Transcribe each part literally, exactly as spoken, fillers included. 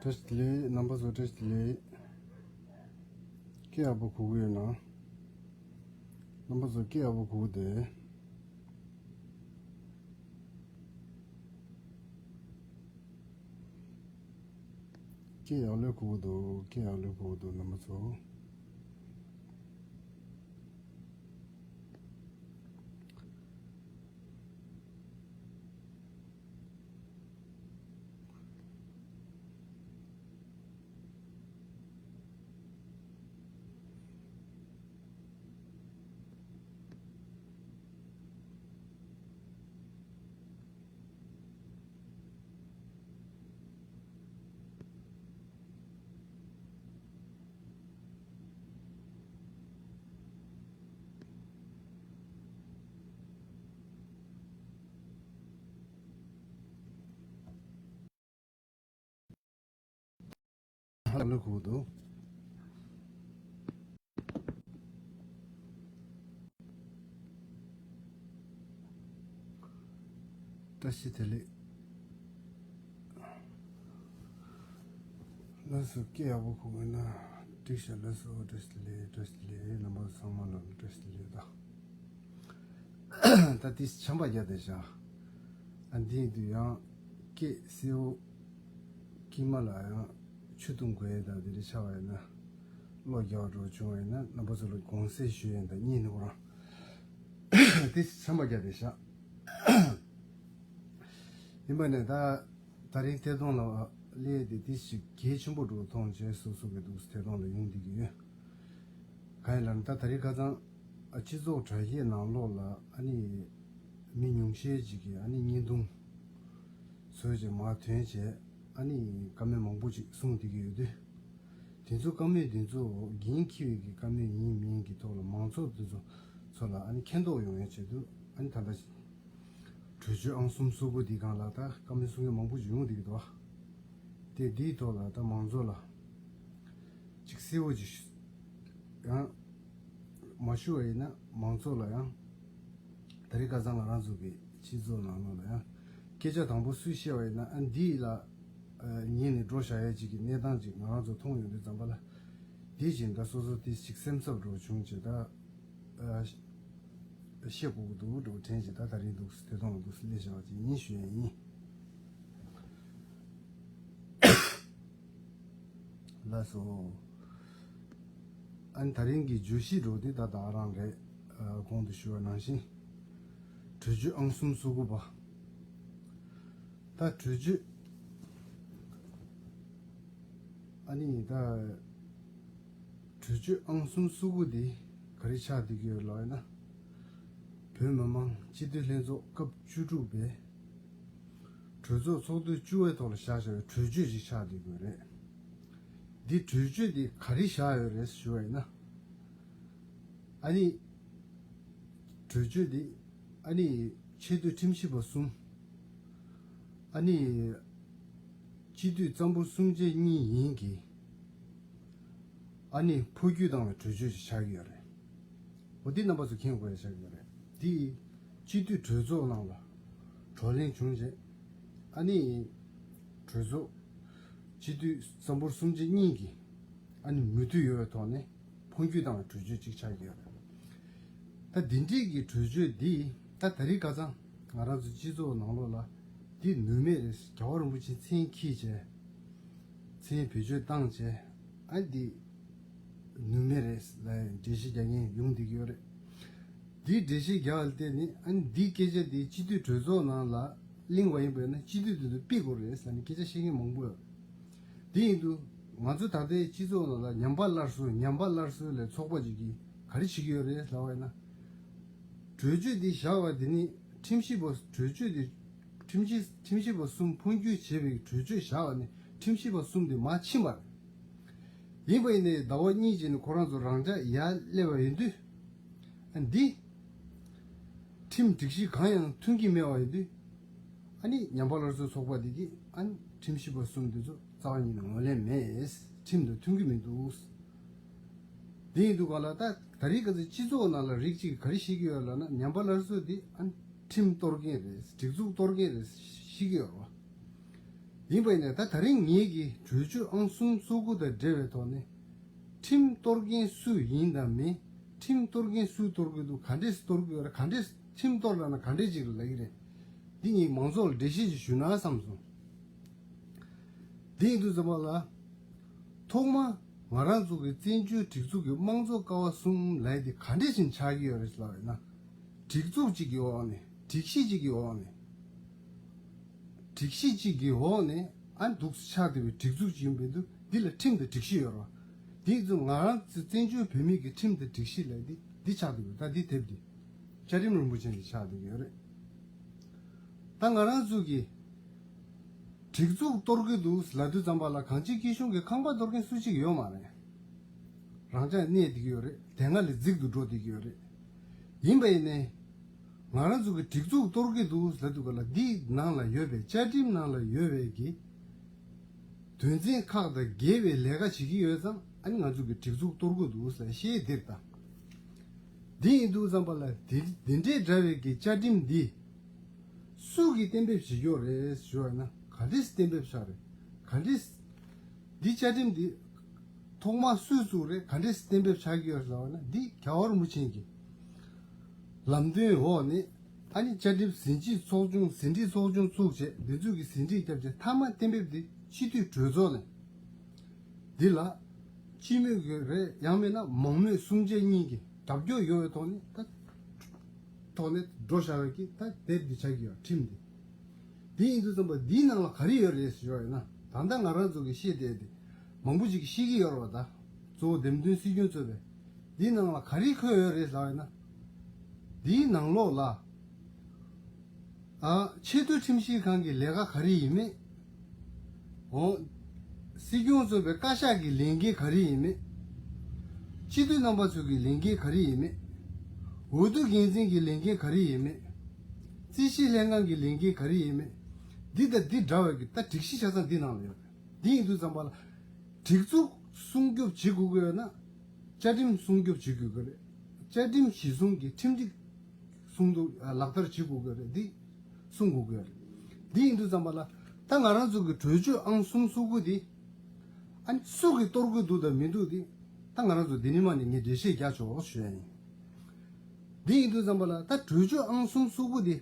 བཀྲ་ཤིས་བདེ་ལེགས། རྣམ་པ་ཚོ་བཀྲ་ཤིས་བདེ་ལེགས། སྐད་ཡག་པོ་གོ་གི་ཡོད་ན། རྣམ་པ་ཚོ་སྐད་ཡག་པོ་གོ་གི་འདུག། སྐད་ཡག་ལོས་གོ་གི་འདུག། སྐད་ཡག་ལོས་གོ་གི་འདུག། རྣམ་པ་ཚོ། ཧ་ལམ་ལ་གོ་འདུག། བཀྲ་ཤིས་བདེ་ལེགས། ལགས་སོ། སྐད་ཡག་པོ་གོ་གི་ན་འགྲིག་ཤག། ལགས་སོ། བཀྲ་ཤིས་བདེ་ལེགས། བཀྲ་ཤིས་བདེ་ལེགས། རྣམ་པ་ཚང་མ་ལ་བཀྲ་ཤིས་བདེ་ལེགས་དང་། ད་དེ་ཆམ་པ་བརྒྱབ་བསྡད་ཤག། ཨ། འདི་ཡིན་དུས་ཡང་སྐད་གསལ་བོ། དཀྱིལ་མ་ལ་ཡང་ཆུ་བཏུང་དགོས་ཡས་དང་དེ་འདྲ་ཆགས་པ་ཡིན་ན། བློ་རྒྱག་འགྲོ་བྱུང་བ་ཡིན་ན། རྣམ་པ་ཚོ་ལ་དགོངས་སེལ་ཞུ་ཡས་དང་། གཉིས་ནི་ཁོ་རང་དེ་ཆམ་པ་བརྒྱབ་བསྡད་ཤག། ཡིན་པ་ནས་ད་ད་རིང་ཐད་གཏོང་ལ་སླེབས་ཏེ་དེ་ཞིག་གལ་ཆེན་པོ་འགྲོ་མཐོང་བྱས། སོ་སོ་གི་འདུག་ཐད་གཏོང་ལ་ཡོང་བསྡད་ཀྱི་ཡོད། གང་ཡིན་ལབ་ན། ད་ད་རེས་ཁ་སང་སྤྱི་ཚོགས་དྲ་རྒྱའི་ནང་ལོགས་ལ་ཨ་ནི་མི་ཉུང་ཤས་ཅིག་གིས་ཨ་ནི་བརྙན་ཐུང་བཟོས་བྱས་མར་ཐོན་བྱས། ཨ་ནི་བཀའ་མོལ་མང་པོ་ཅིག་གསུངས་བསྡད་ཀྱི་ཡོད་དུས། དེ་ཚོ་བཀའ་མོལ་དེ་ཚོ་འགན་འཁྱེར་བའི་གི་བཀའ་མོལ་ཡིན་མིན་གྱི་ཐོག་ལ་མང་ཚོགས་དེ་ཚོ་ཚོ་ལ་ཨ་ནི་མཁྱེན་རྟོགས་ཡོང་ཡའི་ཆེད་དུ། ཨ་ནི་ད་ལྟ་གྲོས་ཆོད་ཨང་གསུམ་སོ་དགུ་འདི་སྒང་ལ་ད་བཀའ་མོལ་གསུང་མཁན་མང་པོ་ཅིག་ཡོང་བསྡད་ཀྱི་འདུག། དེ་འདིའི་ཐོག་ལ་ད་མང་ཚོགས་ལ་ཅིག་གསལ་བོ་ཅིག་ཡང་མ་ཞུ་བ་ཡིན་ན། མང་ཚོགས་ལ་ཡང་ད་རེས་ཁ་སང་ང་རང་ཚོ་གི་སྤྱི་ཚོགས་ནང་ལོགས་ལ་ཡང་སྐད་ཆ་དང་པོ་སུས་བཤད་པ་ཡིན་ན། ཨ། འདི་ལ་ཉན་ནས་འགྲོ་བཞག་ཡ་ཅིག་གི་གནས་སྟངས་ཅིག་ང་རང་ཚོ་མཐོང་ཡོང་དུས་ཙམ་པ་ལ། དེ་བཞིན་ད་སོ་སོ་དེ་ཞིག་སེམས་འཚབ་འགྲོ་བྱུང་བྱས། ད་ཨ་བཤད་དགོས་ཀྱི་འདུག་འགྲོ་དྲན་བྱས། ད་ད་རིང་འདུག་ཐད་གཏོང་འདུག་སླེབས་བཞག་པ་ཅིག་ཡིན་ཞུ་ཡ་ཡིན། ལགས་སོ། ཨ་ནི་ད་རིང་གི་བརྗོད་གཞི་འདྲ་བོ་དེ་ད་ད་རང་རེད། ཨ། གོང་དུ་ཞུ་བ་ནང་བཞིན་གྲོས་ཆོད་ཨང་གསུམ་སོ་དགུ་པ། ད་གྲོས་ཆོད། ཨ་ནི་ད་གྲོས་ཆོད་ཨང་གསུམ་སོ་དགུ་དེ་ག་རེ་ཆགས་བསྡད་ཀྱི་ཡོད་ལབ་ཡིན་ན། བོད་མི་མང་སྤྱི་འཐུས་ལྷན་ཚོགས་སྐབས་བཅུ་དྲུག་པའི་གྲོས་ཚོགས་ཚོགས་དུས་བཅུ་པའི་ཐོག་ལ་བཞག་བཞག་པའི་གྲོས་ཆོད་ཅིག་ཆགས་བསྡད་ཀྱི་ཡོད་རེད། འདི་གྲོས་ཆོད་འདི་ག་རེ་བཞག་ཡོད་རེད་ཞུ་བ་ཡིན་ན། ཨ་ནི་གྲོས་ཆོད་འདི་ཨ་ནི་ཆེས་མཐོའི་ཁྲིམས་ཞིབ་པ་གསུམ། ཨ་ནི་སྤྱི་འཐུས་གཙང་པོ་གསུམ་བཅས་གཉིས་ཡིན་གྱི། ཨ་ནི་འཕོ་འགྱུར་བཏང་བའི་གྲོས་ཆོད་ཅིག་ཆགས་ཀྱི་ཡོད་རེད། འོ། འདི་རྣམ་པ་ཚོ་མཁྱེན་དགོས་ཡ་ཆགས་ཀྱི་ཡོད་རེད། འདི་སྤྱི་འཐུས་གྲོས་ཚོགས་ནང་ལ་བགྲོ་གླེང་བྱུང་རྗེས། ཨ་ནི་གྲོས་ཚོགས་སྤྱི་འཐུས་གཙང་པོ་གསུམ་བཅས་གཉིས་ཀྱིས་ཨ་ནི་མོས་མཐུན་ཡོད་པའི་ཐོག་ནས་འཕོ་འགྱུར་བཏང་བའི་གྲོས་ཆོད་ཅིག་ཆགས་ཀྱི་ཡོད་རེད། ད་འདི་འདྲའི་གི་གྲོས་ཆོད་འདི་ད་ད་རེས་ཁ་སང་ང་རང་ཚོ་སྤྱི་ཚོགས་ནང་ལོགས་ལ་འདི་ནུས་མེད་རེད། རྒྱལ་བ་རིན་པོ་ཆེ་མཚན་འཁྱེར་བྱས། མཚན་བེད་སྤྱོད་བཏང་བྱས། ཨ། འདི་ནུས་མེད་རེད་ལབ་འགྲེལ་བཤད་རྒྱག་མཁན་ཡོང་བསྡད་ཀྱི་ཡོད་རེད། འདིའི་འགྲེལ་བཤད་རྒྱག་པ་ལ་བརྟེན་ནས། ཨ། འདིའི་སྐད་ཆ་འདི་སྤྱི་འཐུས་གྲོས་ཚོགས་ནང་ལ་གླེང་བ་ཡིན་པས་ན། སྤྱི་འཐུས་དེ་ཚོ་ཕུད་དགོས་རེད་ཟེར་ནས་སྐད་ཆ་བཤད་མཁན་མང་པོ་ཡོད། དེ་ཡིན་དུས་ང་ཚོ་ད་ལྟའི་སྤྱི་ཚོགས་ནང་ལ་ཉམས་པ་སླར་གསོ། ཉམས་པ་སླར་གསོ་ལས་ཚོགས་པ་ཅིག་གིས་ག་རེ་བྱེད་ཀྱི་ཡོད་རེད་ལབ་པ་ཡིན་ན། གྲོས་ཆོད་འདི་བཞག་པ་དེ་ནི་ཁྲིམས་ཞིབ་པ། གྲོས་ཆོད་འདི་ཁྲིམས་ཞིབ་ཁྲིམས་ཞིབ་པ་གསུམ་འཕོ་འགྱུར་བྱས་པའི་གྲོས་ཆོད་བཞག་པ་ནི། ཁྲིམས་ཞིབ་པ་གསུམ་དེ་མར་ཕྱིན་པ་རེད། ཡིན་པ་ཡིན་ནའི་ཟླ་བ་གཉིས་རྗེས་ནས་ཁོ་རང་ཚོ་རང་འཇགས་ཡར་སླེབས་པ་ཡིན་དུས། ཨ། འདི་ཁྲིམས་སྒྲིག་གཞི་གང་ཡང་མཐུན་གྱི་མེད་པ་ཡིན་དུས། ཨ་ནི་ཉམས་པ་སླར་གསོའི་ཚོགས་པ་འདི་གིས། ཨ་ནི་ཁྲིམས་ཞིབ་པ་གསུམ་འདི་ཚོ་རྩ་བ་ཉིད་ནས་ངོས་ལེན་མེད། ཁྲིམས་དང་མཐུན་གྱི་མི་འདུག། དེ་ཡིན་དུས་ག་ལ། ད་ད་རེས་ཀ་ཚོད་སྤྱི་ཚོགས་ནང་ལ་རིགས་གཅིག་ག་རེ་བཤད་ཀྱི་ཡོད་ལབ་ན། ཉམས་པ་སླར་གསོ་འདི། ཨ། ཁྲིམས་གཏོར་མཁན་རེད། སྒྲིག་འཛུགས་གཏོར་མཁན་རེད་བཤད་ཀྱི་ཡོད་རེད་བ། ཡིན་པ་ཡིན་ན་ད་ད་རིང་ངེད་ཀྱིས་གྲོས་ཆོད་ཨང་གསུམ་སོ་དགུ་དང་འབྲེལ་བའི་ཐོག་ནས། ཁྲིམས་གཏོར་མཁན་སུ་ཡིན་དང་མིན། ཁྲིམས་གཏོར་མཁན་སུས་གཏོར་གྱི་འདུག་ག་འདྲས་སུ་གཏོར་གྱི་ཡོད་རེད། ག་འདྲས་ཁྲིམས་གཏོར་ལབ་ན་ག་འདྲས་ཅིག་ལ་ལབ་ཀྱི་རེད། འདི་ངས་མང་ཚོགས་ལ་འགྲེལ་བཤད་ཅིག་ཞུ་ན་བསམ་སོང་། འདི་ཡིན་དུས་ཙམ་པ་ལ། ཐོག་མ་ང་རང་ཚོ་གི་བཙན་བྱོལ་སྒྲིག་འཛུགས་ཀྱི་དམངས་གཙོ་ཀ་བ་གསུམ་ལབ་ཡ་དེ་ག་འདྲས་ཤིག་ཆགས་ཀྱི་ཡོད་རེད་ལབ་ཡིན་ན། སྒྲིག་འཛུགས་གཅིག་གི་འོག་ནས། སྒྲིག་གཞི་གཅིག་གི་འོག་ནས། སྒྲིག་གཞི་གཅིག་གི་འོག་ནས་ཨ་འདུག་ཆགས་བསྡད་པའི་སྒྲིག་འཛུགས་ཅིག་ཡིན་པའི་དུས་འདི་ལ་ཁྲིམས་དང་སྒྲིག་གཞི་ཡོད་རེད་བ། འདི་ཚོ་ང་རང་ཚོ་བཙན་བྱོལ་བོད་མི་གི་ཁྲིམས་དང་སྒྲིག་གཞི་ལབ་ཡ་དེ་འདི་ཆགས་བསྡད་པ་ད་འདི་དེབ་འདི། བཅའ་ཁྲིམས་རིན་པོ་ཆེ་ཞིག་ཆགས་བསྡད་ཀྱི་ཡོད་རེད། ད་ང་རང་ཚོ་གི་སྒྲིག་འཛུགས་གཏོར་གི་འདུག་ལབ་དུས་ཙམ་པ་ལ་གངས་ཅན་སྐྱིད་གཤོངས་ཀྱི་ཁང་པ་གཏོར་མཁན་སུ་གཅིག་ཡོད་མ་རེད། རང་ཅག་གནས་བསྡད་ཀྱི་ཡོད་རེད། དེ་སྔ་ལས་རྫིག་ཏུ་འགྲོ་བསྡད་ཀྱི་ཡོད་རེད། ཡིན་པ་ཡིན་ནའི། ང་རང་ཚོ་གི་སྒྲིག་འཛུགས་གཏོར་གི་འདུག་ལབ་དུས་ག་ལ་འདིའི་ནང་ལ་ཡོད་པའི་བཅའ་ཁྲིམས་ནང་ལ་ཡོད་པའི་གི་དོན་ཚན་ཁག་དང་འགལ་བའི་ལས་ཀ་བྱེད་ཀྱི་ཡོད་ཙང་ཨ་ནི་ང་ཚོ་གི་སྒྲིག་འཛུགས་གཏོར་གི་འདུག་ཟེར་བཤད་འདིར་ད། འདི་ཡིན་དུས་ཙམ་པ་ལ་འདི་འདི་འདྲའི་འདྲ་བའི་གི་བཅའ་ཁྲིམས་འདི་སུ་གིས་གཏན་འབེབས་བྱེད་ཀྱི་ཡོད་རེད་ཞུ་བ་ཡིན་ན་ག་འདྲས་གཏན་འབེབས་བྱས་རེད། ག་འདྲས། འདི་བཅའ་ཁྲིམས་འདི་ཐོག་མ་སུས་བཙུགས་རེད། ག་འདྲས་གཏན་འབེབས་བྱ་གི་ཡོད་ཟེར་བ་ན་འདི་རྒྱལ་བ་རིན་པོ་ཆེ་གི་ལམ་སྟོན་འོག་ནས་ཨ་ནི་བཅའ་ཁྲིམས་ཟིན་བྲིས་ཚོགས་ཆུང་ཟིན་བྲིས་ཚོགས་ཆུང་བཙུགས་བྱས་འདི་ཚོས་གི་ཟིན་བྲིས་བརྒྱབ་བྱས་མཐའ་མ་གཏན་འབེབས་འདི་སྤྱི་འཐུས་གྲོས་ཚོགས་ནས་འདི་ལ་སྤྱི་མོས་ཀྱི་རེད། ཡང་མིན་ན་མང་མོས་གསུམ་ཆ་གཉིས་ཀྱི་རྒྱབ་སྐྱོར་ཡོད་པའི་ཐོག་ནས་ད་ཐོག་ནས་འགྲོ་བཞག་པའི་གི་ད་དེབ་འདི་ཆགས་ཀྱི་ཡོད་ཁྲིམས་འདི། འདི་ཡིན་དུས་ཙམ་པ་འདིའི་ནང་ལ་ག་རེ་ཡོད་རེད་ཟེར་ཡོད་ཡིན་ན་ད་ལྟ་ང་རང་ཚོ་གི་ཤེས་བསྡད་དེ་མང་པོ་ཅིག་གིས་ཤེས་ཀྱི་ཡོད་རེད་བ། ད་གཙོ་བོ་འདེམས་ཐོན་སྲིད་སྐྱོང་གཙོས་པའི་འདིའི་ནང་ལ་ག་རེ་འཁོད་ཡོད་རེད་ལབ་ཡིན་ན། འདིའི་ནང་ལོགས་ལ་ཨ་ཆེས་མཐོའི་ཁྲིམས་ཞིབ་ཁང་གི་ལས་ཀ་ག་རེ་ཡིན་མེད། འོ། སྲིད་སྐྱོང་གཙོས་པའི་བཀའ་ཤག་གི་ལས་འགན་ག་རེ་ཡིན་མེད། སྤྱི་འཐུས་རྣམ་པ་ཚོ་གི་ལས་འགན་ག་རེ་ཡིན་མེད། འོས་བསྡུ་འགན་འཛིན་གྱི་ལས་འགན་ག་རེ་ཡིན་མེད། རྩིས་ཞིབ་ལྷན་ཁང་གི་ལས་འགན་ག་རེ་ཡིན་མེད། འདི་དང་འདི་འདྲ་བའི་གི་ད་སྒྲིག་གཞི་ཆ་ཚང་འདི་ནང་ལ་ཡོད་རེད། འདི་ཡིན་དུས་ཙམ་པ་ལ་སྒྲིག་འཛུགས་སྲུང་སྐྱོབ་བྱེད་དགོས་ཀྱི་ཡོད་ན་བཅའ་ཁྲིམས་སྲུང་སྐྱོབ་བྱེད་དགོས་ཀྱི་རེད། བཅའ་ཁྲིམས་གཞིར་བཟུང་གི་ཁྲིམས་སྒྲིག་སྲུང་དུ་ལག་བསྟར་བྱེད་དགོས་ཀྱི་རེད། འདི་སྲུང་དགོས་ཀྱི་རེད། འདི་ཡིན་དུས་ཙམ་པ་ལ་ད་ང་རང་ཚོ་གི་གྲོས་ཆོད་ཨང་གསུམ་སོ་དགུ་འདི་ཨ་ནི་སུ་གིས་གཏོར་དགོས་འདུག་དང་མི་འདུག་འདི་ད་ང་རང་ཚོ་འདི་ནས་མ་ནས་ངས་འགྲེལ་བཤད་རྒྱག་ཆོག་ཞུ་ཡ་ཡིན། འདི་ཡིན་དུས་ཙམ་པ་ལ་ད་གྲོས་ཆོད་ཨང་གསུམ་སོ་དགུ་འདི་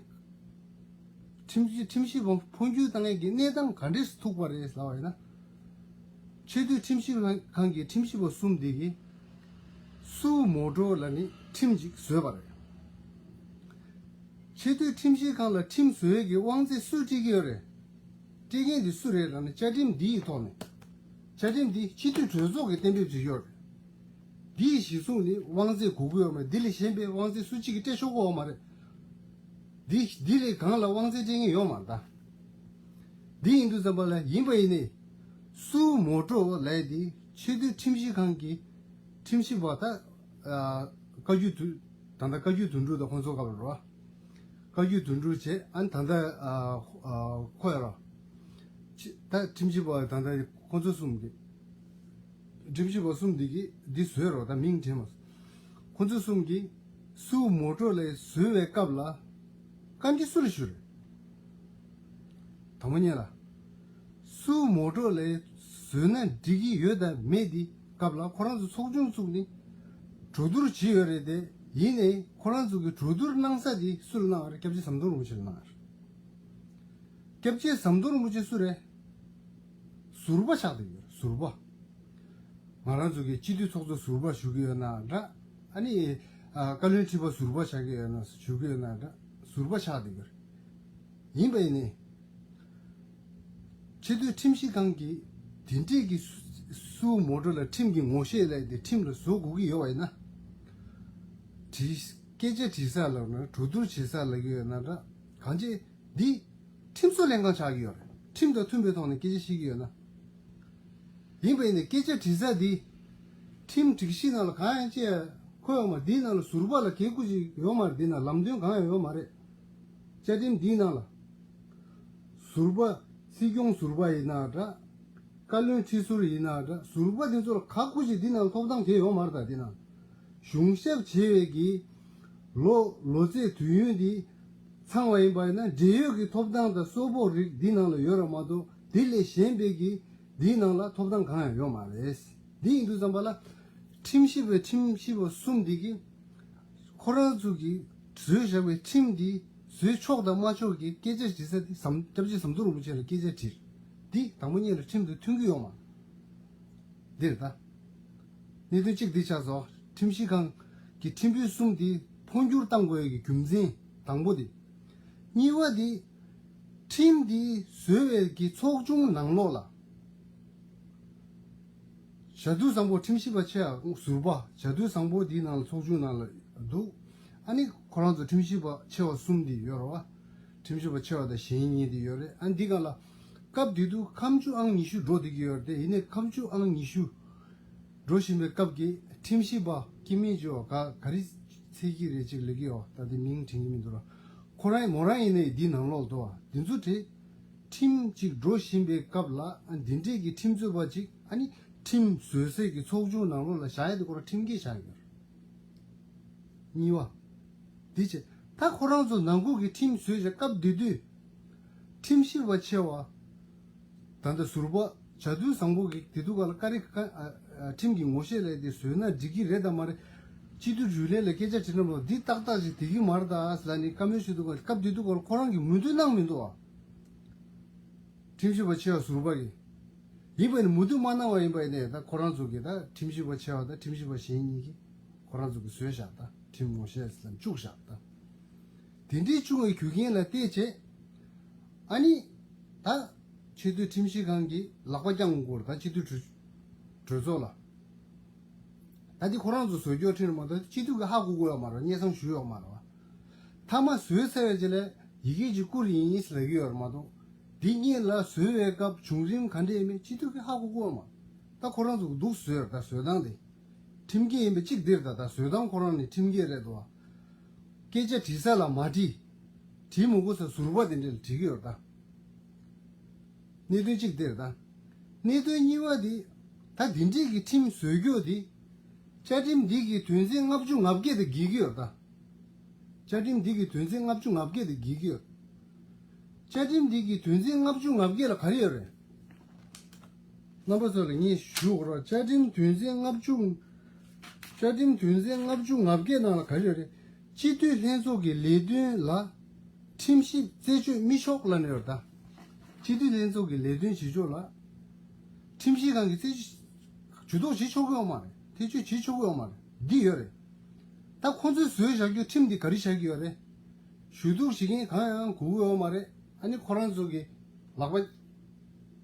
ཁྲིམས་ཞིབ་ཁྲིམས་ཞིབ་པ་འཕོ་འགྱུར་བཏང་ཡས་ཀྱི་གནས་སྟངས་ག་འདྲས་སུ་ཐུག་པ་རེད་ལབ་པ་ཡིན་ན། ཆེས་མཐོའི་ཁྲིམས་ཞིབ་ཁང་གི་ཁྲིམས་ཞིབ་པ་གསུམ་འདི་གིས་སུའོ་མོ་ཊོ་ལབ་ནས་ཁྲིམས་ཅིག་བཟོས་པ་རེད། ཆེས་མཐོའི་ཁྲིམས་ཞིབ་ཁང་ལ་ཁྲིམས་བཟོ་ཡས་ཀྱི་དབང་ཚད་སུས་སྤྲད་ཀྱི་ཡོད་རེད། སྤྲད་མཁན་དེ་སུ་རེད་ལབ་ན་བཅའ་ཁྲིམས་འདིའི་ཐོག་ནས། བཅའ་ཁྲིམས་འདི་སྤྱི་འཐུས་གྲོས་ཚོགས་ཀྱིས་གཏན་འབེབས་བྱེད་ཀྱི་ཡོད་རེད། འདིའི་གཞི་བཟུང་ནས་དབང་ཚད་དགོས་ཀྱི་ཡོད་མ་རེད། འདི་ལས་གཞན་པའི་དབང་ཚད་སུ་གཅིག་གིས་སྤྲད་ཆོག་གི་ཡོད་མ་རེད། འདི་འདི་ལས་གང་ལ་དབང་ཚད་སྤྲད་མཁན་ཡོད་མ་རེད་ད། འདི་ཡིན་དུས་ཙམ་པ་ལ་ཡིན་པ་ཡིན་ནའི། སུའོ་མོ་ཊོ་ལབ་ཡས་འདི་ཆེས་མཐོའི་ཁྲིམས་ཞིབ་ཁང་གི་ཁྲིམས་ཞིབ་པ་ད། བཀའ་བརྒྱུད་དུ་ད་ལྟ་བཀའ་བརྒྱུད་དོན་གྲུབ་དང་ཁོང་ཚོ་སྐབས་ལ་རོ། བཀའ་བརྒྱུད་དོན་གྲུབ་བྱས་ཨ་ནི་ད་ལྟ་ཁོ་ཡ་རོ། ད་ཁྲིམས་ཞིབ་པ་ད་ལྟ་ཁོང་ཚོ་གསུམ་གྱི། ཁྲིམས་ཞིབ་པ་གསུམ་འདི་གིས་འདི་བཟོས་རོགས་ད་མིང་དྲན་མ་སོང་། ཁོ་ཚོ་གསུམ་གྱིས་སུའོ་མོ་ཊོ་ལབ་ཡས་བཟོས་པའི་སྐབས་ལ་བཀའ་འདྲི་སུ་ལ་ཞུས་རེད། དང་པོ་ཉིད་ལ། སུའོ་མོ་ཊོ་ལབ་ཡས་བཟོས་ན་འགྲིག་གི་ཡོད་དམ་མེད་འདི་སྐབས་ལ་ཁོ་རང་ཚོ་ཚོགས་ཆུང་བཙུགས་ནས་གྲོས་བསྡུར་བྱས་ཡོད་རེད་དེ། ཡིན་ནའི་ཁོ་རང་ཚོ་གི་གྲོས་བསྡུར་གནང་ས་དེ་སུ་ལ་གནང་བ་རེད། སྐྱབས་རྗེ་ཟམ་གདོང་རིན་པོ་ཆེ་ལ་གནང་བ་རེད། སྐྱབས་རྗེ་ཟམ་གདོང་རིན་པོ་ཆེ་སུ་རེད། ཟུར་པ་ཆགས་བསྡད་ཡོད་རེད། ཟུར་པ། ང་རང་ཚོ་གི་སྤྱི་འཐུས་ཚོགས་གཙོ་ཟུར་པ་ཞུ་གི་ཡོད་ན་འདྲ། ཨ་ནི། ཨ། བཀའ་བློན་ཁྲི་པ་ཟུར་པ་ཆགས་ཀྱི་ཡོད་ན་ཞུ་གི་ཡོད་ན་འདྲ། ཟུར་པ་ཆགས་བསྡད་ཡོད་རེད། ཡིན་པ་ཡིན་ནའི། ཆེས་མཐོའི་ཁྲིམས་ཞིབ་ཁང་གིས་དེ་འདྲས་ཀྱི་སུ་སུའོ་མོ་ཊོ་ལ་ཁྲིམས་ཀྱི་ངོ་ཤེས་ལས་དེ་ཁྲིམས་ལ་བཟོ་དགོས་ཀྱི་ཡོད་པ་ཡིན་ན། དྲི་སྐད་ཆ་དྲི་ས་ལབ་ན་གྲོས་བསྡུར་བྱེད་ས་ལབ་ཀྱི་ཡོད་ན་འདྲ། གང་ཅི། འདི་ཁྲིམས་བཟོ་ལྷན་ཁང་ཆགས་ཀྱི་ཡོད་རེད། ཁྲིམས་དང་མཐུན་པའི་ཐོག་ནས་སྐད་ཆ་བཤད་ཀྱི་ཡོད་ན། ཡིན་པ་ཡིན་ནའི་སྐད་ཆ་དྲི་ས་འདི་ཁྲིམས་སྒྲིག་གཞི་ནང་ལ་གང་ཡང་ཅི་ཡང་འཁོད་ཡོད་མ་རེད། འདིའི་ནང་ལ་ཟུར་པ་ལ་གལ་ཁུ་ཅིག་ཡོད་མ་རེད། འདི་ནང་ལམ་སྟོན་གང་ཡང་ཡོད་མ་རེད། བཅའ་ཁྲིམས་འདིའི་ནང་ལ་ཟུར་པ་སྲིད་སྐྱོང་ཟུར་པ་ཡིན་ན་འདྲ། བཀའ་བློན་ཁྲི་ཟུར་ཡིན་ན་འདྲ། ཟུར་པ་དེ་ཚོ་ལ་ག་ཁུ་ཅིག་འདི་ནང་ལ་ཐོབ་ཐང་དེ་ཡོད་མ་རེད། ད་འདི་ནང་གཞུང་ཞབས་བྱེད་པའི་གི་ལོ་ལོ་ཚད་དུས་ཡུན་འདི་ཚང་བ་ཡིན་པ་ཡིན་ན་འབྲེལ་ཡོད་ཀྱི་ཐོབ་ཐང་དང་གསོལ་ཕོགས་རིགས་འདི་ནང་ལ་ཡོད་ར་མ་གཏོགས་ དེ་ལས་གཞན་པའི་གི་འདིའི་ནང་ལ་ཐོབ་ཐང་གང་ཡང་ཡོད་མ་རེད། འདི་ཡིན་དུས་ཙམ་པ་ལ་ཁྲིམས་ཞིབ་པའི་ཁྲིམས་ཞིབ་པ་གསུམ་འདི་གི་ཁོ་རང་ཚོ་གི་བཟོས་བཞག་པའི་ཁྲིམས་འདི་བཟོས་ཆོག་དང་མ་ཆོག་གི་སྐད་ཆ་དྲི་ས་འདི་ཟམ་སྐྱབས་རྗེ་ཟམ་གདོང་རིན་པོ་ཆེ་ལ་སྐད་ཆ་དྲིས། འདི་དང་པོ་ཉིད་ལ་ཁྲིམས་དང་མཐུན་གྱི་ཡོད་མ་རེད། འདིར་ད། གནད་དོན་གཅིག་འདི་ཆགས་སོང་། ཁྲིམས་ཞིབ་ཁང་གི་ཁྲིམས་དཔོན་གསུམ་འདི་འཕོ་འགྱུར་བཏང་དགོས་ཡ་གི་རྒྱུ་མཚན་དང་པོ་འདི། གཉིས་པ་འདི། ཁྲིམས་འདི་བཟོས་པའི་གི་ཚོགས་ཆུང་ནང་ལོགས་ལ། བྱ་དུར་བཟང་པོ་ཁྲིམས་ཞིབ་པ་ཆེ་བ་ཟུར་པ་བྱ་དུར་བཟང་པོ་འདིའི་ནང་ལ་ཚོགས་ཆུང་ནང་ལ་འདུག་ཨ་ནི་ཁོ་རང་ཚོ་ཁྲིམས་ཞིབ་པ་ཆེ་བ་གསུམ་འདི་ཡོད་རེད་བ། ཁྲིམས་ཞིབ་པ་ཆེ་བ་དང་གཞན་གཉིས་འདི་ཡོད་རེད། ཨ་ནི་འདི་སྒང་ལ། སྐབས་དེ་དུས་ཁ་མཆུ་ཨང་ཉི་ཤུ་འགྲོ་བསྡད་ཀྱི་ཡོད་རེད་དེ། ཡིན་ནའི་ཁ་མཆུ་ཨང་ཉི་ཤུ་འགྲོ་བཞིན་པའི་སྐབས་ཀྱི་ཁྲིམས་ཞིབ་པ་སྐྱེ་དམན་ཅིག་ཡོད། ག་ག་རེ་ཚེ་སྐྱིད་རེད་ཅིག་ལབ་ཀྱི་ཡོད། ད་དེ་མིང་དྲན་གྱི་མི་འདུག་ར། ཁོ་རང་མོ་རང་ཡིན་ནའི་འདི་ནང་ལོགས་འདུག་བ། དེ་ཚོ་དེ་ཁྲིམས་ཅིག་འགྲོ་བཞིན་པའི་སྐབས་ལ་ཨ་འདི་འདྲས་ཀྱི་ཁྲིམས་རྩོད་པ་ཅིག་ཨ་ནི་ཁྲིམས་བཟོ་སའི་གི་ཚོགས་ཆུང་ནང་ལོགས་ལ་བཞག་ཡ་དེ་ཁོ་རང་ཁྲིམས་འགལ་བཞག་ཡོད་རེད། གཉིས་པ། འདི་བྱས། ད་ཁོ་རང་ཚོ་ནང་ཁུལ་གྱི་ཁྲིམས་བཟོས་བྱས་སྐབས་དེ་དུས། ཁྲིམས་ཞིབ་པ་ཆེ་བ། ད་ལྟ་ཟུར་པ་བྱ་དུར་བཟང་པོ་གིས་དེ་དུས་སྐབས་ལ་བཀའ་རི་བཀའ་ཨ་ཨ་ཁྲིམས་ཀྱི་ངོ་ཤེས་ལས་དེ་བཟོས་ན་འགྲིག་གི་རེད་དམ་མ་རེད། སྤྱི་འཐུས་རྒྱུན་ལས་ལ་སྐད་ཆ་དྲིས་ན་མ་འདི་ཏག་ཏག་ཅིག་དེ་གི་མ་རེད་ད་ཟེར་ནས་བཀའ་མོལ་ཞུ་དུས་སྐབས་དེ་དུས་སྐབས་ལ་ཁོ་རང་གིས་མོས་མཐུན་གནང་མི་འདུག་ཨ། ཁྲིམས་ཞིབ་པ་ཆེ་བ་ཟུར་པ་གིས། ཡིན་པ་ནི་མོས་མཐུན་མ་གནང་བ་ཡིན་པ་ཡིན་ནའི་ད་ཁོ་རང་ཚོ་གིས་ད་ཁྲིམས་ཞིབ་པ་ཆེ་བ་དང་ཁྲིམས་ཞིབ་པ་གཞན་གཉིས་ཀྱིས་ཁོ་རང་ཚོ་གིས་བཟོས་བཞག་ད་ཁྲིམས་ངོ་ཤེས་ལ་བཅུག་བཞག་ད། དེ་འདྲའི་བཅུག་པའི་རྒྱུ་རྐྱེན་ལ་བལྟས་བྱས། ཨ་ནི། ད། ཆེས་མཐོའི་ཁྲིམས་ཞིབ་ཁང་གིས་ལག་པ་བརྐྱངས་དགོས་རེད་ད་སྤྱི་འཐུས་གྲོས་གྲོས་ཚོགས་ལ། ད་འདི་ཁོ་རང་ཚོ་བཟོ་སྐྱོར་ཁྲིམས་རེད་མ་གཏོགས་སྤྱི་འཐུས་ཀྱིས་ཧ་གོ་གི་ཡོད་མ་རེད། སྙན་སེང་ཞུས་ཡོད་མ་རེད་བ། མཐའ་མ་བཟོས་ཚར་བའི་རྗེས་ལ་ཡི་གེ་གཅིག་བསྐུར་ཡིན་ཟེར་ལབ་ཀྱི་ཡོད་རེད་མ་གཏོགས། འདི་གཉིས་ལ་བཟོས་པའི་སྐབས་བྱུང་རིམ་ག་འདྲ་ཡིན་མིན་སྤྱི་འཐུས་ཀྱིས་ཧ་གོ་གི་ཡོད་མ་རེད། ད་ཁོ་རང་ཚོ་གིས་སྡུག་བཟོས་རེད་ད་བཟོས་སྟངས་དེ། ཁྲིམས་འགལ་ཡིན་པ་གཅིག་འདིར་ད་ད་བཟོས་སྟངས་ཁོ་རང་ནི་ཁྲིམས་འགལ་རེད་དོ། སྐད་ཆ་དྲི་ས་ལ་མ་དྲི། དྲི་མི་དགོས་ས་ཟུར་པ་དེ་འདྲ་ལ་དྲི་གི་ཡོད་ད། གནད་དོན་གཅིག་དེ་རེད་ད། གནད་དོན་གཉིས་པ་དེ། ད་དེ་འདྲས་ཀྱི་ཁྲིམས་བཟོས་རྒྱུ་དེ། བཅའ་ཁྲིམས་འདི་གི་དོན་ཚན་ལྔ་བཅུ་ང་བརྒྱད་དང་འགལ་གྱི་ཡོད་ད། བཅའ་ཁྲིམས་འདི་གི་དོན་ཚན་ལྔ་བཅུ་ང་བརྒྱད་དང་འགལ་གྱི་ཡོད། བཅའ་ཁྲིམས་འདི་གི་དོན་ཚན་ལྔ་བཅུ་ང་བརྒྱད་ལ་ག་རེ་ཡོད་རེད། རྣམ་པ་ཚོ་ལ་ངས་ཞུ་དགོས་ར། བཅའ་ཁྲིམས་དོན་ཚན་ལྔ་བཅུ། བཅའ་ཁྲིམས་དོན་ཚན་ལྔ་བཅུ་ང་བརྒྱད་ནང་ལ་ག་རེ་ཡོད་རེད། སྤྱི་འཐུས་ལྷན་ཚོགས་ཀྱི་ལས་དོན་ལ་ཁྲིམས་ཞིབ་རྩད་གཅོད་མི་ཆོག་ལབ་ནས་ཡོད་ད། སྤྱི་འཐུས་ལྷན་ཚོགས་ཀྱི་ལས་དོན་བྱེད་ཕྱོགས་ལ་ཁྲིམས་ཞིབ་ཁང་གིས་རྩད་གཅོད་ཇུས་གཏོགས་བྱེད་ཆོག་གི་ཡོད་མ་རེད། ཐེ་བྱུས་བྱེད་ཆོག་གི་ཡོད་མ་རེད། འདི་ཡོད་རེད། ད་ཁོང་ཚོས་བཟོས་བཞག་རྒྱུ་ཁྲིམས་འདི་ག་རེ་བཞག་གི་ཡོད་རེད། ཞུ་གཏུག་བྱེད་མཁན་གང་ཡང་དགོས་ཀྱི་ཡོད་མ་རེད། ཨ་ནི་ཁོ་རང་ཚོ་གི་ལག་པ།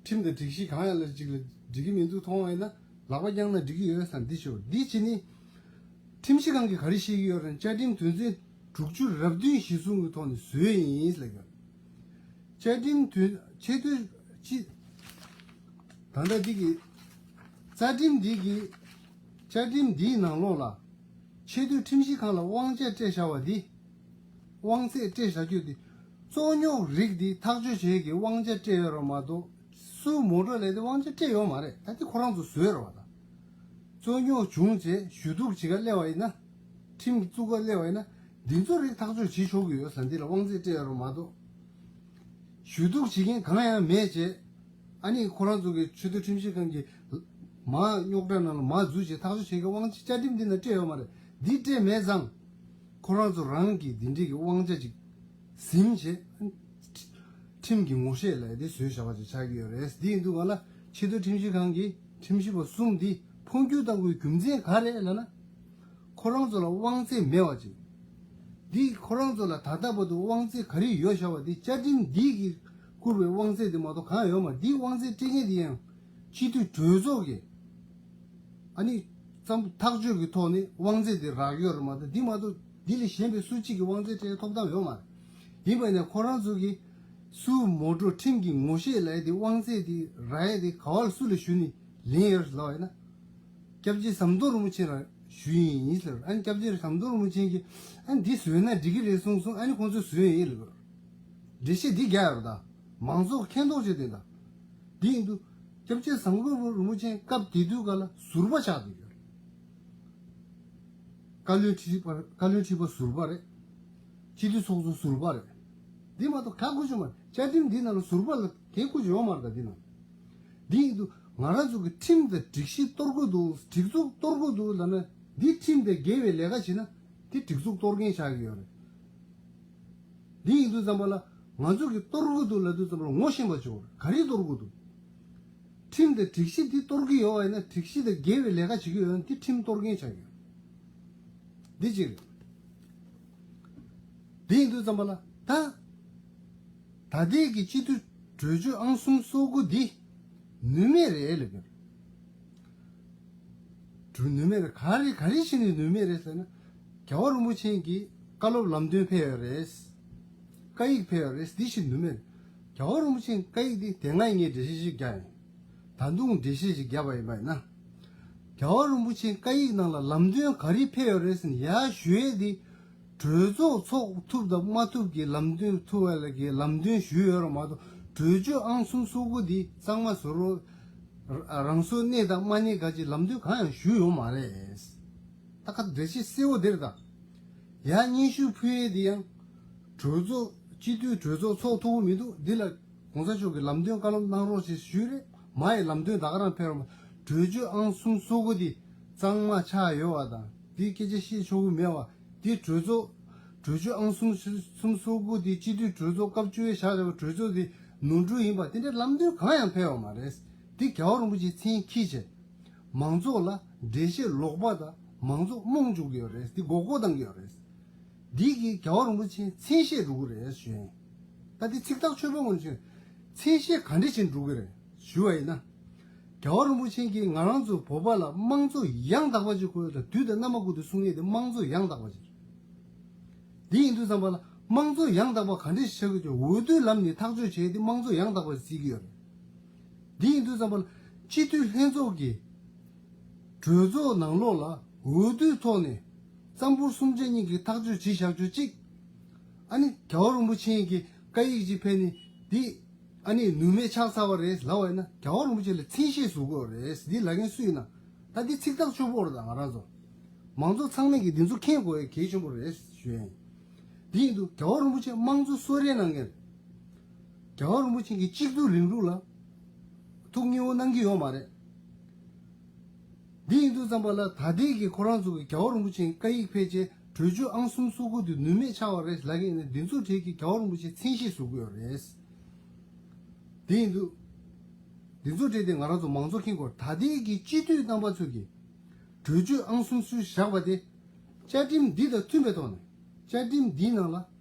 ཁྲིམས་དང་སྒྲིག་གཞི་གང་ཡང་ལ་གཅིག་ལ་འགྲིག་གི་མི་འདུག་མཐོང་བ་ཡིན་ན་ལག་པ་བརྐྱངས་ན་འགྲིག་གི་ཡོད་བསམ་འདི་ཞུ། འདི་བྱེད་ནི། ཁྲིམས་ཞིབ་ཁང་གིས་ག་རེ་བཤད་ཀྱི་ཡོད་རེད། བཅའ་ཁྲིམས་དོན་ཚན་དྲུག་ཅུ་རབ་བདུན་གཞིར་བཟུང་གི་ཐོག་ནས་བཟོས་ཡིན་ལབ་ཀྱི་ཡོད། བཅའ་ཁྲིམས་དོན་ཆེས་མཐོའི་སྤྱི། ད་ལྟ་འདི་གི། རྩ་ཁྲིམས་འདི་གི། བཅའ་ཁྲིམས་འདིའི་ནང་ལོགས་ལ། ཆེས་མཐོའི་ཁྲིམས་ཞིབ་ཁང་ལ་དབང་ཆ་སྤྲད་བཞག་པ་འདི། དབང་ཚད་སྤྲད་བཞག་རྒྱུ་འདི། རྩོད་རྙོག་རིགས་འདི་ཐག་གཅོད་བྱེད་ཀྱི་དབང་ཆ་སྤྲད་ཡོད་རེད་མ་གཏོགས། སུ་མོ་ཊ་ལས་དེ་དབང་ཆ་སྤྲད་ཡོད་མ་རེད། ད་འདི་ཁོ་རང་ཚོ་བཟོས་རེད་བ་ད། རྩོད་རྙོག་བྱུང་རྗེས་ཞུ་གཏུག་བྱེད་ག་སླེབས་པ་ཡིན་ན། ཁྲིམས་བཙུགས་ག་སླེབས་པ་ཡིན་ན། འདི་ཚོ་རིགས་ཐག་གཅོད་བྱེད་ཆོག་གི་ཡོད་ཟེར་འདི་ལ་དབང་ཚད་སྤྲད་ཡོད་རེད་མ་གཏོགས། ཞུ་གཏུག་བྱེད་མཁན་གང་ཡང་མེད་བྱས། ཨ་ནི་ཁོ་རང་ཚོ་གི་ཆེས་མཐོའི་ཁྲིམས་ཞིབ་ཁང་གི་མ་རྙོག་དྲ་ནང་ལ་མ་འཛུལ་བྱས་ཐག་གཅོད་བྱེད་མཁན་དབང་ཆ་བཅའ་ཁྲིམས་འདི་ནང་སྤྲད་ཡོད་མ་རེད། འདི་སྤྲད་མེད་ཙང་། ཁོ་རང་ཚོ་རང་གི་འདི་འདྲའི་གི་དབང་ཆ་ཅིག་ཟིན་བྱས། ཁྲིམས་ཀྱི་ངོ་ཤེས་ལ་དེ་བཟོས་བཞག་པ་ཅིག་ཆགས་ཀྱི་ཡོད་རེད། འདི་ཡིན་དུས་ག་ལ་ཆེས་མཐོའི་ཁྲིམས་ཞིབ་ཁང་གི་ཁྲིམས་ཞིབ་པ་གསུམ་འདི་འཕོ་འགྱུར་བཏང་དགོས་རྒྱུ་མཚན་ག་རེད་ལབ་ན། ཁོ་རང་ཚོ་ལ་དབང་ཚད་མེད་པ་ཅིག་འདི་ཁོ་རང་ཚོ་ལ་ད་ལྟ་བར་དུ་དབང་ཚད་ག་རེ་ཡོད་བཞག་པ་འདི་བཅའ་ཁྲིམས་འདི་གིས་བསྐུར་བའི་དབང་ཚད་འདི་མ་གཏོགས་གང་ཡང་ཡོད་མ་རེད། འདི་དབང་ཚད་སྤྲད་མཁན་འདི་ཡང་སྤྱི་འཐུས་གྲོས་ཚོགས་ཀྱི་ཨ་ནི་ཙམ་ཐག་གཅོད་ཀྱི་ཐོག་ནས་དབང་ཚད་འདི་རག་ཡོད་རེད་མ་གཏོགས་འདི་མ་གཏོགས་འདི་ལས་གཞན་པའི་སུ་གཅིག་གིས་དབང་ཚད་སྤྲད་ཐོབ་ཐང་ཡོད་མ་རེད། ཡིན་པ་ཡིན་ན་ཁོ་རང་ཚོ་གིས་སུ་མོ་ཊ་ཁྲིམས་ཀྱི་ངོ་ཤེས་ལབ་ཡ་དེ་དབང་ཚད་དེ་རག་ཡ་དེ་ག་བ་ལ་སུ་ལ་ཞུས་ནས་ལེན་ཡོད་རེད་ལབ་པ་ཡིན་ན། སྐྱབས་རྗེ་ཟམ་གདོང་རིན་པོ་ཆེ་ལ་ཞུས་ཡིན་ཟེར། ཨ་ནི་སྐྱབས་རྗེ་ཟམ་གདོང་རིན་པོ་ཆེ་གིས་ཨ་ནི་འདི་བཟོས་ན་འགྲིག་གི་རེད་གསུངས་སོང་། ཨ་ནི་ཁོང་ཚོས་བཟོས་ཡིན་ལབ། འགྲེལ་བཤད་འདི་རྒྱག་ཡོད་རེད་ད། མང་ཚོགས་མཁྱེན་རྟོགས་བྱེད་དེ་ད། འདི་ཡིན་དུས་སྐྱབས་རྗེ་ཟམ་གདོང་རིན་པོ་ཆེ་སྐབས་དེ་དུས་ག་ལ་ཟུར་པ་ཆགས་བསྡད་ཡོད་རེད། བཀའ་བློན་ཁྲི་པ་བཀའ་བློན་ཁྲི་པ་ཟུར་པ་རེད། སྤྱི་འཐུས་ཚོགས་གཙོ་ཟུར་པ་རེད། འདི་མ་གཏོགས་ག་དགོས་ཀྱི་མ་རེད། བཅའ་ཁྲིམས་འདི་ནང་ལ་ཟུར་པ་ལ་གའི་དགོས་ཀྱི་ཡོད་མ་རེད། ད་འདི་ནང་འདི་ཡིན་དུས་ང་རང་ཚོ་གི་ཁྲིམས་དང་སྒྲིག་གཞི་གཏོར་དགོས་འདུག་སྒྲིག་འཛུགས་གཏོར་དགོས་འདུག་ལབ་ན། འདི་ཁྲིམས་དང་འགལ་བའི་ལས་ཀ་བྱེད་ན་འདི་སྒྲིག་འཛུགས་གཏོར་མཁན་ཆགས་ཀྱི་ཡོད་རེད། འདི་ཡིན་དུས་ཙམ་པ་ལ་ང་ཚོ་གི་གཏོར་དགོས་འདུག་ལབ་དུས་ཙམ་པ་ལ་ངོ་ཤེས་པ་བྱེད་དགོས་རེད། ག་རེ་གཏོར་དགོས་འདུག་ཁྲིམས་དང་སྒྲིག་གཞི་འདི་གཏོར་གྱི་ཡོད་པ་ཡིན་ན། སྒྲིག་གཞི་དང་འགལ་བའི་ལས་ཀ་བྱེད་ཀྱི་ཡོད་ན་འདི་ཁྲིམས་གཏོར་མཁན་ཆགས་ཀྱི་ཡོད། འདི་གཅིག་རེད། འདི་ཡིན་དུས་ཙམ་པ་ལ་ད་ད་ལྟའི་གི་སྤྱི་འཐུས་གྲོས་ཆོད་ཨང་གསུམ་སོ་དགུ་འདི་ནུས་མེད་རེད་ལབ་ཀྱི་རེད། གྲུ་ནུས་མེད་རེད། ག་རེ་ག་རེ་བྱས་ནས་ནུས་མེད་རེད་ཟེར་ན། རྒྱལ་བ་རིན་པོ་ཆེ་གིས་བཀའ་སློབ་ལམ་སྟོན་ཕེབས་ཡོད་རེད། བཀའ་ཡིག་ཕེབས་ཡོད་རེད། འདི་ཞིག་ནུས་མེད་རེད། རྒྱལ་བ་རིན་པོ་ཆེ་བཀའ་ཡིག་འདི་དེ་སྔ་ངས་འགྲེལ་བཤད་ཞིག་རྒྱག་ཡིན། ད་དུང་འགྲེལ་བཤད་ཞིག་རྒྱབ་པ་ཡིན་པ་ཡིན་ན། རྒྱལ་བ་རིན་པོ་ཆེ་བཀའ་ཡིག་ནང་ལ་ལམ་སྟོན་ག་རེ་ཕེབས་ཡོད་རེད་ཟེར་ན། ཡར་ཞུ་ཡས་འདི་གྲོས་ཚོགས་ཚོགས་ཐུབ་དང་མ་ཐུབ་ཀྱི་ལམ་སྟོན་ཐུབ་པ་ལ་གི་ལམ་སྟོན་ཞུས་ཡོད་རེད་མ་གཏོགས། གྲོས་ཆོད་ཨང་གསུམ་སོ་དགུ་འདི་གཙང་མ་བཟོ་རོགས། རང་སོར་གནས་དང་མ་གནས་ག་ཅིག་ལམ་སྟོན་གང་ཡང་ཞུས་ཡོད་མ་རེད། ད་ཁ་འགྲེལ་བཤད་གསལ་བོ་འདིར་ད། ཡང་སྙན་ཞུ་ཕུལ་ཡས་འདི་ཡང་གྲོས་ཚོགས་སྤྱི་འཐུས་གྲོས་ཚོགས་ཚོགས་ཐུབ་ཀྱི་མི་འདུག་འདི་ལ་གོང་ས་མཆོག་གིས་ལམ་སྟོན་བཀའ་སློབ་གནང་རོགས་ཞེས་ཞུས་རེད། མ་ཡི་ལམ་སྟོན་ད་ག་རང་ཕེབས་རོགས། གྲོས་ཆོད་ཨང་གསུམ་སོ་དགུ་འདི་གཙང་མ་ཆགས་ཡོད་པ་དང་། འདི་སྐད་ཆ་བཤད་ཆོག་གི་མེད་པ། འདི་གྲོས་ཚོགས་གྲོས་ཆོད་ཨང་གསུམ་གསུམ་སོ་དགུ་འདི་སྤྱི་འཐུས་གྲོས་ཚོགས་སྐབས་བཅུ་པའི་བཞག་བཞག་པའི་གྲོས་ཚོགས་འདི་ནོར་འཁྲུལ་ཡིན་པ་དེ་འདྲའི་ལམ་སྟོན་གང་ཡང་ཕེབས་པ་མ་རེད། འདི་རྒྱལ་བ་རིན་པོ་ཆེའི་མཚན་འཁྱེར་བྱས། མང་ཚོགས་ལ་འགྲེལ་བཤད་ལོག་པ་དང་མང་ཚོགས་རྨོངས་འཇུག་གི་ཡོད་རེད། འདི་མགོ་སྐོར་བཏང་གི་ཡོད་རེད། འདི་གིས་རྒྱལ་བ་རིན་པོ་ཆེ་མཚན་ཤས་འགྲོ་གི་རེད་ཞུ་ཡིན། ད་འདི་ཚིག་ཐག་ཆོད་པོ་ངོས་ནས་ཞུ་ཡིན། མཚན་ཤས་ག་འདྲ་ཞིག་འགྲོ་གི་རེད་ཞུ་བ་ཡིན་ན། རྒྱལ་བ་རིན་པོ་ཆེ་གིས་ང་རང་ཚོ་བོད་པ་ལ་དམངས་གཙོ་ཡང་དག་པ་ཅིག་དགོས་ལ། དུས་དང་རྣམ་པ་ཀུན་ཏུ་གསུང་ཡས་དེ་དམངས་གཙོ་ཡང་དག་པ་ཅིག་འདི་ཡིན་དུས་ཙམ་པ་ལ་དམངས་གཙོ་ཡང་དག་པ་ག་འདྲ་ཞིག་བྱ་དགོས་ཀྱི། འོས་བསྡུའི་ལམ་ནས་ཐག་གཅོད་བྱས་ཏེ་དམངས་གཙོ་ཡང་དག་པ་ཞིག་བརྩི་གི་ཡོད་རེད། འདི་ཡིན་དུས་ཙམ་པ་ལ་སྤྱི་འཐུས་ལྷན་ཚོགས་ཀྱིས་གྲོས་ཚོགས་ནང་ལོགས་ལ་འོས་བསྡུའི་ཐོག་ནས་རྩ་འབོར་གསུམ་ཆ་གཉིས་ཀྱིས་ཐག་གཅོད་བྱེད་བཞག་རྒྱུ་གཅིག་ཨ་ནི་རྒྱལ་བ་རིན་པོ་ཆེ་གི་བཀའ་ཡིག་ཅིག་ཕེབས་ནས་འདི་ཨ་ནི་ནུས་མེད་ཆགས་ཚར་བ་རེད་ལབ་པ་ཡིན་ན། རྒྱལ་བ་རིན་པོ་ཆེ་ལ་མཚན་ཤས་ཟུག་དགོས་རེད། འདི་ལབ་མཁན་སུ་ཡིན་ན། ད་འདི་ཚིག་ཐག་ཆོད་པོ་རེད། ད་ང་རང་ཚོ་མང་ཚོགས་ཚང་མས་ཀྱི་འདི་ཚོ་མཁྱེན་དགོས་ཡ་གལ་ཆེན་པོ་རེད་ཞུ་ཡ་ཡིན། འདི་ཡིན་དུས་རྒྱལ་བ་རིན་པོ་ཆེ་དམངས་གཙོ་གསོལ་རས་གནང་མཁན་རེད། རྒྱལ་བ་རིན་པོ་ཆེ་གི་གཅིག་སྡུད་རིང་ལུགས་ལ་ཐུགས་མཉེས་པོ་གནང་གི་ཡོད་མ་རེད། འདི་ཡིན་དུས་ཙམ་པ་ལ་ད་ལྟའི་གི་ཁོ་རང་ཚོ་གི་རྒྱལ་བ་རིན་པོ་ཆེ་བཀའ་ཡིག་ཕལ་ཆེར་གྲོས་ཆོད་ཨང་གསུམ་སོ་དགུ་དེ་ནུས་མེད་ཆགས་པ་རེད་ལབ་མཁན་ཡིན་ན། འདི་ཚོ་གྲས་ཀྱིས་རྒྱལ་བ་རིན་པོ་ཆེ་མཚན་ཤས་ཟུག་གི་ཡོད་རེད། འདི་ཡིན་དུས་འདི་ཚོ་གྲས་དེ་ང་རང་ཚོ་མང་ཚོགས་མཁྱེན་དགོས། ད་ལྟའི་གི་སྤྱི་འཐུས་རྣམ་པ་ཚོ་གིས་གྲོས་ཆོད་ཨང་གསུམ་སུས་བཞག་པ་དེ་བཅའ་ཁྲིམས་འདི་དང་མཐུན་པའི་ཐོག་ནས། བཅའ་ཁྲིམས་འདིའི་ནང་ལ་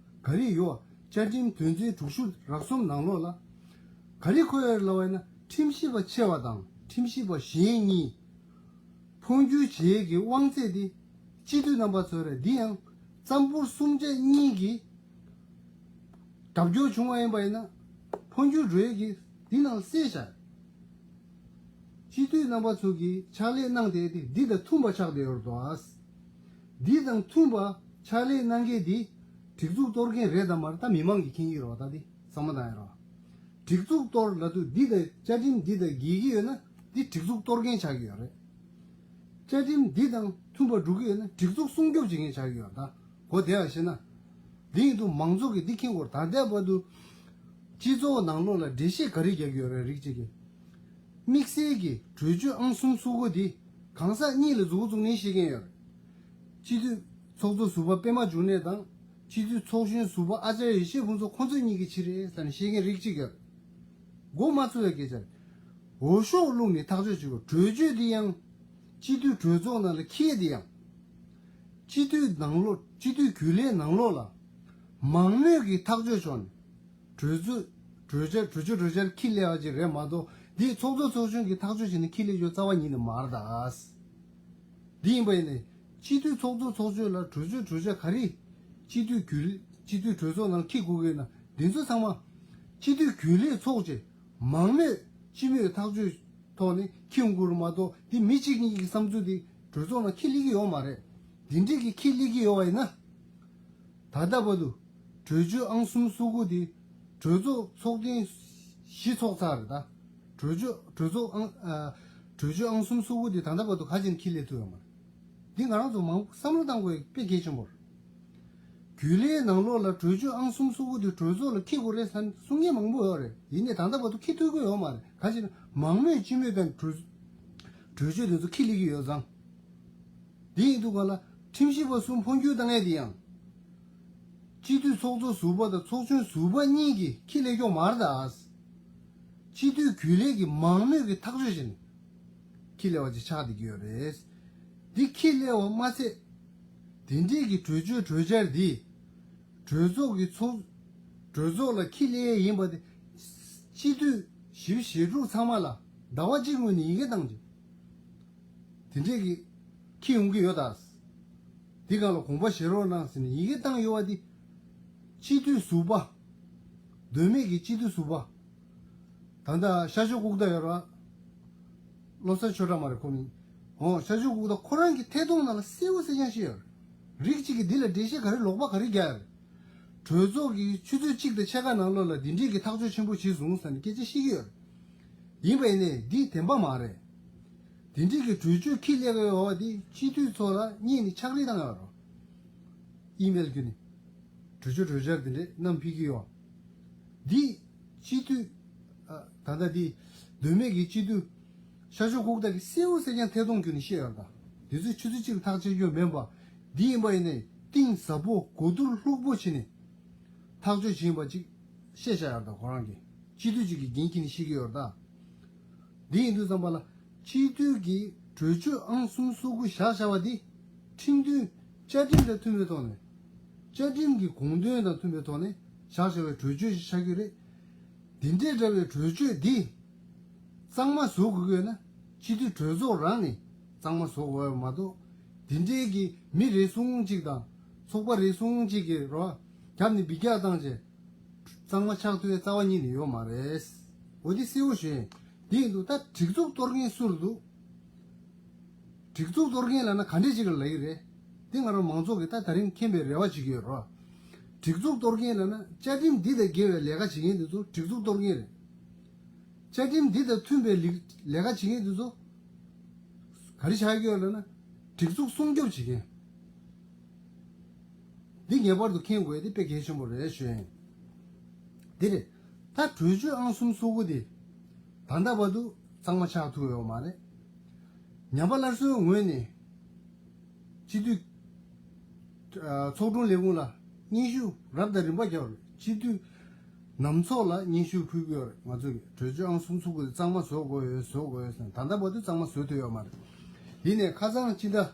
ག་རེ་ཡོད། བཅའ་ཁྲིམས་དོན་ཚན་དྲུག་ཅུ་རེ་གསུམ་ནང་ལོགས་ལ་ག་རེ་འཁོད་ཡོད་ལབ་པ་ཡིན་ན། ཁྲིམས་ཞིབ་པ་ཆེ་བ་དང་ཁྲིམས་ཞིབ་པ་གཞན་གཉིས་འཕོ་འགྱུར་བྱེད་ཡས་ཀྱི་དབང་ཚད་དེ་སྤྱི་འཐུས་རྣམ་པ་ཚོ་རེད། འདི་ཡང་རྩ་འབོར་གསུམ་ཆ་གཉིས་ཀྱི་རྒྱབ་སྐྱོར་བྱུང་བ་ཡིན་པ་ཡིན་ན། འཕོ་འགྱུར་འགྲོ་ཡས་ཀྱི་འདི་ནང་གསལ་བཞག་སྤྱི་འཐུས་རྣམ་པ་ཚོ་གིས་ཕྱག་ལས་གནང་བསྡད་དེ་འདི་དང་མཐུན་པ་ཆགས་བསྡད་ཡོད་རེད་དོ། འདི་དང་མཐུན་པ་ཕྱག་ལས་གནང་མཁན་འདི་སྒྲིག་འཛུགས་གཏོར་མཁན་རེད་དམ་མ་རེད། ད་མི་མང་གིས་མཁྱེན་གྱི་རེད་བ། ད་འདི་བསམ་བློ་བཏང་ཡ་རེད་བ། སྒྲིག་འཛུགས་གཏོར་ལབ་དུས་འདི་དང་བཅའ་ཁྲིམས་འདི་དང་འགལ་གྱི་ཡོད་ན་འདི་སྒྲིག་འཛུགས་གཏོར་མཁན་ཆགས་ཀྱི་ཡོད་རེད། བཅའ་ཁྲིམས་འདི་དང་མཐུན་པ་འགྲོ་གི་ཡོད་ན་སྒྲིག་འཛུགས་སྲུང་སྐྱོབ་བྱེད་མཁན་ཆགས་ཀྱི་ཡོད་རེད། ད་གོ་བདེ་བ་བཤད་ན། འདི་ཡིན་དུས་མང་ཚོགས་ཀྱིས་འདི་མཁྱེན་དགོས་རེད། ད་ལྟའི་བར་དུ་སྤྱི་ཚོགས་ནང་ལོགས་ལ་འགྲེལ་བཤད་ག་རེ་རྒྱག་གི་ཡོད་རེད། རིགས་གཅིག་གིས་དམིགས་བསལ་གྱི་གྲོས་ཆོད་ཨང་གསུམ་སོ་དགུ་འདི་གང་ཟག་གཉིས་ལ་མཛུབ་གུ་བཙུགས་ནས་བཤད་མཁན་ཡོད་རེད། སྤྱི་འཐུས་ཚོགས་གཙོ་ཟུར་པ་པད་མ་འབྱུང་གནས་དང་། སྤྱི་འཐུས་ཚོགས་གཞོན་ཟུར་པ་ཨ་ཅརྱ་ཡེ་ཤེས་ཕུན་ཚོགས་ཁོང་ཚོ་གཉིས་ཀྱི་ཕྱིར་རེད་ཟེར་ནས་བཤད་མཁན་རིགས་གཅིག་ཡོད་རེད། མགོ་མ་ཚོས་པའི་སྐད་ཆ་རེད། འོས་ཤོག་བླུགས་ནས་ཐག་གཅོད་བྱེད་དགོས། གྲོས་ཆོད་འདི་ཡང་སྤྱི་འཐུས་གྲོས་ཚོགས་ནང་ལ་འཁྱེར་ཡས་འདི་ཡང་སྤྱི་འཐུས་ནང་ལོགས། སྤྱི་འཐུས་རྒྱུན་ལས་ནང་ལོགས་ལ་མང་མོས་ཀྱི་ཐག་གཅོད་ཕྱོགས་ནས་གྲོས་ཚོགས་གྲོས་འཆར་གྲོས་ཆོད་གྲོས་འཆར་འཁྱེར་སླེབས་པ་ཅིག་རེད་མ་གཏོགས། འདི་ཚོགས་གཙོ་ཚོགས་གཞོན་གྱིས་ཐག་གཅོད་བྱས་ནས་འཁྱེར་སླེབས་རྒྱུ་རྩ་བ་ཉིད་ནས་མ་རེད་ད། འདི་ཡིན་པ་ཡིན་ནའི་སྤྱི་འཐུས་ཚོགས་གཙོ་ཚོགས་གཞོན་ལ་གྲོས་ཆོད་གྲོས་འཆར་ག་རེ་སྤྱི་འཐུས་རྒྱུན་སྤྱི་འཐུས་གྲོས་ཚོགས་ནང་འཁྱེར་དགོས་ཀྱི་ཡོད་ན། འདི་ཚོ་ཚང་མ་སྤྱི་འཐུས་རྒྱུན་ལས་ཚོགས་བྱས་མང་མོས་སྤྱི་མོས་ཐག་གཅོད་ཐོག་ནས་འཁྱེར་ཡོང་དགོས་རེད་མ་གཏོགས། འདི་མི་གཅིག་གཉིས་ཀྱི་བསམ་ཚུལ་འདི་གྲོས་ཚོགས་ནང་འཁྱེར་སླེབས་ཀྱི་ཡོད་མ་རེད། འདི་འདྲས་ཀྱི་འཁྱེར་སླེབས་ཀྱི་ཡོད་པ་ཡིན་ན། ད་ལྟ་བར་དུ་གྲོས་ཆོད་ཨང་གསུམ་སོ་དགུ་དེ་གྲོས་ཚོགས་ཚོགས་ཐེངས་བཞི་ཚོགས་ཚར་རེད་ད། གྲོས་ཆོད་གྲོས་ཚོགས་ཨང་ཨ་གྲོས་ཆོད་ཨང་གསུམ་སོ་དགུ་དེ་ད་ལྟ་བར་དུ་ག་ཅིག་འཁྱེར་སླེབས་ཐུབ་ཡོད་མ་རེད། འདི་ང་རང་ཚོ་མང་བསམ་བློ་བཏང་དགོས་དཔེ་གལ་ཆེན་པོ་རེད། རྒྱུན་ལས་ནང་ལོགས་ལ་གྲོས་ཆོད་ཨང་གསུམ་སོ་དགུ་དེ་གྲོས་ཚོགས་ལ་འཁྱེར་དགོས་རེད་ཟེར་གསུང་མཁན་མང་པོ་ཡོད་རེད། ཡིན་ནའི་ད་ལྟ་བར་དུ་འཁྱེར་ཐུབ་ཀྱི་ཡོད་མ་རེད། ག་ཅི་ན་མང་མོས་སྤྱི་མོས་དང་གྲོས་གྲོས་ཆོད་དེ་ཚོ་འཁྱེར་སླེབས་ཀྱི་ཡོད་ཙང་། དེ་ཡིན་དུས་ག་ལ་ཁྲིམས་ཞིབ་པ་གསུམ་འཕོ་འགྱུར་བཏང་ཡས་དེ་ཡང་། སྤྱི་འཐུས་ཚོགས་གཙོ་ཟུར་པ་དང་ཚོགས་གཞོན་ཟུར་པ་གཉིས་ཀྱིས་འཁྱེར་སླེབས་ཀྱི་ཡོད་མ་རེད་ད། སྤྱི་འཐུས་རྒྱུན་ལས་ཀྱི་མང་མོས་ཀྱི་ཐག་གཅོད་བྱས་ནས་འཁྱེར་སླེབས་པ་ཅིག་ཆགས་བསྡད་ཀྱི་ཡོད་རེད། འདི་འཁྱེར་སླེབས་པ་མ་ཚད། དེ་འདྲས་ཀྱི་གྲོས་ཆོད་གྲོས་འཆར་འདི་གྲོས་ཚོགས་ཀྱི་ཚོགས་གྲོས་ཚོགས་ལ་འཁྱེར་སླེབས་ཡས་ཡིན་པ་དེ། སྤྱི་འཐུས་བཞི་བཅུ་ཞེ་དྲུག་ཚང་མ་ལ་ཟླ་བ་གཅིག་སྔོན་ནས་ཡི་གེ་བཏང་རྗེས། དེ་འདྲས་ཀྱི་འཁྱེར་ཡོང་གི་ཡོད་ད། འདི་སྒང་ལ་དགོངས་པ་བཞེས་རོགས་གནང་ཟེར་ནས་ཡི་གེ་བཏང་ཡོད་པ་འདི། སྤྱི་འཐུས་ཟུར་པ། དོན་མེད་ཀྱི་སྤྱི་འཐུས་ཟུར་པ། ད་ལྟ་ཤར་ཕྱོགས་ལྐུགས་རྟ་ཡོད་ར། བློ་བཟང་ཆོས་གྲགས་མ་རེད་ཁོ་མིན། འོ་ཤར་ཕྱོགས་ལྐུགས་རྟ་ཁོ་རང་གི་ཐད་གཏོང་ནང་ལ་གསལ་པོ་གསལ་རྐྱང་བཤད་ཡོད་རེད། རིགས་གཅིག་གིས་འདི་ལ་འགྲེལ་བཤད་ག་རེ་ལོག་པ་ག་རེ་རྒྱག་ཡོད་རེད། གྲོས་ཚོགས་ཀྱི་ཆུ་ཚོད་གཅིག་དང་ཕྱེད་ཀ་ནང་ལོགས་ལ་འདི་འདྲས་ཀྱི་ཐག་གཅོད་ཆེན་པོ་བྱས་སོང་ཟེར་ནས་སྐད་ཆ་བཤད་ཀྱི་ཡོད་རེད། ཡིན་པ་ཡིན་ནའི་འདི་བདེན་པ་མ་རེད། དེ་འདྲས་ཀྱི་གྲོས་ཆོད་འཁྱེར་སླེབས་ཡོད་པ་འདི་སྤྱི་འཐུས་ཚོ་ལ་སྙད་ནས་ཕྱག་བྲིས་བཏང་ཡོད་རེད། ཨི་མེལ་བརྒྱུད་ནས་གྲོས་ཆོད་གྲོས་འཆར་དེ་འདྲས་བསྣམས་ཕེབས་ཀྱི་ཡོད། འདི་སྤྱི་འཐུས། ཨ། ད་ལྟ་འདི་དོན་མེད་ཀྱི་སྤྱི་འཐུས་ཤར་ཕྱོགས་ལྐུགས་རྟ་གིས་གསལ་པོ་གསལ་རྐྱང་ཐད་གཏོང་བརྒྱུད་ནས་བཤད་ཡོད་རེད་ད། འདི་ཚོས་ཆུ་ཚོད་གཅིག་ལ་ཐག་བཅད་རྒྱུ་མིན་པ། འདི་ཡིན་པ་ཡིན་ནའི་གཏིང་ཟབ་པོ་གོ་བསྡུར་ལྷུག་པོ་བྱས་ནས་ཐག་གཅོད་བྱས་པ་ཅིག་བཤད་བཞག་ཡོད་རེད་ད། ཁོ་རང་གིས་སྤྱི་འཐུས་ཅིག་གིས་འགན་འཁྱེར་ནས་བཤད་ཀྱི་ཡོད་རེད་ད། འདི་ཡིན་དུས་ཙམ་པ་ལ་སྤྱི་འཐུས་ཀྱི་གྲོས་ཆོད་ཨང་གསུམ་སོ་དགུ་བཞག་བཞག་པ་འདི་ཁྲིམས་མཐུན་བཅའ་ཁྲིམས་དང་མཐུན་པའི་ཐོག་ནས། བཅའ་ཁྲིམས་ཀྱི་དགོངས་དོན་དང་མཐུན་པའི་ཐོག་ནས་བཞག་བཞག་པའི་གྲོས་ཆོད་ཞིག་ཆགས་ཀྱི་རེད། འདི་འདྲའི་འདྲ་བའི་གྲོས་ཆོད་འདི་གཙང་མ་བཟོ་དགོས་ཀྱི་ཡོད་ན་སྤྱི་འཐུས་གྲོས་ཚོགས་རང་ནས་གཙང་མ་བཟོ་དགོས་པ་མ་གཏོགས། འདི་འདྲའི་གི་མི་རེ་ཟུང་གཅིག་དང་ཚོགས་པ་རེ་ཟུང་གཅིག་གིས་རོ་རྒྱབ་ནས་འབུད་རྒྱག་བཏང་རྗེས། གཙང་མ་ཆགས་ཐུབ་པའི་རྩ་བ་ཉིད་ནས་ཡོད་མ་རེད། འོ་འདི་གསལ་པོ་ཞུ་ཡིན། འདི་ཡིན་དུས་ད་སྒྲིག་འཛུགས་གཏོར་མཁན་སུ་རུ་འདུག་སྒྲིག་འཛུགས་གཏོར་མཁན་ལབ་ན་ག་འདྲས་ཅིག་ལ་ལབ་ཀྱི་རེད། འདི་ང་རང་མང་ཚོགས་ཀྱིས་ད་ད་རིང་མཁྱེན་པའི་རེ་བ་བྱེད་ཀྱི་ཡོད་རོ། སྒྲིག་འཛུགས་གཏོར་མཁན་ལབ་ན་བཅའ་ཁྲིམས་འདི་དང་འགལ་བའི་ལས་ཀ་བྱེད་མཁན་འདི་ཚོ་སྒྲིག་འཛུགས་གཏོར་མཁན་རེད། བཅའ་ཁྲིམས་འདི་དང་མཐུན་པའི་ལི་ལས་ཀ་བྱེད་མཁན་འདི་ཚོ་ག་རེ་ཆགས་ཀྱི་ཡོད་ལབ་ན་སྒྲིག་འཛུགས་སྲུང་སྐྱོབ་བྱེད་མཁན། འདི་ངེས་པར་དུ་མཁྱེན་དགོས་ཡ་དེ་དཔེ་གལ་ཆེན་པོ་རེད་ཞུ་ཡིན། འདི་རེད། ད་གྲོས་ཆོད་ཨང་གསུམ་སོ་དགུ་དེ་ད་ལྟ་བར་དུ་གཙང་མ་ཆགས་ཐུབ་ཡོད་མ་རེད། ཉམས་པ་སླར་གསོའི་ངོས་ནས་སྤྱི་འཐུས་ཨ་ཚོགས་དྲུང་ལས་ཁུངས་ལ་སྙན་ཞུ་རབ་དང་རིམ་པ་བརྒྱབ་རེད། སྤྱི་འཐུས་ནམ་ཚོགས་ལ་སྙན་ཞུ་ཕུལ་གྱི་ཡོད་རེད། ང་ཚོ་གི་གྲོས་ཆོད་ཨང་གསུམ་སོ་དགུ་དེ་གཙང་མ་བཟོ་དགོས་ཡོད་བཟོ་དགོས་ཡོད་ཟེར་ནས་ད་ལྟ་བར་དུ་གཙང་མ་བཟོ་ཐུབ་ཡོད་མ་རེད། ཡིན་ནའི་ཁ་སང་སྤྱི་ཟླ།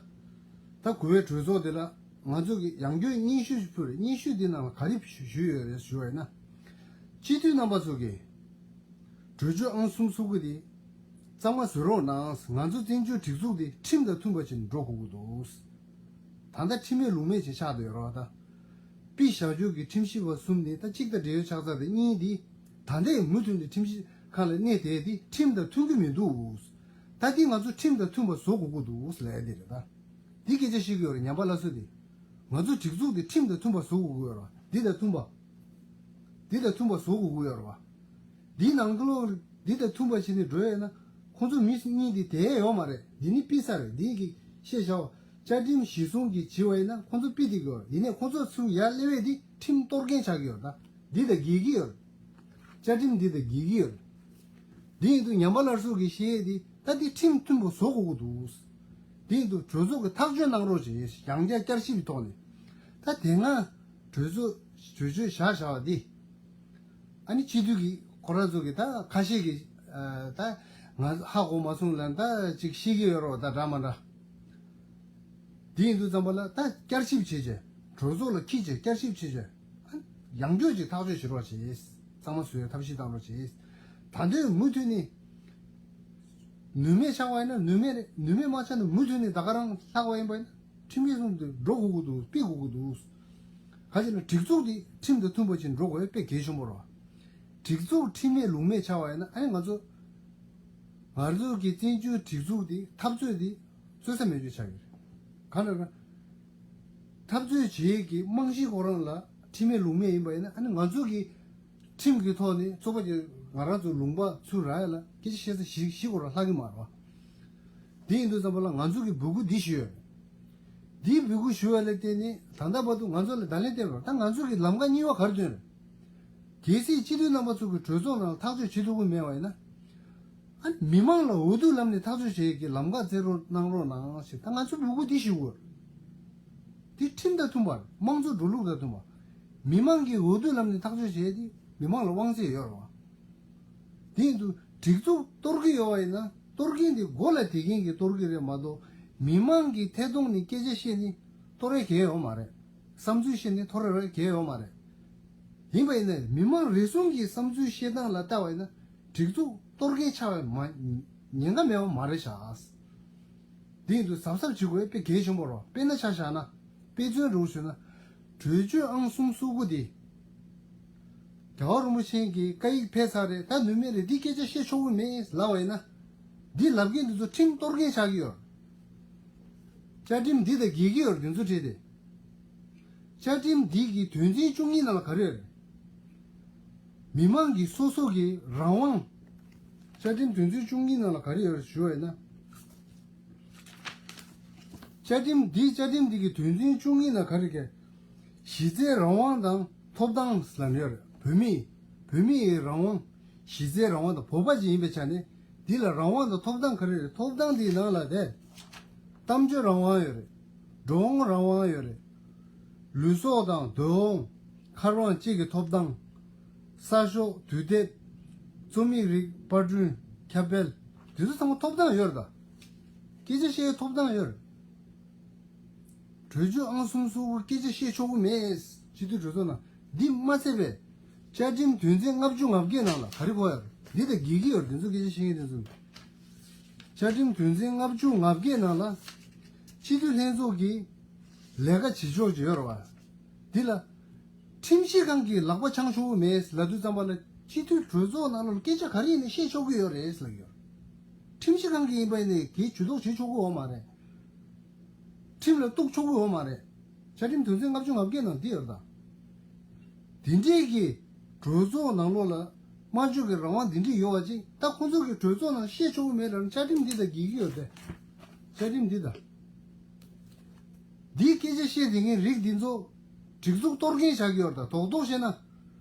ད་དགུ་པའི་གྲོས་ཚོགས་དེ་ལ་ང་ཚོ་གིས་ཡང་བསྐྱར་སྙན་ཞུ་ཞིག་ཕུལ་རེད། སྙན་ཞུ་འདི་ནང་ལ་ག་རེ་ཞུས་ཡོད་རེད་ཞུ་བ་ཡིན་ན། སྤྱི་འཐུས་རྣམ་པ་ཚོ་གིས་གྲོས་ཆོད་ཨང་གསུམ་སོ་དགུ་དེ་གཙང་མ་བཟོ་རོགས་གནང་། ང་ཚོ་བཙན་བྱོལ་སྒྲིག་འཛུགས་དེ་ཁྲིམས་དང་མཐུན་པ་ཞིག་འགྲོ་དགོས་ཀྱི་འདུག་ད་ལྟ་ཁྲིམས་མེད་ལུགས་མེད་ཅིག་ཆགས་བསྡད་ཡོད་རེད་བ་ད། པི་བཞག་རྒྱུ་གི་ཁྲིམས་ཞིབ་པ་གསུམ་དེ་ད་གཅིག་དང་འབྲེལ་ཡོད་ཆགས་ཚར་དེ་གཉིས་དེ་ད་ལྟའི་མུ་མཐུད་ནས་ཁྲིམས་ཞིབ་ཁང་ལ་གནས་བསྡད་དེ་ཁྲིམས་དང་མཐུན་གྱི་མི་འདུག་ད་དེ་ང་ཚོ་ཁྲིམས་དང་མཐུན་པ་བཟོ་དགོས་ཀྱི་འདུག་ལབ་ཡ་དེ་རེད་ད། འདི་སྐད་ཆ་བཤད་ཀྱི་ཡོད་རེད། ཉམས་པ་སླར་གསོ་དེ། ང་ཚོ་སྒྲིག་འཛུགས་དེ་ཁྲིམས་དང་མཐུན་པ་བཟོ་དགོས་ཀྱི་ཡོད་རེད་བ། འདི་དང་མཐུན་པ། འདི་དང་མཐུན་པ་བཟོ་དགོས་ཀྱི་ཡོད་རེད་བ། འདིའི་ནང་ལོགས་འདི་དང་མཐུན་པ་བྱས་ནས་འགྲོ་ཡོད་ན་ཁོང་ཚོ་མི་གཉིས་འདི་བསྡད་ཡ་ཡོད་མ་རེད། འདི་ནི་པི་ས་རེད། འདི་གི་བཤད་བྱའོ། བཅའ་ཁྲིམས་གཞིར་བཟུང་གི་བྱེད་པ་ཡིན་ན་ཁོང་ཚོ་པི་བསྡད་ཀྱི་ཡོད་རེད། ཡིན་ནའི་ཁོང་ཚོ་ཚུར་ཡར་སླེབས་ཡས་འདི་ཁྲིམས་གཏོར་མཁན་ཆགས་ཀྱི་ཡོད་རེད་ད། འདི་དང་འགལ་གྱི་ཡོད་རེད། བཅའ་ཁྲིམས་འདི་དང་འགལ་གྱི་ཡོད་རེད། འདི་ཡིན་དུས་ཉམས་པ་སླར་གསོ་གི་བཤད་ཡས་འདི་ད་འདི་ཁྲིམས་མཐུན་པོ་བཟོ་དགོས་ཀྱི་འདུག་འདི་ཡིན་དུས་གྲོས་ཚོགས་ཀྱི་ཐག་གཅོད་གནང་རོགས་བྱེད། ཡང་བསྐྱར་བསྐྱར་ཞིབ་ཀྱི་ཐོག་ནས། ད་དེ་སྔ་གྲོས་ཚོགས་གྲོས་ཆོད་བཞག་བཞག་པ་འདི། ཨ་ནི་སྤྱི་འཐུས་ཀྱི་ཁོ་རང་ཚོ་གི་ད་ཁ་ཤས་ཀྱི་ཨ་ད་ང་ཧ་གོ་མ་སོང་ལབ་ད་ཅིག་བཤད་ཀྱི་ཡོད་རེད་བ། ད་འདྲ་མ་འདྲ། དེ་ཡིན་དུས་ཙམ་པ་ལ་ད་བསྐྱར་ཞིབ་བྱེད་བྱས། གྲོས་ཚོགས་ལ་འཁྱེར་བྱས་བསྐྱར་ཞིབ་བྱེད་བྱས། ཨ་ཡང་བསྐྱར་ཅིག་ཐག་གཅོད་བྱེད་རོགས་བྱེད། གཙང་མ་བཟོ་ཡའི་ཐབས་ཤེས་གཏང་རོགས་བྱེད། ད་ལྟའི་མུ་མཐུད་ནས་ནུས་མེད་ཆགས་པ་ཡིན་ན་ནུས་མེད་རེད། ནུས་མེད་མ་ཆགས་ན་མུ་མཐུད་ནས་ད་ག་རང་ལྷག་པ་ཡིན་པ་ཡིན་ན་ཁྲིམས་ཀྱི་སྲུང་དུ་འགྲོ་དགོས་ཀྱི་འདུག་ཕུད་དགོས་ཀྱི་འདུག་ག་ཅི་ན་སྒྲིག་འཛུགས་དེ་ཁྲིམས་དང་མཐུན་པ་ཅིག་འགྲོ་དགོས་པའི་དཔེ་གལ་ཆེན་པོ་རེད་བ། སྒྲིག་འཛུགས་ཁྲིམས་མེད་ལུགས་མེད་ཆགས་པ་ཡིན་ན་ཨ་ནི་ང་ཚོ་ང་ཚོ་གི་བཙན་བྱོལ་སྒྲིག་འཛུགས་དེ་འཐབ་རྩོད་དེ་རྩོད་ས་མེད་རྒྱུ་ཆགས་ཀྱི་རེད། གང་ལྟར་ན། འཐབ་རྩོད་བྱེད་ཀྱི་རྨང་གཞི་ཁོ་རང་ལ་ཁྲིམས་མེད་ལུགས་མེད་ཡིན་པ་ཡིན་ན་ཨ་ནི་ང་ཚོ་གི་ཁྲིམས་ཀྱི་ཐོག་ནས་རྩོད་པ་ཀྱི་ང་རང་ཚོ་ལུང་པ་ཚུར་རག་ཡ་ལ་སྐད་ཆ་བཤད་ས་གཞི་གཞི་ཁོ་རང་ལྷག་གི་མ་རེད་བ། དེ་ཡིན་དུས་ཙམ་པ་ལ་ང་ཚོ་གི་འབོད་སྐུལ་འདི་ཞུས་ཡོད། འདིའི་འབོད་སྐུལ་ཞུ་བ་ལ་བརྟེན་ནས་ད་ལྟ་བར་དུ་ང་ཚོ་ལ་བརྡ་ལན་སྟེར་རོགས། ད་ང་ཚོ་གི་ལམ་ཁ་གཉིས་པ་ག་རེ་སྟོན་རེད། གལ་སྲིད་སྤྱི་འཐུས་རྣམ་པ་ཚོ་གི་གྲོས་ཚོགས་ནང་ཐག་གཅོད་བྱེད་ཐུབ་ཀྱི་མེད་པ་ཡིན་ན། ཨ་མི་མང་ལ་འོས་བསྡུ་ལམ་ནས་ཐག་གཅོད་བྱེད་ཀྱི་ལམ་ཁ་བཙལ་རོགས་གནང་རོགས་གནང་ཞེས་ད་ང་ཚོ་འབོད་སྐུལ་འདི་ཞུ་དགོས། འདི་ཁྲིམས་དང་མཐུན་པ་རེད། དམངས་གཙོ་འགྲོ་ལུགས་དང་མཐུན་པ། མི་མང་གིས་འོས་བསྡུ་ལམ་ནས་ཐག་གཅོད་བྱས་ཏེ་མི་མང་ལ་དབང་ཚད་ཡོད་རེད་བ། དེ་ཡིན་དུས་སྒྲིག་འཛུགས་གཏོར་གྱི་ཡོད་པ་ཡིན་ན་གཏོར་མཁན་དེ་མགོ་ལ་བསྡད་མཁན་གྱིས་གཏོར་གྱི་རེད་མ་གཏོགས་མི་མང་གིས་ཐད་གཏོང་ནས་སྐད་ཆ་བཤད་ནས་གཏོར་ཡ་གལ་ཡོད་མ་རེད། བསམ་ཚུལ་བཤད་ནས་གཏོར་ཡ་གལ་ཡོད་མ་རེད། ཡིན་པ་ཡིན་ན་མི་མང་རེ་ཟུང་གི་བསམ་ཚུལ་བཤད་སྟངས་ལ་ལྟ་བ་ཡིན་ན་སྒྲིག་འཛུགས་གཏོར་མཁན་ཆགས་པའི་མ་ཉེན་ཁ་མེད་པ་མ་རེད་ཤག་དེ་ཡིན་དུས་གཟབ་གཟབ་བྱེད་དགོས་དཔེ་གལ་ཆེན་པོ་རེད། དཔེར་ན་ཆ་བཞག་ན་དཔེ་མཚོན་རུ་ཞུས་ན་གྲོས་ཆོད་ཨང་གསུམ་སོ་དགུ་དེ་རྒྱལ་བ་རིན་པོ་ཆེ་གི་བཀའ་ཡིག་ཕེབས་ཚར་རེད། ད་ནུས་མེད་རེད། འདི་སྐད་ཆ་བཤད་ཆོག་གི་མེད་ལབ་པ་ཡིན་ན་འདི་ལབ་མཁན་འདི་ཚོ་ཁྲིམས་གཏོར་མཁན་ཆགས་ཀྱི་ཡོད། བཅའ་ཁྲིམས་འདི་དང་འགལ་གྱི་ཡོད་རེད། འདི་ཚོ་བྲིས་ཏེ། བཅའ་ཁྲིམས་འདི་གི་དོན་ཚན་བཅུ་གཉིས་ནང་ལ་ག་རེ་ཡོད་རེད། མི་མང་གི་སོ་སོ་གི་རང་དབང་། བཅའ་ཁྲིམས་དོན་ཚན་བཅུ་གཉིས་ནང་ལ་ག་རེ་ཡོད་རེད་ཞུ་བ་ཡིན་ན། བཅའ་ཁྲིམས་འདི་བཅའ་ཁྲིམས་འདི་གི་དོན་ཚན་བཅུ་གཉིས་ནང་ག་རེ་གས། གཞི་རྩའི་རང་དབང་དང་ཐོབ་ཐང་ལབ་ནས་ཡོད་རེད། བོད་མི་བོད་མི་ཡི་རང་དབང་། གཞི་རྩའི་རང་དབང་དང་བོད་པ་ཅིག་ཡིན་པའི་ཆ་ནས་འདི་ལ་རང་དབང་དང་ཐོབ་ཐང་ག་རེ་རེད། ཐོབ་ཐང་འདིའི་ནང་ལ་དེ་གཏམ་བརྗོད་རང་དབང་ཡོད་རེད། འགྲོ་འོང་རང་དབང་ཡོད་རེད། ལུས་སྲོག་དང་སྡོད་འོང་མཁར་དབང་བཅས་ཀྱི་ཐོབ་ཐང་། གསར་ཤོག་དུས་དེབ། རྩོམ་ཡིག་རིགས་པར་སྐྲུན། ཁྱབ་སྤེལ། དེ་ཚོ་ཚང་མ་ཐོབ་ཐང་ཡོད་རེད་ད། སྐད་ཆ་བཤད་ཐོབ་ཐང་ཡོད་རེད། གྲོས་ཆོད་ཨང་གསུམ་སོ་དགུ་སྐད་ཆ་བཤད་ཆོག་གི་མེད། སྤྱི་འཐུས་གྲོས་ཚོགས་ནང་འདི་མ་ཚད་པའི་བཅའ་ཁྲིམས་དོན་ཚན་ལྔ་བཅུ་ང་བརྒྱད་ནང་ལ་ག་རེ་འཁོད་ཡོད་རེད། འདི་དང་འགལ་གྱི་ཡོད་རེད། འདི་ཚོ་སྐད་ཆ་བཤད་མཁན་དེ་ཚོ། བཅའ་ཁྲིམས་དོན་ཚན་ལྔ་བཅུ་ང་བརྒྱད་ནང་ལ་སྤྱི་འཐུས་ལྷན་ཚོགས་ཀྱི་ལས་ཀ་བྱེད་ཕྱོགས་ཅིག་ཡོད་རེད་བ། འདི་ལ་ཁྲིམས་ཞིབ་ཁང་གིས་ལག་པ་འཆང་ཆོག་གི་མེད་ལབ་དུས་ཙམ་པ་ལ་སྤྱི་འཐུས་གྲོས་ཚོགས་ནང་ལ་སྐད་ཆ་ག་རེ་ཡིན་ནའི་བཤད་ཆོག་གི་ཡོད་རེད་ལབ་ཡོད། ཁྲིམས་ཞིབ་ཁང་གིས་ཡིན་པ་ཡིན་ནའི་དེའི་ཇུས་གཏོགས་བྱེད་ཆོག་གི་ཡོད་མ་རེད། ཁྲིམས་ལ་གཏུག་ཆོག་གི་ཡོད་མ་རེད། བཅའ་ཁྲིམས་དོན་ཚན་ལྔ་བཅུ་ང་བརྒྱད་ནང་འདི་ཡོད་རེད་ད། དེ་འདྲས་ཀྱི་གྲོས་ཚོགས་ནང་ལོགས་ལ་སྨྲ་བརྗོད་ཀྱི་རང་དབང་འདི་འདྲས་ཡོད་པ་ཅིག་ད་ཁོང་ཚོ་གི་གྲོས་ཚོགས་ནང་བཤད་ཆོག་གི་མེད་ལབ་ན་བཅའ་ཁྲིམས་འདི་དང་འགལ་གྱི་ཡོད་དེ། བཅའ་ཁྲིམས་འདི་དང་འདིའི་སྐད་ཆ་བཤད་བསྡད་མཁན་རིགས་འདི་ཚོ་སྒྲིག་འཛུགས་གཏོར་མཁན་ཆགས་ཀྱི་ཡོད་རེད་ད། རྡོག་རྡོག་བཤད་ན་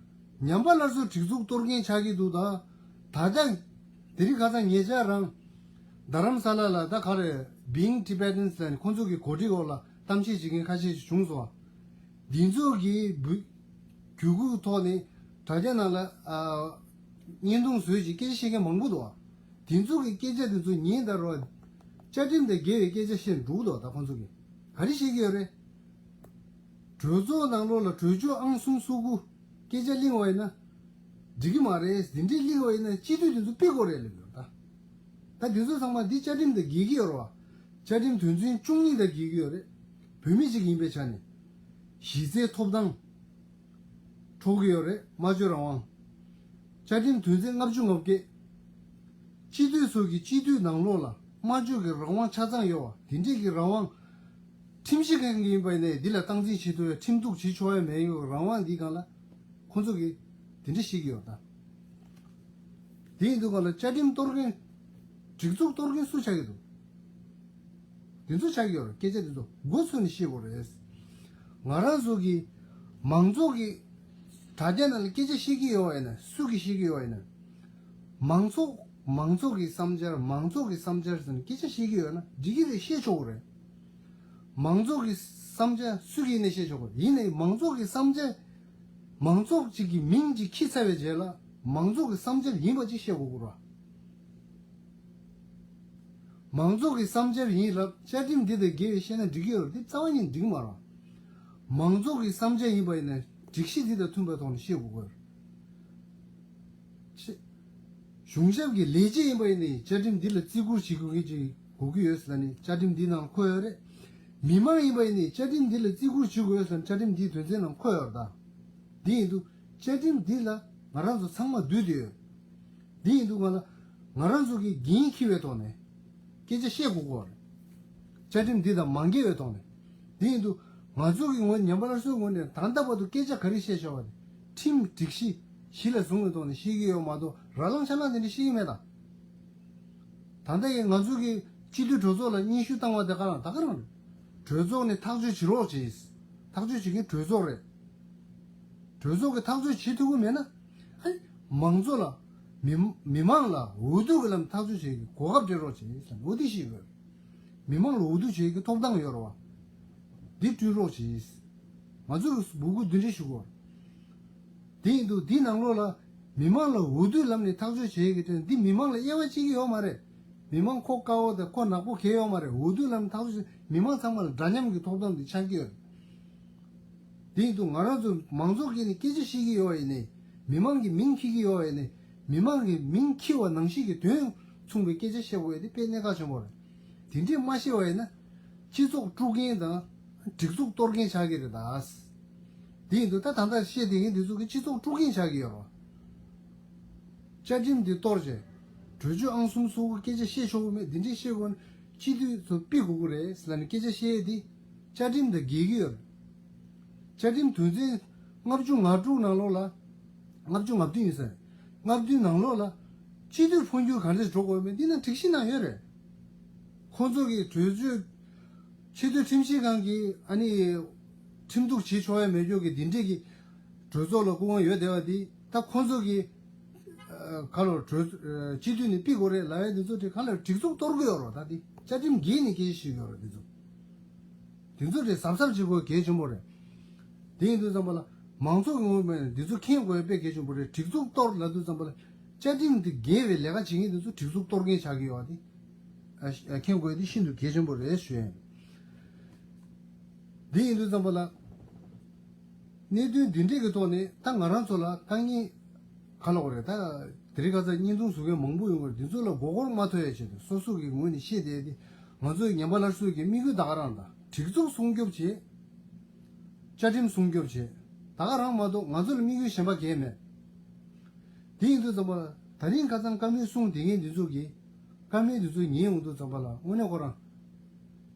ཉམས་པ་སླར་གསོའི་སྒྲིག་འཛུགས་གཏོར་མཁན་ཆགས་ཀྱི་འདུག་ད་ད་ལྟ་དེ་རིང་ཁ་སང་ཉེ་ཆར་རང་རྡ་རམ་ས་ལ་ལ་ད་ག་རེ་Being Tibetans་ལ་ནི་ཁོང་ཚོ་གི་གོ་སྒྲིག་འོག་ལ་གཏམ་བཤད་བྱེད་མཁན་ཁ་ཤས་ཤིག་བྱུང་སོང་བ། འདི་ཚོ་གི་བུ་གྱོད་སྐུལ་ཐོག་ནས་དྲ་རྒྱ་ནང་ལ་ཨ་བརྙན་ཐུང་བཟོས་ཤིག་སྐད་ཆ་བཤད་མཁན་མང་པོ་འདུག་བ། འདི་ཚོ་གི་སྐད་ཆ་འདི་ཚོ་ཉན་ད་རོགས། བཅའ་ཁྲིམས་དང་འགལ་བའི་སྐད་ཆ་བཤད་འགྲོ་གི་འདུག་ད་ཁོང་ཚོ་གི་ག་རེ་བཤད་ཀྱི་ཡོད་རེད། གྲོས་ཚོགས་ནང་ལོགས་ལ་གྲོས་ཆོད་ཨང་གསུམ་སོ་དགུ་སྐད་ཆ་གླེང་བ་ཡིན་ན་འགྲིག་གི་མ་རེད། འདི་འདྲས་གླེང་བ་ཡིན་ན་སྤྱི་འཐུས་འདི་ཚོ་ཕུད་དགོས་རེད་ལབ་ཡོད་ད། ད་འདི་ཚོ་ཚང་མ་འདི་བཅའ་ཁྲིམས་དང་འགལ་གྱི་ཡོད་རེད་བ། བཅའ་ཁྲིམས་དོན་ཚན་བཅུ་གཉིས་དང་འགལ་གྱི་ཡོད་རེད། བོད་མི་གཅིག་ཡིན་པའི་ཆ་ནས་གཞི་རྩའི་ཐོབ་ཐང་འཕྲོག་གི་ཡོད་རེད། སྨྲ་བརྗོད་རང་དབང་། བཅའ་ཁྲིམས་དོན་ཚན་ལྔ་བཅུ་ང་བརྒྱད། སྤྱི་འཐུས་ཚོ་གི་སྤྱི་འཐུས་ནང་ལོགས་ལ་སྨྲ་བརྗོད་ཀྱི་རང་དབང་ཆ་ཚང་ཡོད་བ། དེ་འདྲས་ཀྱི་རང་དབང་ཁྲིམས་ཞིབ་ཁང་གིས་ཡིན་པ་ཡིན་ནའི་འདི་ལ་སྟངས་འཛིན་བྱེད་ཐུབ་ཡ་ཁྲིམས་གཏུག་བྱེད་ཆོག་ཡ་མེད་ཡོད་རང་དབང་འདི་སྒང་ལ་ཁོང་ཚོ་གིས་དེ་འདྲས་བཤད་ཀྱི་ཡོད་ད། དེ་ཡིན་དུས་སྒང་ལ་བཅའ་ཁྲིམས་གཏོར་མཁན། སྒྲིག་འཛུགས་གཏོར་མཁན་སུ་ཆགས་ཀྱི་འདུག་དེ་ཚོ་ཆགས་ཀྱི་ཡོད་རེད། སྐད་ཆ་དེ་ཚོ་མགོ་ཚོས་ནས་བཤད་དགོས་རེད། ང་རང་ཚོ་གི་མང་ཚོགས་ཀྱི་དྲ་རྒྱ་ནང་ལ་སྐད་ཆ་བཤད་ཀྱི་ཡོད་པ་ཡིན་ན་སུ་གིས་བཤད་ཀྱི་ཡོད་པ་ཡིན་ན། མང་ཚོགས་མང་ཚོགས་ཀྱི་བསམ་འཆར་མང་ཚོགས་ཀྱི་བསམ་འཆར་ཟེར་ནས་སྐད་ཆ་བཤད་ཀྱི་ཡོད་ན་འགྲིག་གི་རེད། བཤད་ཆོག་གི་རེད། མང་ཚོགས་ཀྱི་བསམ་འཆར་སུ་གིས་ནས་བཤད་ཆོག་གི་རེད། ཡིན་ནའི་མང་ཚོགས་ཀྱི་བསམ་འཆར་མང་ཚོགས་གཅིག་གི་མིང་གཅིག་འཁྱེར་ཚར་བའི་རྗེས་ལ་མང་ཚོགས་ཀྱི་བསམ་འཆར་ཡིན་པ་ཅིག་བཤད་དགོས་ཀྱི་རེད། མང་ཚོགས་ཀྱི་བསམ་འཆར་ཡིན་ལབ་བཅའ་ཁྲིམས་འདི་དང་འགལ་བའི་བཤད་ན་འགྲིག་གི་ཡོད་རེད། འདི་རྩ་བ་ཉིད་འགྲིག་མ་རེད། མང་ཚོགས་ཀྱི་བསམ་འཆར་ཡིན་པ་ཡིན་ན་སྒྲིག་གཞི་འདི་དང་མཐུན་པའི་ཐོག་ནས་བཤད་དགོས་ཀྱི་ཡོད་རེད། གཞུང་ཞབས་ཀྱི་ལས་བྱེད་ཡིན་པ་ཡིན་ནའི་བཅའ་ཁྲིམས་འདི་ལ་བརྩི་བཀུར་བྱེད་དགོས་ཀྱི་ཅིག་དགོས་ཀྱི་ཡོད་ཟེར་ནས་བཅའ་ཁྲིམས་འདི་ནང་འཁོད་ཡོད་རེད། མི་མང་ཡིན་པ་ཡིན་ནའི་བཅའ་ཁྲིམས་འདི་ལ་བརྩི་བཀུར་བྱེད་དགོས་ཡོད་ཟེར་ནས་བཅའ་ཁྲིམས་འདིའི་དོན་ཚན་ནང་འཁོད་ཡོད་རེད་ད། འདི་ཡིན་དུས་བཅའ་ཁྲིམས་འདི་ལ་ང་རང་ཚོ་ཚང་མ་འདུས་བསྡད་ཡོད། འདི་ཡིན་དུས་ང་ལ་ང་རང་ཚོ་གིས་འགན་འཁྱེར་བའི་ཐོག་ནས་སྐད་ཆ་བཤད་དགོས་ཀྱི་ཡོད་རེད། བཅའ་ཁྲིམས་འདི་དང་མ་འགལ་བའི་ཐོག་ནས། འདི་ཡིན་དུས་ང་ཚོ་གི་ངོས་ཉམས་པ་སླར་གསོའི་ངོས་ནས་ད་ལྟ་བར་དུ་སྐད་ཆ་ག་རེ་བཤད་བཞག་པ་རེད། ཁྲིམས་སྒྲིག་གཞི་གཞི་ལ་བཟུང་བའི་ཐོག་ནས་བཤད་ཀྱི་ཡོད་མ་གཏོགས་ར་ལངས་ཤ་ལངས་དེ་འདྲ་བཤད་ཀྱི་མེད་ད། ད་ལྟ་ཡང་ང་ཚོ་གི་སྤྱི་འཐུས་གྲོས་ཚོགས་ལ་སྙན་ཞུ་བཏང་བ་དེ་ག་རང་ད་ག་རང་རེད། གྲོས་ཚོགས་ནས་ཐག་གཅོད་བྱེད་རོགས་བྱེད། ཐག་གཅོད་བྱེད་མཁན་གྲོས་ཚོགས་རེད། གྲོས་ཚོགས་ཀྱིས་ཐག་གཅོད་བྱེད་ཐུབ་ཀྱི་མེད་ན། ཨ་ནི་མང་ཚོགས་ལ། མི་མི་མང་ལ་འོས་བསྡུ་གི་ལམ་ཐག་གཅོད་བྱེད་ཀྱི་གོ་སྐབས་སྤྲད་རོགས་བྱེད་ཟེར་ནས་འོ་དེ་ཞིག་དགོས། མི་མང་ལ་འོས་བསྡུ་བྱེད་ཀྱི་ཐོབ་ཐང་ཡོད་རེད་བ། འདི་བསྐྲུན་རོགས་བྱེད། ང་ཚོས་འབོད་སྐུལ་འདི་འདྲ་ཞུ་དགོས། དེ་ཡིན་དུས་འདི་ནང་ལོགས་ལ་མི་མང་ལ་འོས་བསྡུའི་ལམ་ནས་ཐག་གཅོད་བྱེད་ཀྱི་དོན་འདི་མི་མང་ལ་དབྱེ་བ་ཕྱེ་གི་ཡོད་མ་རེད། མི་མང་ཁོ་དཀར་པོ་དང་ཁོ་ནག་པོ་གང་ཡོད་མ་རེད། འོས་བསྡུའི་ལམ་ནས་ཐག་གཅོད་མི་མང་ཚང་མ་ལ་འདྲ་མཉམ་གྱི་ཐོབ་ཐང་འདི་ཆགས་ཀྱི་ཡོད་རེད། དེ་ཡིན་དུས་ང་རང་ཚོ་མང་ཚོགས་ཀྱི་ནས་སྐད་ཆ་བཤད་ཀྱི་ཡོད་པ་ཡིན་ནའི། མི་མང་གི་མིང་འཁྱེར་གྱི་ཡོད་པ་ཡིན་ནའི། མི་མང་གི་མིང་འཁྱེར་བ་ནང་བཞིན་གྱི་དོན་མཚུངས་པའི་སྐད་ཆ་བཤད་དགོས་ཡ་དེ་དཔེ་གནད་འགག་ཆེན་པོ་རེད། དེ་འདྲས་མ་བཤད་པ་ཡིན་ན། སྤྱི་ཚོགས་དཀྲུག་མཁན་དང་སྒྲིག་འཛུགས་གཏོར་མཁན་ཆགས་ཀྱི་རེད་ད། དེ་ཡིན་དུས་ད་ད་ལྟ་བཤད་བསྡད་མཁན་དེ་ཚོ་གི་སྤྱི་ཚོགས་དཀྲུག་མཁན་ཆགས་ཀྱི་ཡོད་རེད། བཅའ་ཁྲིམས་འདི་གཏོར་བྱས། གྲོས་ཆོད་ཨང་གསུམ་སོགས་ཀྱི་སྐད་ཆ་བཤད་ཆོག་གི་མེད། འདི་འདྲས་བཤད་དགོས་ན་སྤྱི་འཐུས་ཚོ་ཕུད་དགོས་ཀྱི་རེད་ཟེར་ལབ་ནས་སྐད་ཆ་བཤད་ཡས་དེ་བཅའ་ཁྲིམས་དང་འགལ་གྱི་ཡོད་རེད། བཅའ་ཁྲིམས་དོན་ཚན་ལྔ་བཅུ་ང་དྲུག་ནང་ལོགས་ལ། ལྔ་བཅུ་ང་བདུན་ཡིན་ས་རེད། ལྔ་བདུན་ནང་ལོགས་ལ་སྤྱི་འཐུས་འཕོ་འགྱུར་ག་འདྲས་འགྲོ་དགོས་མེད་འདི་ནང་སྒྲིག་གཞི་ནང་ཡོད་རེད། ཁོང་ཚོ་གི་གྲོས་ཆོད། ཆེས་མཐོའི་ཁྲིམས་ཞིབ་ཁང་གིས་ཨ་ནི་ཁྲིམས་གཏུག་བྱེད་ཆོག་ཡ་མེད་ཆོག་གི་འདི་འདྲས་ཀྱི་གྲོས་ཚོགས་ལ་སྐུ་དབང་ཡོད་བསྡད་པ་འདི་ད་ཁོང་ཚོ་གི་ཨ་ག་ལོ་གྲོས་ཨ་སྤྱི་འཐུས་ནས་ཕུད་དགོས་རེད་ལབ་ཡ་འདི་ཚོ་དེ་ག་ལ་སྒྲིག་འཛུགས་གཏོར་གི་ཡོད་རེད། ད་འདི་བཅའ་ཁྲིམས་འགལ་ནས་སྐད་ཆ་ཞུ་གི་ཡོད་རེད། འདི་ཚོ་འདི་ཚོ་དེ་གཟབ་གཟབ་བྱེད་དགོས་གལ་ཆེན་པོ་རེད། དེ་ཡིན་དུས་ཙམ་པ་ལ་མང་ཚོགས་ཀྱི་ངོས་ནས་འདི་ཚོ་མཁྱེན་དགོས་དཔེ་གལ་ཆེན་པོ་རེད། སྒྲིག་འཛུགས་གཏོར་ལབ་དུས་ཙམ་པ་ལ་བཅའ་ཁྲིམས་འདི་འགལ་བའི་ལས་ཀ་བྱེད་མཁན་འདི་ཚོ་སྒྲིག་འཛུགས་གཏོར་མཁན་ཆགས་ཀྱི་ཡོད་པ་དེ་ཨ་ཨ་མཁྱེན་དགོས་དེ་ཤིན་ཏུ་གལ་ཆེན་པོ་རེད་ཞུ་ཡ་ཡིན། འདི་ཡིན་དུས་ཙམ་པ་ལ། གནད་དོན་འདི་འདྲས་ཀྱི་ཐོག་ནས་ད་ང་རང་ཚོ་ལ་དཀའ་ངལ་ག་ལ་གོ་རེད། ད་དེ་རིང་ཁ་སང་བརྙན་ཐུང་བཟོ་མཁན་མང་པོ་ཡོང་གི་རེད། འདི་ཚོ་ལ་མགོ་སྐོར་མ་ཐོན་ཡ་ཆེད་དུ་སོ་སོ་གི་ངོས་ནས་བཤད་བསྡད་དེ། ང་ཚོའི་ཉམས་པ་སླར་གསོའི་གི་དམིགས་ཡུལ་ད་ག་རང་དང་སྒྲིག་འཛུགས་སྲུང་སྐྱོབ་བྱེད། བཅའ་ཁྲིམས་སྲུང་སྐྱོབ་བྱེད། ད་ག་རང་མ་གཏོགས་ང་ཚོ་ལ་དམིགས་ཡུལ་གཞན་པ་གང་ཡང་མེད། དེ་ཡིན་དུས་ཙམ་པ་ལ་ད་རིང་ཁ་སང་བཀའ་མོལ་གསུངས་བསྡད་མཁན་འདི་ཚོ་གིས་བཀའ་མོལ་འདི་ཚོ་ཉན་ཡོང་དུས་ཙམ་པ་ལ་དངོས་གནས་ཁོ་རང་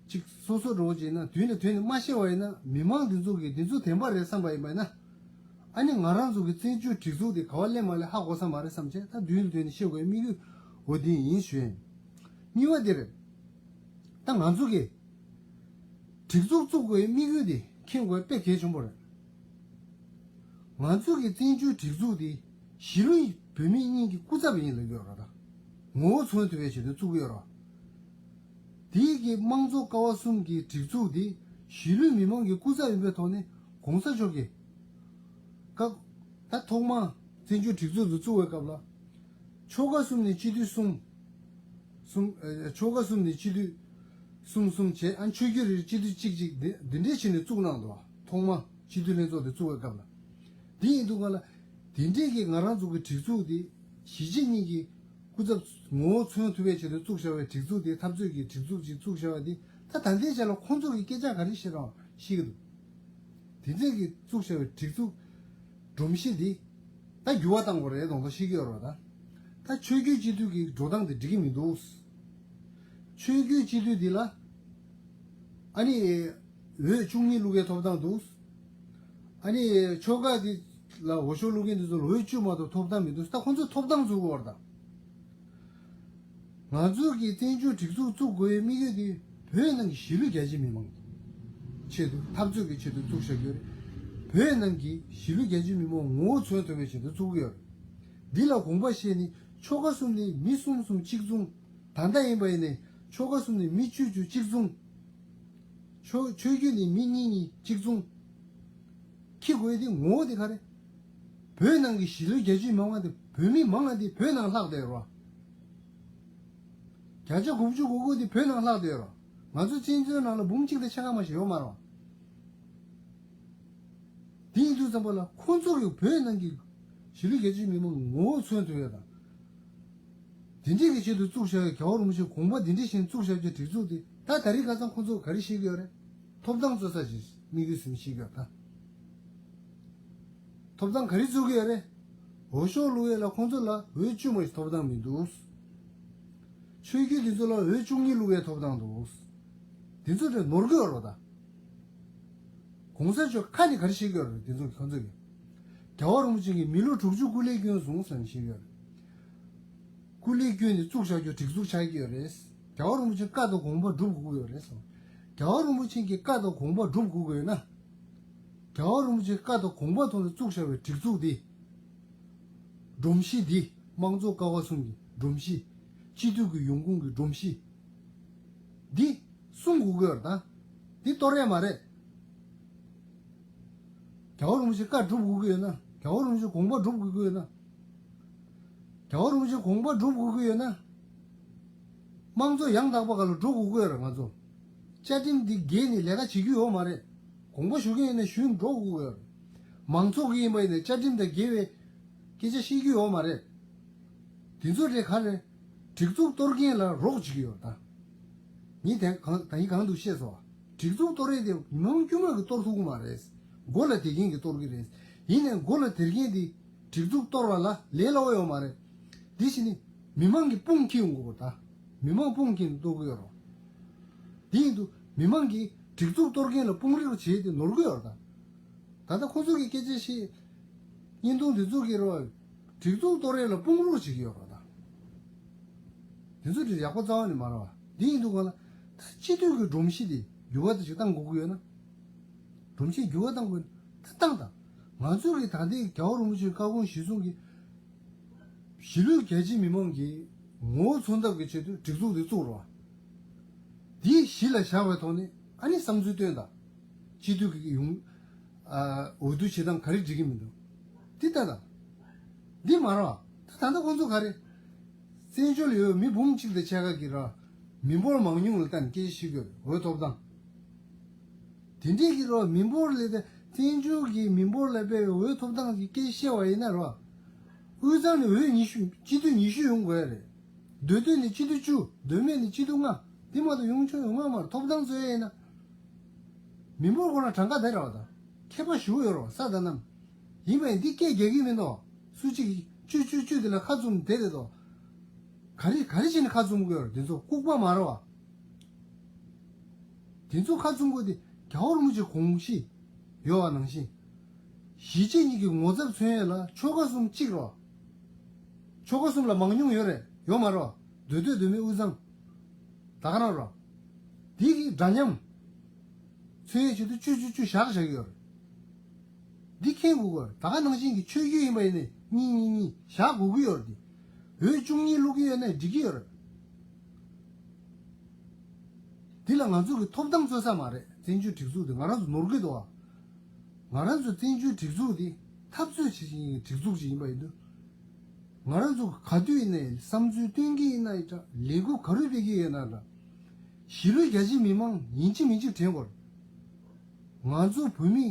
གཅིག་སོ་སོ་འགྲོ་བྱས་ན་དུས་ནས་དུས་ནས་མ་ཤེས་པ་ཡིན་ན་མི་མང་འདི་ཚོ་གིས་འདི་ཚོ་བདེན་པ་རེད་བསམ་པ་ཡིན་པ་ཡིན་ན། ཨ་ནི་ང་རང་ཚོ་གི་བཙན་བྱོལ་སྒྲིག་འཛུགས་འདི་ག་བ་སླེབས་མ་སླེབས་ཧ་གོ་ས་མ་རེད་བསམ་བྱས། ད་དུས་ནས་དུས་ནས་ཤེས་དགོས་དམིགས་ཡུལ་འོ་འདི་ཡིན་ཞུ་ཡིན། གཉིས་པ་འདི་རེད། ད་ང་ཚོ་གི་སྒྲིག་འཛུགས་བཙུགས་དགོས་དམིགས་ཡུལ་འདི་མཁྱེན་དགོས་དཔེ་གལ་ཆེན་པོ་རེད། ང་ཚོ་གི་བཙན་བྱོལ་སྒྲིག་འཛུགས་འདི་གཞིས་ལུས་བོད་མི་གཉིས་ཀྱི་སྐུ་ཚབ་ཡིན་ལབ་ཀྱི་ཡོད་རེད། ད་ངོ་བོ་མཚོན་ཐུབ་པའི་ཆེད་དུ་བཙུགས་ཀྱི་ཡོད་རེད། དེའི་གི་དམངས་གཙོ་ཀ་བ་གསུམ་གྱི་སྒྲིག་འཛུགས་འདི་གཞིས་ལུས་མི་མང་གི་སྐུ་ཚབ་ཡིན་པའི་ཐོག་ནས་གོང་ས་མཆོག་གིས་སྐབས་ད་ཐོག་མ་བཙན་བྱོལ་སྒྲིག་འཛུགས་འདི་བཙུགས་པའི་སྐབས་ལ་ཆོལ་ཁ་གསུམ་ནས་སྤྱི་འཐུས་གསུམ། གསུམ། ཨ་ཆོལ་ཁ་གསུམ་ནས་སྤྱི་འཐུས་གསུམ་གསུམ་བྱས། ཨ་ཆོས་བརྒྱུད་རེ་སྤྱི་འཐུས་གཅིག་གཅིག་འདི་འདི་འདྲས་བྱས་ནས་བཙུགས་གནང་འདུག་ཐོག་མ་སྤྱི་འཐུས་ལྷན་ཚོགས་དེ་བཙུགས་པའི་སྐབས་ལ། འདི་ཡིན་དུས་སྒང་ལ་དེ་འདྲས་ཀྱི་ང་རང་ཚོ་གི་སྒྲིག་འཛུགས་འདི་གཞིས་བྱེས་གཉིས་ཀྱི་སྐུ་ཚབ་ངོ་བོ་མཚོན་ཐུབ་པའི་ཆེད་དུ་བཙུགས་བཞག་པའི་སྒྲིག་འཛུགས་འདི་འཐབ་རྩོད་ཀྱི་སྒྲིག་འཛུགས་ཅིག་བཙུགས་བཞག་པ་འདི་ད་ད་ལྟའི་ཆ་ལ་ཁོང་ཚོ་གི་སྐད་ཆ་ག་རེ་བཤད་རང་ཤེས་ཀྱི་འདུག་དེ་འདྲས་ཀྱི་བཙུགས་བཞག་པའི་སྒྲིག་འཛུགས་སྒྲོམ་གཞི་འདི་ད་འགྱུར་བ་བཏང་དགོས་རེད་མདོག་མདོག་བཤད་ཀྱི་ཡོད་རེད་པ། ད་ད་ཆོས་བརྒྱུད་སྤྱི་འཐུས་ཀྱི་འགྲོ་སྟངས་དེ་འགྲིག་གི་མི་འདུག་ཆོས་བརྒྱུད་སྤྱི་འཐུས་འདི་ལ་ཨ་ནི་འོས་བཅུ་གཉིས་བླུག་ཡའི་ཐོབ་ཐང་འདུག་ཨ་ནི་ཆོལ་ཁ་འདི་ལ་འོས་ཤོག་བླུག་མཁན་འདི་ཚོ་ལ་འོས་བཅུ་མ་གཏོགས་ཐོབ་ཐང་མི་འདུག་ད་ཁོང་ཚོས་ཐོབ་ཐང་བཙུགས་དགོས་རེད་ད། ང་ཚོ་གི་བཙན་བྱོལ་སྒྲིག་འཛུགས་བཙུགས་དགོས་པའི་དམིགས་ཡུལ་དེ་བོད་ནང་གི་གཞིས་ལུས་རྒྱ་ཆེ་མི་མང་གི་ཆེད་དུ་འཐབ་རྩོད་ཀྱི་ཆེད་དུ་བཙུགས་བཞག་རྒྱུ་རེད། བོད་ནང་གི་གཞིས་ལུས་རྒྱ་ཆེ་མི་མང་ངོ་བོ་མཚོན་ཐུབ་པའི་ཆེད་དུ་བཙུགས་ཀྱི་ཡོད་རེད། འདི་ལ་དགོངས་པ་བཞེས་ནས་ཆོལ་ཁ་གསུམ་ནས་མི་གསུམ་གསུམ་གཅིག་མཚུངས། ད་ལྟ་ཡིན་པ་ཡིན་ནའི་ཆོལ་ཁ་གསུམ་ནས་མི་བཅུ་བཅུ་གཅིག་མཚུངས། ཆོས་ཆོས་བརྒྱུད་ནས་མི་གཉིས་གཉིས་གཅིག་མཚུངས། འཁྱེར་དགོས་དེ་ངོ་བོ་དེ་ག་རེ། བོད་ནང་གི་གཞིས་ལུས་རྒྱ་ཆེ་མི་མང་དེ་བོད་མི་མང་ང་དེ་བོད་ནང་ལྷག་བསྡད་ཡོད་རེད། བརྒྱ་ཆ་དགུ་བཅུ་གོ་དགུ་དེ་བོད་ནང་ལྷག་བསྡད་ཡོད་རེད། ང་ཚོ་བཙན་བྱོལ་ནང་ལ་འབུམ་གཅིག་དང་ཕྱེད་ཀ་མ་ཞིག་ཡོད་མ་རེད། དེ་ཡིན་དུས་ཙམ་པ་ལ་ཁོང་ཚོ་གི་བོད་ནང་གི་གཞིས་ལུས་རྒྱ་ཆེ་མི་མང་ངོ་བོ་མཚོན་ཐུབ་ཡོད་དང་། དེ་འདྲས་ཀྱི་ཆེད་དུ་བཙུགས་བཞག་པའི་རྒྱལ་བ་རིན་པོ་ཆེས་དགོངས་པ་འདི་འདྲས་བཞིན་བཙུགས་བཞག་རྒྱུའི་སྒྲིག་འཛུགས་དེ་ད་ད་རེས་ཁ་སང་ཁོང་ཚོ་ག་རེ་བཤད་ཀྱི་ཡོད་རེད། ཐོབ་ཐང་རྩོད་ས་ཞིག་དམིགས་ཡུལ་ཟིན་བཤད་ཀྱི་ཡོད་ད། ཐོབ་ཐང་ག་རེ་རྩོད་ཀྱི་ཡོད་རེད། འོས་ཤོག་བླུག་ཡས་ལ་ཁོང་ཚོ་ལ་འོས་བཅུ་མ་ཞིག་ཐོབ་ཐང་མི་འདུག་ཆོས་བརྒྱུད་འདི་ཚོ་ལ་འོས་བཅུ་གཉིས་བླུག་ཡས་ཐོབ་ཐང་འདུག་འདི་ཚོ་དེ་ནོར་གྱི་ཡོད་རེད་ད། གོང་ས་མཆོག་ཁ་ནས་ག་རེ་བཤད་ཀྱི་ཡོད་རེད། དེ་ཚོ་གི་ཁོང་ཚོ་གི་རྒྱལ་བ་རིན་པོ་ཆེ་གིས་མི་ལོ་དྲུག་ཅུ་སྐུ་ལས་བསྐྱོན་སོང་ཟེར་ནས་བཤད་ཀྱི་ཡོད་རེད། སྐུ་ལས་བསྐྱོན་ནས་བཙུགས་བཞག་རྒྱུ་སྒྲིག་འཛུགས་ཆགས་ཀྱི་ཡོད་རེད། རྒྱལ་བ་རིན་པོ་ཆེ་བཀའ་དང་དགོངས་པ་སྒྲུབ་དགོས་ཀྱི་ཡོད་རེད་གསུངས། རྒྱལ་བ་རིན་པོ་ཆེ་གི་བཀའ་དང་དགོངས་པ་སྒྲུབ་དགོས་ཀྱི་ཡོད་ན། རྒྱལ་བ་རིན་པོ་ཆེའི་བཀའ་དང་དགོངས་པ་ཐོག་ནས་བཙུགས་བཞག་པའི་སྒྲིག་འཛུགས་འདི། སྒྲོམ་གཞི་འདི། དམངས་གཙོ་ཀ་བ་གསུམ་གྱི་སྒྲོམ་གཞི། སྤྱི་འཐུས་ཀྱི་ཡོང་ཁུངས་ཀྱི་སྒྲོམ་གཞི། འདི་སྲུང་དགོས་ཀྱི་ཡོད་རེད་ད། འདི་གཏོར་ཡས་མ་རེད། རྒྱལ་བ་རིན་པོ་ཆེའི་བཀའ་སྒྲུབ་དགོས་ཀྱི་ཡོད་ན། རྒྱལ་བ་རིན་པོ་ཆེའི་དགོངས་པ་སྒྲུབ་དགོས་ཀྱི་ཡོད་ན། རྒྱལ་བ་རིན་པོ་ཆེའི་དགོངས་པ་སྒྲུབ་དགོས་ཀྱི་ཡོད་ན། དམངས་གཙོ་ཡང་དག་པ་སྒང་ལ་འགྲོ་དགོས་ཀྱི་ཡོད་རེད་ང་ཚོ། བཅའ་ཁྲིམས་འདི་འགལ་ནས་ལས་ཀ་བྱེད་རྒྱུ་ཡོད་མ་རེད། དགོངས་པ་ཞུ་མཁན་ཡིན་ན་ཞུས་འགྲོ་དགོས་ཀྱི་ཡོད་རེད། མང་ཚོགས་ཀྱི་ཡིན་པ་ཡིན་ན་བཅའ་ཁྲིམས་དང་འགལ་བའི་སྐད་ཆ་བཤད་རྒྱུ་ཡོད་མ་རེད། དེ་ཚོ་རེད་ག་རེད། སྒྲིག་འཛུགས་གཏོར་མཁན་ལ་རོགས་བྱེད་ཀྱི་ཡོད་རེད་ད། ངས་དེ་གང་ད་ཡིན་གང་འདུག་བཤད་སོང་བ། སྒྲིག་འཛུགས་གཏོར་ཡས་དེ་མི་མང་དཀྱུས་མ་གིས་གཏོར་ཐུབ་ཀྱི་མ་རེད། མགོ་ལ་དེ་མཁན་གྱིས་གཏོར་གྱི་རེད། ཡིན་ནའི་མགོ་ལ་དེ་མཁན་དེ་སྒྲིག་འཛུགས་གཏོར་བ་ལ་ལས་སླ་བོ་ཡོད་མ་རེད། དེ་བཞིན་ནི་མི་མང་གི་དཔུང་ཁྱེར་ཡོང་དགོས་པ་ད། མི་མང་དཔུང་ཁྱེར་ནས་གཏོར་གྱི་ཡོད་རེད། དེ་ཡིན་དུས་མི་མང་གིས་སྒྲིག་འཛུགས་གཏོར་མཁན་ལ་དཔུང་རོགས་བྱས་ཏེ་ནོར་གྱི་ཡོད་རེད་ད། ད་ལྟ་ཁོ་ཚོ་གི་སྐད་ཆ་བཤད། བརྙན་ཐུང་དེ་ཚོ་གི་རོ། སྒྲིག་འཛུགས་གཏོར་ཡས་ལ་དཔུང་རོགས་བྱེད་ཀྱི་ཡོད་རེད་ད། དེ་ཚོ་དེ་ཡག་པོ་རྩ་བ་ནས་མ་རེད་བ། འདི་ཡིན་དུས་གང་ལ། ད་སྤྱི་འཐུས་ཀྱི་སྒྲོམ་གཞི་དེ་འགྱུར་བ་དེ་ཅིག་བཏང་དགོས་ཀྱི་ཡོད་ན། སྒྲོམ་གཞི་འགྱུར་བ་བཏང་དགོས་ན་ད་བཏང་དང་། ང་ཚོ་གི་ད་ལྟའི་རྒྱལ་བ་རིན་པོ་ཆེའི་བཀའ་དགོངས་གཞིར་བཟུང་གི། གཞིས་ལུས་རྒྱ་ཆེའི་མི་མང་གི་ངོ་བོ་མཚོན་ཐབས་ཀྱི་ཆེད་དུ་སྒྲིག་འཛུགས་དེ་བཙུགས་རོགས། འདི་གཞི་ལ་བཞག་པའི་ཐོག་ནས་ཨ་ནི་བསམ་ཚུལ་བཏོན་དང་། སྤྱི་འཐུས་ཀྱི་ཡོང་། ཨ། འོས་བསྡུ་བྱེད་སྟངས་ག་རེ་འགྲིག་གི་མི་འདུག་འདི་ལྟ་དང་། འདི་མ་རེད་བ། ད་ད་ལྟ་ཁོང་ཚོ་ག་རེ། བཙན་བྱོལ་ཡོད་མི་འབུམ་གཅིག་དང་ཕྱེད་ཀ་གི་ར། མི་འབོར་མང་ཉུང་ལ་ལྟ་ནས་སྐད་ཆ་བཤད་དགོས་འོས་ཐོབ་ཐང་། དེ་འདྲས་ཀྱི་རོ་མི་འབོར་ལས་ད་བཙན་བྱོལ་གྱི་མི་འབོར་ལ་དཔེ་འོས་ཐོབ་ཐང་གི་སྐད་ཆ་བཤད་པ་ཡིན་ན་རོ། དབུས་གཙང་ནས་འོས་ཉི་ཤུ་སྤྱི་འཐུས་ཉི་ཤུ་ཡོང་དགོས་རེད། མདོ་སྟོད་ནས་སྤྱི་འཐུས་བཅུ། མདོ་སྨད་ནས་སྤྱི་འཐུས་ལྔ། དེ་མ་གཏོགས་ཡོང་ཆོག་ཡོང་ང་མ་རེད། ཐོབ་ཐང་རྩོད་ཡས་ཡིན་ན། མི་འབོར་ཁོ་ན་གྲངས་ཀ་དེ་རེད་བ་ད། མཁས་པ་ཞུ་ཡོད་རོ་ས་དང་གནམ། ཡིན་པ་ཡིན་འདི་སྐད་རྒྱག་གི་མི་འདུག་སུ་གཅིག་གིས་བཅུ་བཅུ་བཅུ་དེ་ལ་ཁ་བཙུམ་བསྡད་རེད་དོ། ག་རེ་ག་རེ་བྱས་ནས་ཁ་བཙུམ་དགོས་རེད། དེ་ཚོ་ལྐུགས་པ་མ་རེད་བ། དེ་ཚོ་ཁ་བཙུམ་དགོས་དེ་རྒྱལ་བ་རིན་པོ་ཆེ་དགོངས་གཞི་ཡོད་བ་ནང་བཞིན། གཞིས་བྱེས་གཉིས་ཀྱི་ངོ་ཚབ་མཚོན་ཡས་ལ་ཆོལ་ཁ་གསུམ་གཅིག་རེད་བ། ཆོལ་ཁ་གསུམ་ལ་མང་ཉུང་ཡོད་རེད་ཡོད་མ་རེད་བ། མདོ་སྟོད་མདོ་སྨད་དབུས་གཙང་། ད་ག་རང་རེད་བ། དེ་གི་འདྲ་མཉམ་མཚོན་ཡས་ཆེད་དུ་བཅུ་བཅུ་བཅུ་བཞག་བཞག་གི་ཡོད་རེད། འདི་མཁྱེན་དགོས་ཀྱི་ཡོད་རེད། ད་ག་ནང་བཞིན་གྱི་ཆོས་བརྒྱུད་ཡིན་པ་ཡིན་ནའི་གཉིས་གཉིས་གཉིས་བཞག་དགོས་ཀྱི་ཡོད་རེད་དེ། འོས་བཅུ་གཉིས་བླུག་གི་ཡོད་ན་འགྲིག་གི་ཡོད་རེད། འདི་ལ་ང་ཚོ་གི་ཐོབ་ཐང་རྩོད་ས་མ་རེད། བཙན་བྱོལ་སྒྲིག་འཛུགས་འདི་ང་རང་ཚོ་ནོར་གི་འདུག་ཨ། ང་རང་ཚོ་བཙན་བྱོལ་སྒྲིག་འཛུགས་འདི་འཐབ་རྩོད་བྱེད་བཞིན་སྒྲིག་འཛུགས་ཅིག་ཡིན་པ་ཡིན་དུས། ང་རང་ཚོ་ག་དུས་ཡིན་ནའི་བསམ་ཚུལ་སྟོན་གྱི་ཡིན་ན་ཡིན་འདྲ། ལས་འགུལ་ག་རེ་སྤེལ་གྱི་ཡོད་ན་འདྲ། གཞིས་ལུས་རྒྱ་ཆེའི་མི་མང་ཡིན་གཅིག་མིན་གཅིག་དྲན་དགོས། ང་ཚོ་བོད་མི་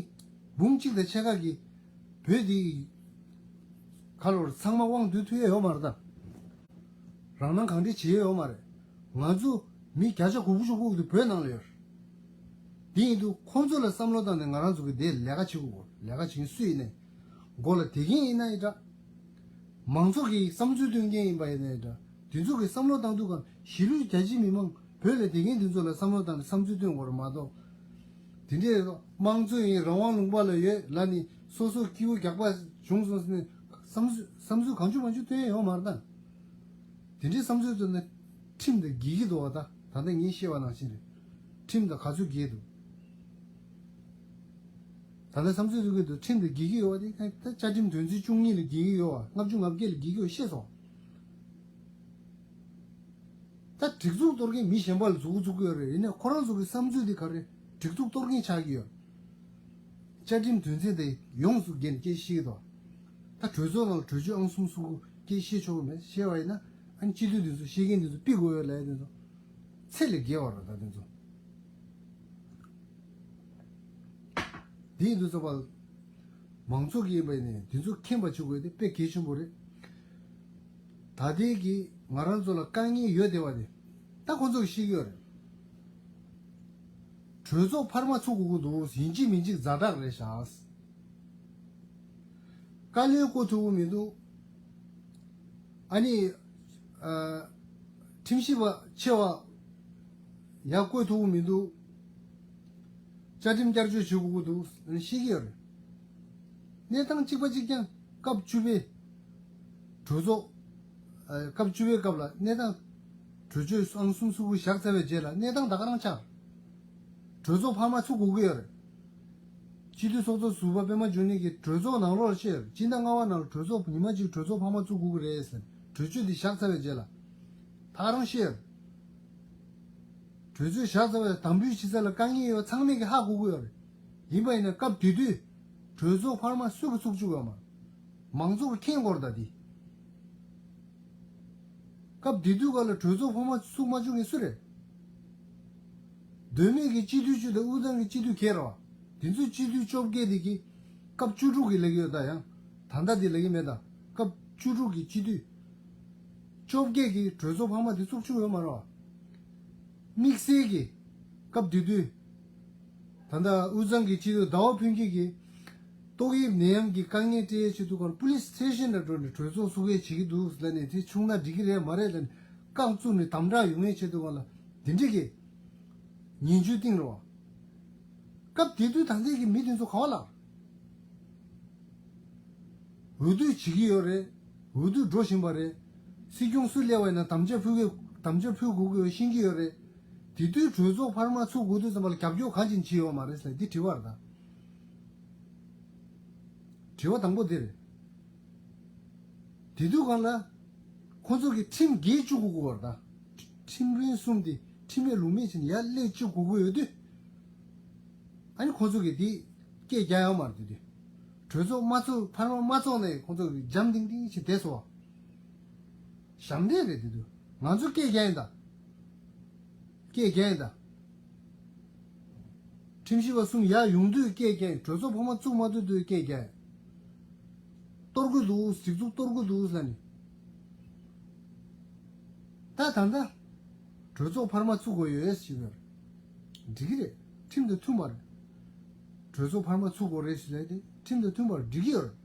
འབུམ་གཅིག་དང་ཕྱེད་ཀ་གིས་བོད་འདི་ཁ་ལོར་ཚང་མ་དབང་སྡུད་ཐུབ་ཡ་ཡོད་མ་རེད་ད། རང་སྣང་གང་དྲན་བྱེད་ཡ་ཡོད་མ་རེད། ང་ཚོ་མི་བརྒྱ་ཆ་དགུ་བཅུ་གོ་དགུ་དེ་བོད་ནང་ལ་ཡོད་རེད། དེ་ཡིན་དུས་ཁོང་ཚོ་ལ་བསམ་བློ་བཏང་ནས་ང་རང་ཚོ་གི་དེ་ལས་ཀ་བྱེད་དགོས། ལས་ཀ་བྱེད་མཁན་སུ་ཡིན་ནའི། མགོ་ལ་དེ་མཁན་ཡིན་ན་ཡིན་འདྲ། མང་ཚོགས་ཀྱི་བསམ་ཚུལ་སྟོན་མཁན་ཡིན་པ་ཡིན་ན་ཡིན་འདྲ། དེ་ཚོ་གི་བསམ་བློ་བཏང་དུས་གང་གཞིས་ལུས་རྒྱ་ཆེའི་མི་མང་བོད་ལ་དེ་མཁན་དེ་ཚོ་ལ་བསམ་བློ་བཏང་ནས་བསམ་ཚུལ་སྟོན་དགོས་རེད་མ་གཏོགས། དེ་འདྲའི་དམངས་གཙོ་ཡིན་རང་དབང་ལུང་པ་ལ་ཡོད་ལབ་ནས་སོ་སོ་སྐྱིད་པོ་རྒྱག་པ་བྱུང་སོང་ཟེར་ནས་བསམ་ཚུལ་བསམ་ཚུལ་གང་བྱུང་མང་བྱུང་སྟོན་ཡ་ཡོད་མ་རེད་ད། དེ་འདྲའི་བསམ་ཚུལ་བཏོན་ན་ཁྲིམས་དང་འགལ་གྱི་འདུག་བ། ད་ད་ལྟ་ངས་བཤད་པ་ནང་བཞིན་རེད། ཁྲིམས་དང་ག་ཚོད་འགལ་འདུག་ད་ལྟ་བསམ་ཚུལ་བཏོན་གྱི་འདུག་ཁྲིམས་དང་འགལ་གྱི་ཡོད་བ་དེ་ད་བཅའ་ཁྲིམས་དོན་ཚན་བཅུ་གཉིས་ལ་འགལ་གྱི་ཡོད་བ། ལྔ་བཅུ་ང་བརྒྱད་ལ་འགལ་གྱི་ཡོད་བཤད་སོང་། ད་སྒྲིག་འཛུགས་གཏོར་མཁན་མི་གཞན་པ་ལ་མཛུབ་གུ་བཙུགས་ཀྱི་ཡོད་རེད། ཡིན་ནའི་ཁོ་རང་ཚོ་གི་བསམ་ཚུལ་དེ་ག་རེ་སྒྲིག་འཛུགས་གཏོར་མཁན་ཆགས་ཀྱི་ཡོད། བཅའ་ཁྲིམས་དོན་ཚན་དེ་ཡོངས་སུ་འགལ་ནས་སྐད་ཆ་བཤད་ཀྱི་འདུག་ད་གྲོས་ཚོགས་ནང་ལ་གྲོས་ཆོད་ཨང་གསུམ་གསུམ་དགུ་སྐད་ཆ་བཤད་ཆོག་གི་མེད་བཤད་པ་ཡིན་ན་ཨ་ནི་སྤྱི་འཐུས་དེ་ཚོ་བཤད་མཁན་དེ་ཚོ་ཕུད་དགོས་ཡོད་ལབ་ཡ་དེ་ཚོ་ཚད་ལས་བརྒལ་བ་རེད། ད་དེ་ཚོ་དེ་ཡིན་དུས་ཙམ་པ་མང་ཚོགས་ཀྱིས་ཡིན་པ་ཡིན་ནའི་དེ་ཚོ་མཁྱེན་པ་བྱེད་དགོས་དེ་དཔེ་གལ་ཆེན་པོ་རེད། ད་ལྟའི་གི་ང་རང་ཚོ་ལ་དཀའ་ངལ་ཡོད་བསྡད་པ་དེ་ད་ཁོང་ཚོ་གིས་ཤེས་ཀྱི་ཡོད་རེད། གྲོས་ཚོགས་འཕར་མ་ཚུགས་དགོས་ཀྱི་འདུག་ཡིན་གཅིག་མིན་གཅིག་ཛ་དྲག་རེད་ཤག་བཀའ་བློན་བསྐོ་ཐུབ་ཀྱི་མི་འདུག་ཨ་ནི། ཨ། ཁྲིམས་ཞིབ་པ་ཆེ་བ་ཡར་བསྐོ་ཐུབ་ཀྱི་མི་འདུག་བཅའ་ཁྲིམས་བསྐྱར་བཅོས་བྱེད་དགོས་ཀྱི་འདུག་ཤེས་ཀྱི་ཡོད་རེད། གནས་སྟངས་གཅིག་པ་གཅིག་རྐྱང་སྐབས་བཅུ་པའི་གྲོས་ཚོགས། ཨ། སྐབས་བཅུ་པའི་སྐབས་ལ་གནས་སྟངས་གྲོས་ཆོད་ཨང་གསུམ་གསུམ་དགུ་བཞག་ཚར་བའི་རྗེས་ལ་གནས་སྟངས་ད་ག་རང་ཆགས། གྲོས་ཚོགས་འཕར་མ་ཚུགས་དགོས་ཀྱི་ཡོད་རེད། སྤྱི་འཐུས་ཚོགས་གཙོ་ཟུར་པ་པད་མ་འབྱུང་གནས་ཀྱིས་གྲོས་ཚོགས་ནང་ལོགས་ལ་བཤད་ཡོད་རེད། སྤྱི་ཟླ་ལྔ་པ་ནང་ལ་གྲོས་ཚོགས་ཉི་མ་གཅིག་གྲོས་ཚོགས་འཕར་མ་བཙུགས་དགོས་ཀྱི་རེད་ཟེར་གྲོས་ཆོད་འདི་བཞག་ཚར་བའི་རྗེས་ལ། ད་རང་བཤད་ཡོད་རེད། གྲོས་ཆོད་བཞག་ཚར་བའི་དམ་འབུལ་བྱེད་ས་ལ་དཀའ་ངལ་ཡོད་ཚང་མས་ཀྱི་ཧ་གོ་གི་ཡོད་རེད། ཡིན་པ་ཡིན་ན་སྐབས་དེ་དུས་གྲོས་ཚོགས་འཕར་མ་སུ་གིས་ཚུགས་བཅུག་ཡོད་མ་རེད། མང་ཚོགས་ཀྱིས་མཁྱེན་དགོས་རེད་ད་འདི། སྐབས་དེ་དུས་ག་ལ་གྲོས་ཚོགས་འཕར་མ་ཚུགས་མ་བཅུག་མཁན་སུ་རེད། མདོ་སྨད་ཀྱི་སྤྱི་འཐུས་བཅུ་དང་དབུས་གཙང་གི་སྤྱི་འཐུས་བརྒྱད་རེད་བ། དེ་ཚོའི་སྤྱི་འཐུས་བཅོ་བརྒྱད་དེ་གི་སྐབས་བཅུ་དྲུག་གི་ལབ་ཀྱི་ཡོད་ད་ཡང་། ད་ལྟ་དེ་ལབ་ཀྱི་མེད་ད། སྐབས་བཅུ་དྲུག་གི་སྤྱི་འཐུས་བཅོ་བརྒྱད་ཀྱིས་གྲོས་ཚོགས་འཕར་མ་དེ་བཙུགས་བཅུག་ཡོད་མ་རེད་བ། དམིགས་བསལ་གྱི་སྐབས་དེ་དུས། ད་ལྟ་དབུས་གཙང་གི་སྤྱི་འཐུས་ཟླ་བ་ཕུན་སྐྱིད་ཀྱིས་ཏོག་དབྱིབས་ནད་ཡམས་ཀྱི་དཀའ་ངལ་སྤྲད་ཡས་ཆེད་དུ་ཁོང་པུ་ལིས་སི་ཊེ་ཤན་ལ་འགྲོ་ནས་གྲོས་ཚོགས་ཚུགས་ཡས་བྱེད་ཀྱི་འདུག་ལབ་ནས་དེ་བྱུང་ན་འགྲིག་གི་རེད་མ་རེད་ལབ་ནས་རྐང་བཙུགས་ནས་དམ་དྲག་ཡོང་ཡས་ཆེད་དུ་ཁོང་ལ་དེ་འདྲས་ཀྱི་ཉེན་བཅོལ་བཏིང་རོགས། སྐབས་དེ་དུས་ད་ལྟའི་གི་མི་དེ་ཚོ་ག་བ་ལ། འོས་བསྡུ་བྱེད་ཀྱི་ཡོད་རེད། འོས་བསྡུ་འགྲོ་བཞིན་པ་རེད། སྲིད་སྐྱོང་སུ་སླེབས་པ་ཡིན་ན་དམ་བཅའ་ཕུལ་གི་དམ་བཅའ་ཕུལ་དགོས་ཀྱི་ཡོད་ཤེས་ཀྱི་ཡོད་རེད། དེ་དུས་གྲོས་ཚོགས་འཕར་མ་ཚུགས་དགོས་དུས་ཙམ་པ་ལ་རྒྱབ་སྐྱོར་གང་ཅིག་བྱས་ཡོད་མ་རེད་ཟེར་འདི་དྲི་བ་རེད་ད། དྲི་བ་དང་པོ་འདི་རེད། དེ་དུས་གང་ལ། ཁོང་ཚོ་གི་ཁྲིམས་འགལ་བཅུག་དགོས་ཀྱི་ཡོད་རེད་ད། ཁྲིམས་དཔོན་གསུམ་དེ་ཁྲིམས་མེད་ལུགས་མེད་བྱས་ནས་ཡར་སླེབས་བཅུག་དགོས་ཀྱི་ཡོད་དུས། ཨ་ནི་ཁོང་ཚོ་གིས་དེ་སྐད་རྒྱག་ཡོད་མ་རེད་དེ་དུས། གྲོས་ཚོགས་མ་ཚོགས་འཕར་མ་མ་ཚོགས་ནས་ཁོང་ཚོ་གིས་འཇམ་ཐིང་ཐིང་ཞིག་བསྡད་སོང་བ། ཞབས་འདྲེན་རེད་དེ་དུས། ང་ཚོ་སྐད་རྒྱག་ཡིན་ད། སྐད་རྒྱག་ཡིན་ད། ཁྲིམས་ཞིབ་པ་གསུམ་ཡར་ཡོང་དུས་སྐད་རྒྱག་ཡིན། གྲོས་ཚོགས་འཕར་མ་བཙུགས་མ་ཐུབ་དུས་སྐད་རྒྱག་ཡིན། གཏོར་དགོས་འདུག་སྒྲིག་འཛུགས་གཏོར་དགོས་འདུག་ཟེར་ནས། ད་ད་ལྟ་གྲོས་ཚོགས་འཕར་མ་བཙུགས་དགོས་ཡོད་ཞུས་པར། འགྲིག་གི་རེད། ཁྲིམས་དང་མཐུན་པར། གྲོས་ཚོགས་འཕར་མ་བཙུགས་དགོས་རེད་ཞུས་ལས་དེ་ཁྲིམས་དང་མཐུན་པར་འགྲིག་གི་ཡོད་རེད།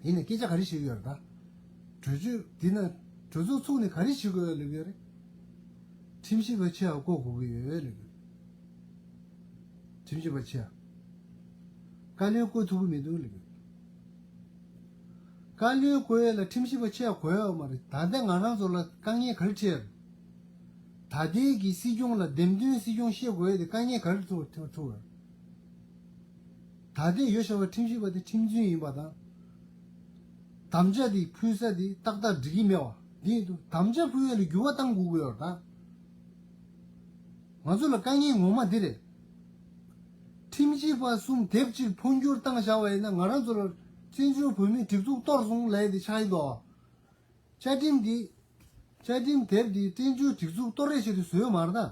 ཡིན་ནའི་སྐད་ཆ་ག་རེ་བཤད་ཀྱི་ཡོད་རེད་ད། གྲོས་ཆོད་འདི་ན་གྲོས་ཚོགས་ཚུགས་ནས་ག་རེ་བྱེད་དགོས་ལབ་ཀྱི་ཡོད་རེད། ཁྲིམས་ཞིབ་པ་ཆེ་བ་བསྐོ་དགོས་ཀྱི་ཡོད་ལབ་ཀྱི་ཡོད། ཁྲིམས་ཞིབ་པ་ཆེ་བ། བཀའ་བློན་བསྐོ་ཐུབ་ཀྱི་མི་འདུག་ལབ་ཀྱི་ཡོད། བཀའ་བློན་བསྐོ་ཡས་ལ་ཁྲིམས་ཞིབ་པ་ཆེ་བ་དགོས་ཡོད་མ་རེད། ད་ལྟ་ང་རང་ཚོ་ལ་དཀའ་ངལ་ག་རེ་འཕྲད་ཡོད་རེད། ད་ལྟའི་གི་སྲིད་སྐྱོང་ལ་འདེམས་ཐོན་སྲིད་སྐྱོང་བཤད་དགོས་ཡས་དེ་དཀའ་ངལ་ག་རེ་ཐུག་ཐུག་ཐུག་ཡོད་རེད། ད་ལྟའི་ཡོད་བཞག་པ་ཁྲིམས་ཞིབ་པ་དེ་ཁྲིམས་རྫུན་ཡིན་པ་དང་། དམ་བཅའ་དེ་ཕུལ་ས་དེ་ཏག་ཏག་འགྲིག་གི་མེད་པ་འདི་ཡིན་འདུག་དམ་བཅའ་ཕུལ་ཡས་ལ་འགྱུར་བ་གཏང་དགོས་ཀྱི་ཡོད་རེད་ད། ང་ཚོ་ལ་དཀའ་ངལ་ངོ་མ་འདི་རེད། ཁྲིམས་ཞིབ་པ་གསུམ་དེབ་གཅིག་འཕོ་འགྱུར་བཏང་བཞག་པ་ཡིན་ན་ང་རང་ཚོ་ལ་བཙན་བྱོལ་བོད་མིའི་སྒྲིག་འཛུགས་གཏོར་སོང་ལབ་ཡས་དེ་ཆགས་ཡིན་འདུག་བཅའ་ཁྲིམས་འདི། བཅའ་ཁྲིམས་དེབ་འདི་བཙན་བྱོལ་སྒྲིག་འཛུགས་གཏོར་ཡས་ཆེད་དུ་བཟོས་ཡོད་མ་རེད་ད།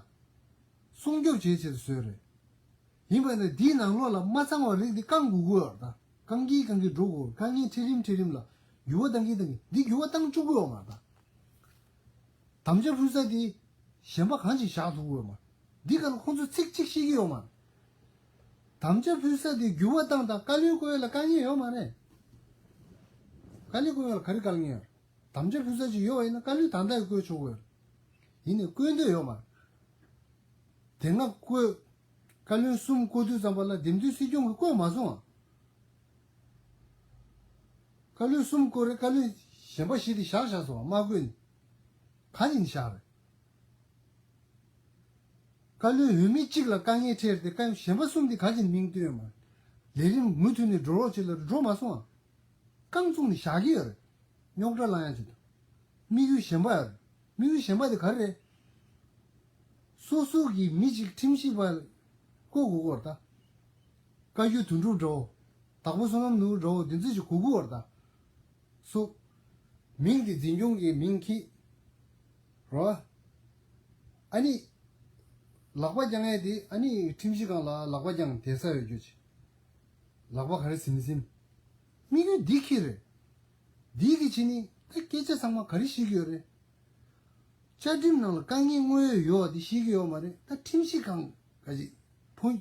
སྲུང་སྐྱོབ་བྱེད་ཆེད་དུ་བཟོས་རེད། ཡིན་པ་ནི་འདིའི་ནང་ལོགས་ལ་མ་ཚང་བ་རིགས་འདི་བསྐང་དགོས་ཀྱི་ཡོད་རེད་ད། བསྐང་གིན་བསྐང་གིན་འགྲོ་དགོས། དཀའ་ངལ་འཕྲད་རིམ་འཕྲད་རིམ་ལ་འགྱུར་བ་གཏང་གིན་གཏང་གིན་འདི་འགྱུར་བ་གཏང་བཅུག་གི་ཡོད་མ་རེད་ད། དམ་བཅའ་ཕུལ་ས་དེ་གཞན་པ་གང་ཞིག་བཞག་ཐུབ་ཀྱི་ཡོད་མ་རེད། འདི་ག་ལ་ཁོང་ཚོས་ཚིག་གཅིག་བཤད་ཀྱི་ཡོད་མ་རེད། དམ་བཅའ་ཕུལ་ས་དེ་འགྱུར་བ་བཏང་དང་བཀའ་བློན་བསྐོ་ཡས་ལ་དཀའ་ངལ་ཡོད་མ་རེད། བཀའ་བློན་བསྐོ་ཡས་ལ་ག་རེ་དཀའ་ངལ་ཡོད་རེད། དམ་བཅའ་ཕུལ་ས་ཅིག་ཡོད་པ་ཡིན་ན་བཀའ་བློན་ད་ལྟ་ཡང་བསྐོ་ཆོག་གི་ཡོད་རེད། ཡིན་ནའི་བསྐོ་འདོད་ཡོད་མ་རེད། དེ་སྔ་བསྐོས། བཀའ་བློན་གསུམ་བསྐོ་དུས་ཙམ་པ་ལ་འདེམས་ཐོན་སྲིད་སྐྱོང་གིས་བསྐོས་མ་སོང་ང་། བཀའ་བློན་གསུམ་བསྐོ་རེད། བཀའ་བློན་གཞན་པ་བཞི་དེ་བཞག་བཞག་སོང་ང་། མ་བསྐོས་ནས། ག་ནས་བཞག་རེད། བཀའ་བློན་འོས་མི་གཅིག་ལ་དཀའ་ངལ་འཕྲད་དེ་བཀའ་གཞན་པ་གསུམ་དེ་ག་ཅིག་མིང་བཏོན་ཡོད་མ་རེད། ལས་རིམ་མུ་མཐུད་ནས་འགྲོ་རོགས་བྱེད་ལ་འགྲོ་མ་སོང་ང་། རྐང་བཙུགས་ནས་བཞག་གི་ཡོད་རེད། རྙོག་དྲ་ལངས་ཡ་ཅིག་འདུག་དམིགས་ཡུལ་གཞན་པ་ཡོད་རེད། དམིགས་ཡུལ་གཞན་པ་དེ་ག་རེ་རེད། སོ་སོ་གི་མི་གཅིག་ཁྲིམས་ཞིབ་པ་བསྐོ་དགོས་ཀྱི་ཡོད་རེད་ད། བཀའ་བརྒྱུད་དོན་གྲུབ་འདྲ་བོ། དྭགས་པོ་བསོད་ནམས་ནོར་བུ་འདྲ་བོ་འདི་ཚོ་ཞིག་དགོས་ཀྱི་ཡོད་རེད་ད། སོ། མིང་དེ་འཛིན་སྐྱོང་གི་མིང་འཁྱེར། རོ། ཨ་ནི། ལག་པ་བརྐྱང་ཡས་དེ་ཨ་ནི་ཁྲིམས་ཞིབ་ཁང་ལ་ལག་པ་བརྐྱང་བསྡད་ས་ཡོད་རྒྱུ་ཅིག་ལག་པ་ག་རེ་ཟིན་ཟིན། དམིགས་ཡུལ་འདི་འཁྱེར་རེད། འདི་གི་ཕྱི་ནི་ད་སྐད་ཆ་ཚང་མ་ག་རེ་བཤད་ཀྱི་ཡོད་རེད། བཅའ་ཁྲིམས་ནང་ལ་དཀའ་ངལ་དངོས་ཡོད་ཡོད་པ་དེ་བཤད་ཀྱི་ཡོད་མ་རེད། ད་ཁྲིམས་ཞིབ་ཁང་ག་ཅིག་ཕུ།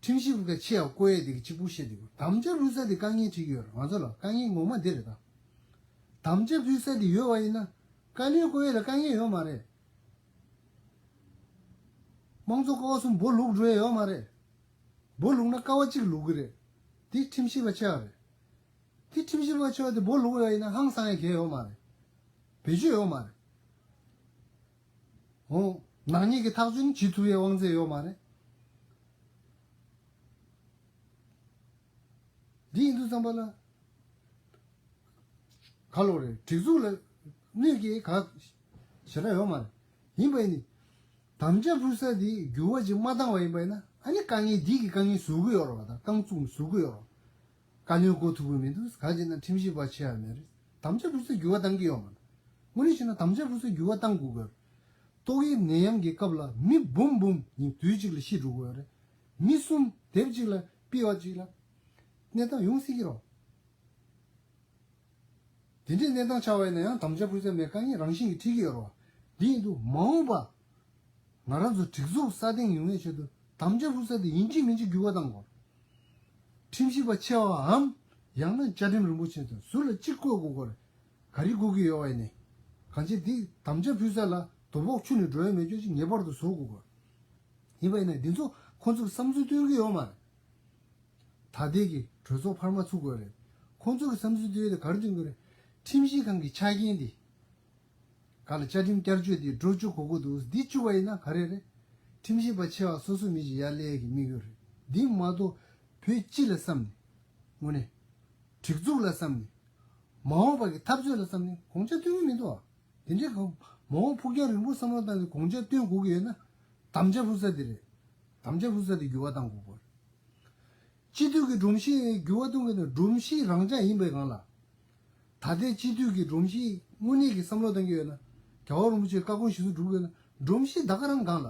ཁྲིམས་ཞིབ་ཁང་ཆེ་བ་བསྐོ་ཡས་དེ་གི་གཅིག་པུ་བཤད་དེ་དམ་བཅའ་ཕུལ་ས་དེ་དཀའ་ངལ་འཕྲད་ཀྱི་ཡོད་རེད། ང་ཚོ་ལ་དཀའ་ངལ་ངོ་མ་དེ་རེད་ད། དམ་བཅའ་ཕུལ་ས་དེ་ཡོད་པ་ཡིན་ན་བཀའ་བློན་བསྐོ་ཡས་ལ་དཀའ་ངལ་ཡོད་མ་རེད། དམངས་གཙོ་ཀ་བ་གསུམ་སྦོ་ལུག་འགྲོ་ཡས་ཡོད་མ་རེད། སྦོ་ལུག་ན་ཀ་བ་གཅིག་ལུག་གི་རེད། དེ་ཁྲིམས་ཞིབ་པ་ཆགས་རེད། དེ་ཁྲིམས་ཞིབ་པ་ཆགས་དེ་སྦོ་ལུག་ཡ་ཡིན་ན་ཧང་སང་ཡ་གལ་ཡོད་མ་རེད། བེད་སྤྱོད་ཡོད་མ་རེད། འོ། ནག་ཉེས་ཀྱི་ཐག་གཅོད་ནི་བྱེད་ཐུབ་ཡའི་དབང་ཚད་ཡོད་མ་རེད། འདི་ཡིན་དུས་ཙམ་པ་ལ། ག་ལོག་རེད། སྒྲིག་འཛུགས་ལ་གནོད་སྐྱེལ་ག་ཞེ་དྲག་ཡོད་མ་རེད། ཡིན་པ་ཡིན་ནི། དམ་བཅའ་ཕུལ་ས་དེ་འགྱུར་བ་ཅིག་མ་བཏང་བ་ཡིན་པ་ཡིན་ན། ཨ་ནི་དཀའ་ངལ་འདི་གི་དཀའ་ངལ་བཟོ་གི་ཡོད་རེད་བ། ད་རྐང་བཙུགས་བཟོ་གི་ཡོད་རེད། བཀའ་བློན་བསྐོ་ཐུབ་ཀྱི་མི་འདུག་ག་ཅེ་ན་ཁྲིམས་ཞིབ་པ་ཆེ་བ་མེད་རེད། དམ་བཅའ་ཕུལ་ས་འགྱུར་བ་བཏང་གི་ཡོད་མ་རེད། དངོས་གནས་བཤད་ན་དམ་བཅའ་ཕུལ་ས་འགྱུར་བ་བཏང་དགོས་ཀྱི་ཡོད་རེད། ཏོག་དབྱིབས་ནད་ཡམས་ཀྱི་སྐབས་ལ་མི་འབུམ་འབུམ་ཉིན་དུས་གཅིག་ལ་ཤི་འགྲོ་གི་ཡོད་རེད། མི་གསུམ་དེབ་གཅིག་ལ་པི་བ་གཅིག་ལ་གནས་སྟངས་ཡོང་སྲིད་ཀྱི་རེད། དེ་འདྲའི་གནས་སྟངས་ཆགས་པ་ཡིན་ན་ཡང་དམ་བཅའ་ཕུལ་ས་མེད། དཀའ་ངལ་རང་བཞིན་གྱིས་འཕྲད་ཀྱི་ཡོད་རེད་བ། འདི་ཡིན་དུས་མ་འོངས་པ་ང་རང་ཚོ་སྒྲིག་འཛུགས་སྲ་བརྟན་ཡོང་བའི་ཆེད་དུ་དམ་བཅའ་ཕུལ་ས་དེ་ཡིན་གཅིག་མིན་གཅིག་འགྱུར་བ་གཏང་དགོས། ཁྲིམས་ཞིབ་པ་ཆེ་བའམ་ཡང་ན་བཅའ་ཁྲིམས་རིན་པོ་ཆེ་དང་ཟུར་ལ་གཅིག་བསྐོས་དགོས་སྐོར་ག་རེ་དགོས་ཀྱི་ཡོད་པ་ཡིན་ནའི། གང་ཅི་འདི་དམ་བཅའ་ཕུལ་ས་ལ་དོ་ཕོག་ཆུ་ནས་འགྲོ་ཡ་མེད་ཀྱོག་ཅིག་ངེས་པར་དུ་བཟོ་དགོས་སྐོར། ཡིན་པ་ཡིན་ན་འདི་ཚོ་ཁོང་ཚོས་བསམ་ཚུལ་སྟོན་གྱི་ཡོད་མ་རེད། ད་ལྟའི་གི་གྲོས་ཚོགས་འཕར་མ་ཚུགས་དགོས་རེད། ཁོང་ཚོ་གི་བསམ་ཚུལ་བཏོན་ཡོད་དེ་ག་རེ་སྟོན་དགོས་རེད། ཁྲིམས་ཞིབ་ཁང་གི་ཆ་རྐྱེན་འདི་ག་ལ་བཅའ་ཁྲིམས་བསྐྱར་བཅོས་འདི་འགྲོ་བཅུག་དགོས་ཀྱི་འདུག་འདི་བཅུག་པ་ཡིན་ན་ག་རེ་རེད། ཁྲིམས་ཞིབ་པ་ཆེ་བ་སོ་སོ་མི་ཞིག་ཡར་སླེབས་ཡས་ཀྱི་དམིགས་ཡུལ་རེད། འདི་མ་གཏོགས་བོད་སྤྱི་ལ་བསམ་ནས། དངོས་གནས་སྒྲིག་འཛུགས་ལ་བསམ་ནས། མ་འོངས་པ་གི་འཐབ་རྩོད་ལ་བསམ་ནས་དགོངས་འཆར་བཏོན་གྱི་མི་འདུག་ཨ། དེ་འདྲའི་གང་མ་འོངས་ཕུགས་རྒྱང་རིང་པོ་བསམ་བློ་བཏང་ནས་དགོངས་འཆར་བཏོན་དགོས་ཀྱི་ཡོད་ན། དམ་བཅའ་ཕུལ་ས་དེ་རེད། དམ་བཅའ་ཕུལ་ས་དེ་འགྱུར་བ་གཏང་དགོས་པ་རེད། སྤྱི་འཐུས་ཀྱི་སྒྲོམ་གཞི་འགྱུར་བ་གཏོང་གི་ན་སྒྲོམ་གཞི་རང་འཇགས་ཡིན་པའི་སྒང་ལ། ད་ལྟའི་སྤྱི་འཐུས་ཀྱི་སྒྲོམ་གཞི་དངོས་གནས་ཀྱི་བསམ་བློ་གཏང་གི་ཡོད་ན། རྒྱལ་བ་རིན་པོ་ཆེའི་བཀའ་དགོངས་གཞིར་བཟུང་སྒྲུབ་དགོས་ན་སྒྲོམ་གཞི་ད་ག་རང་སྒང་ལ།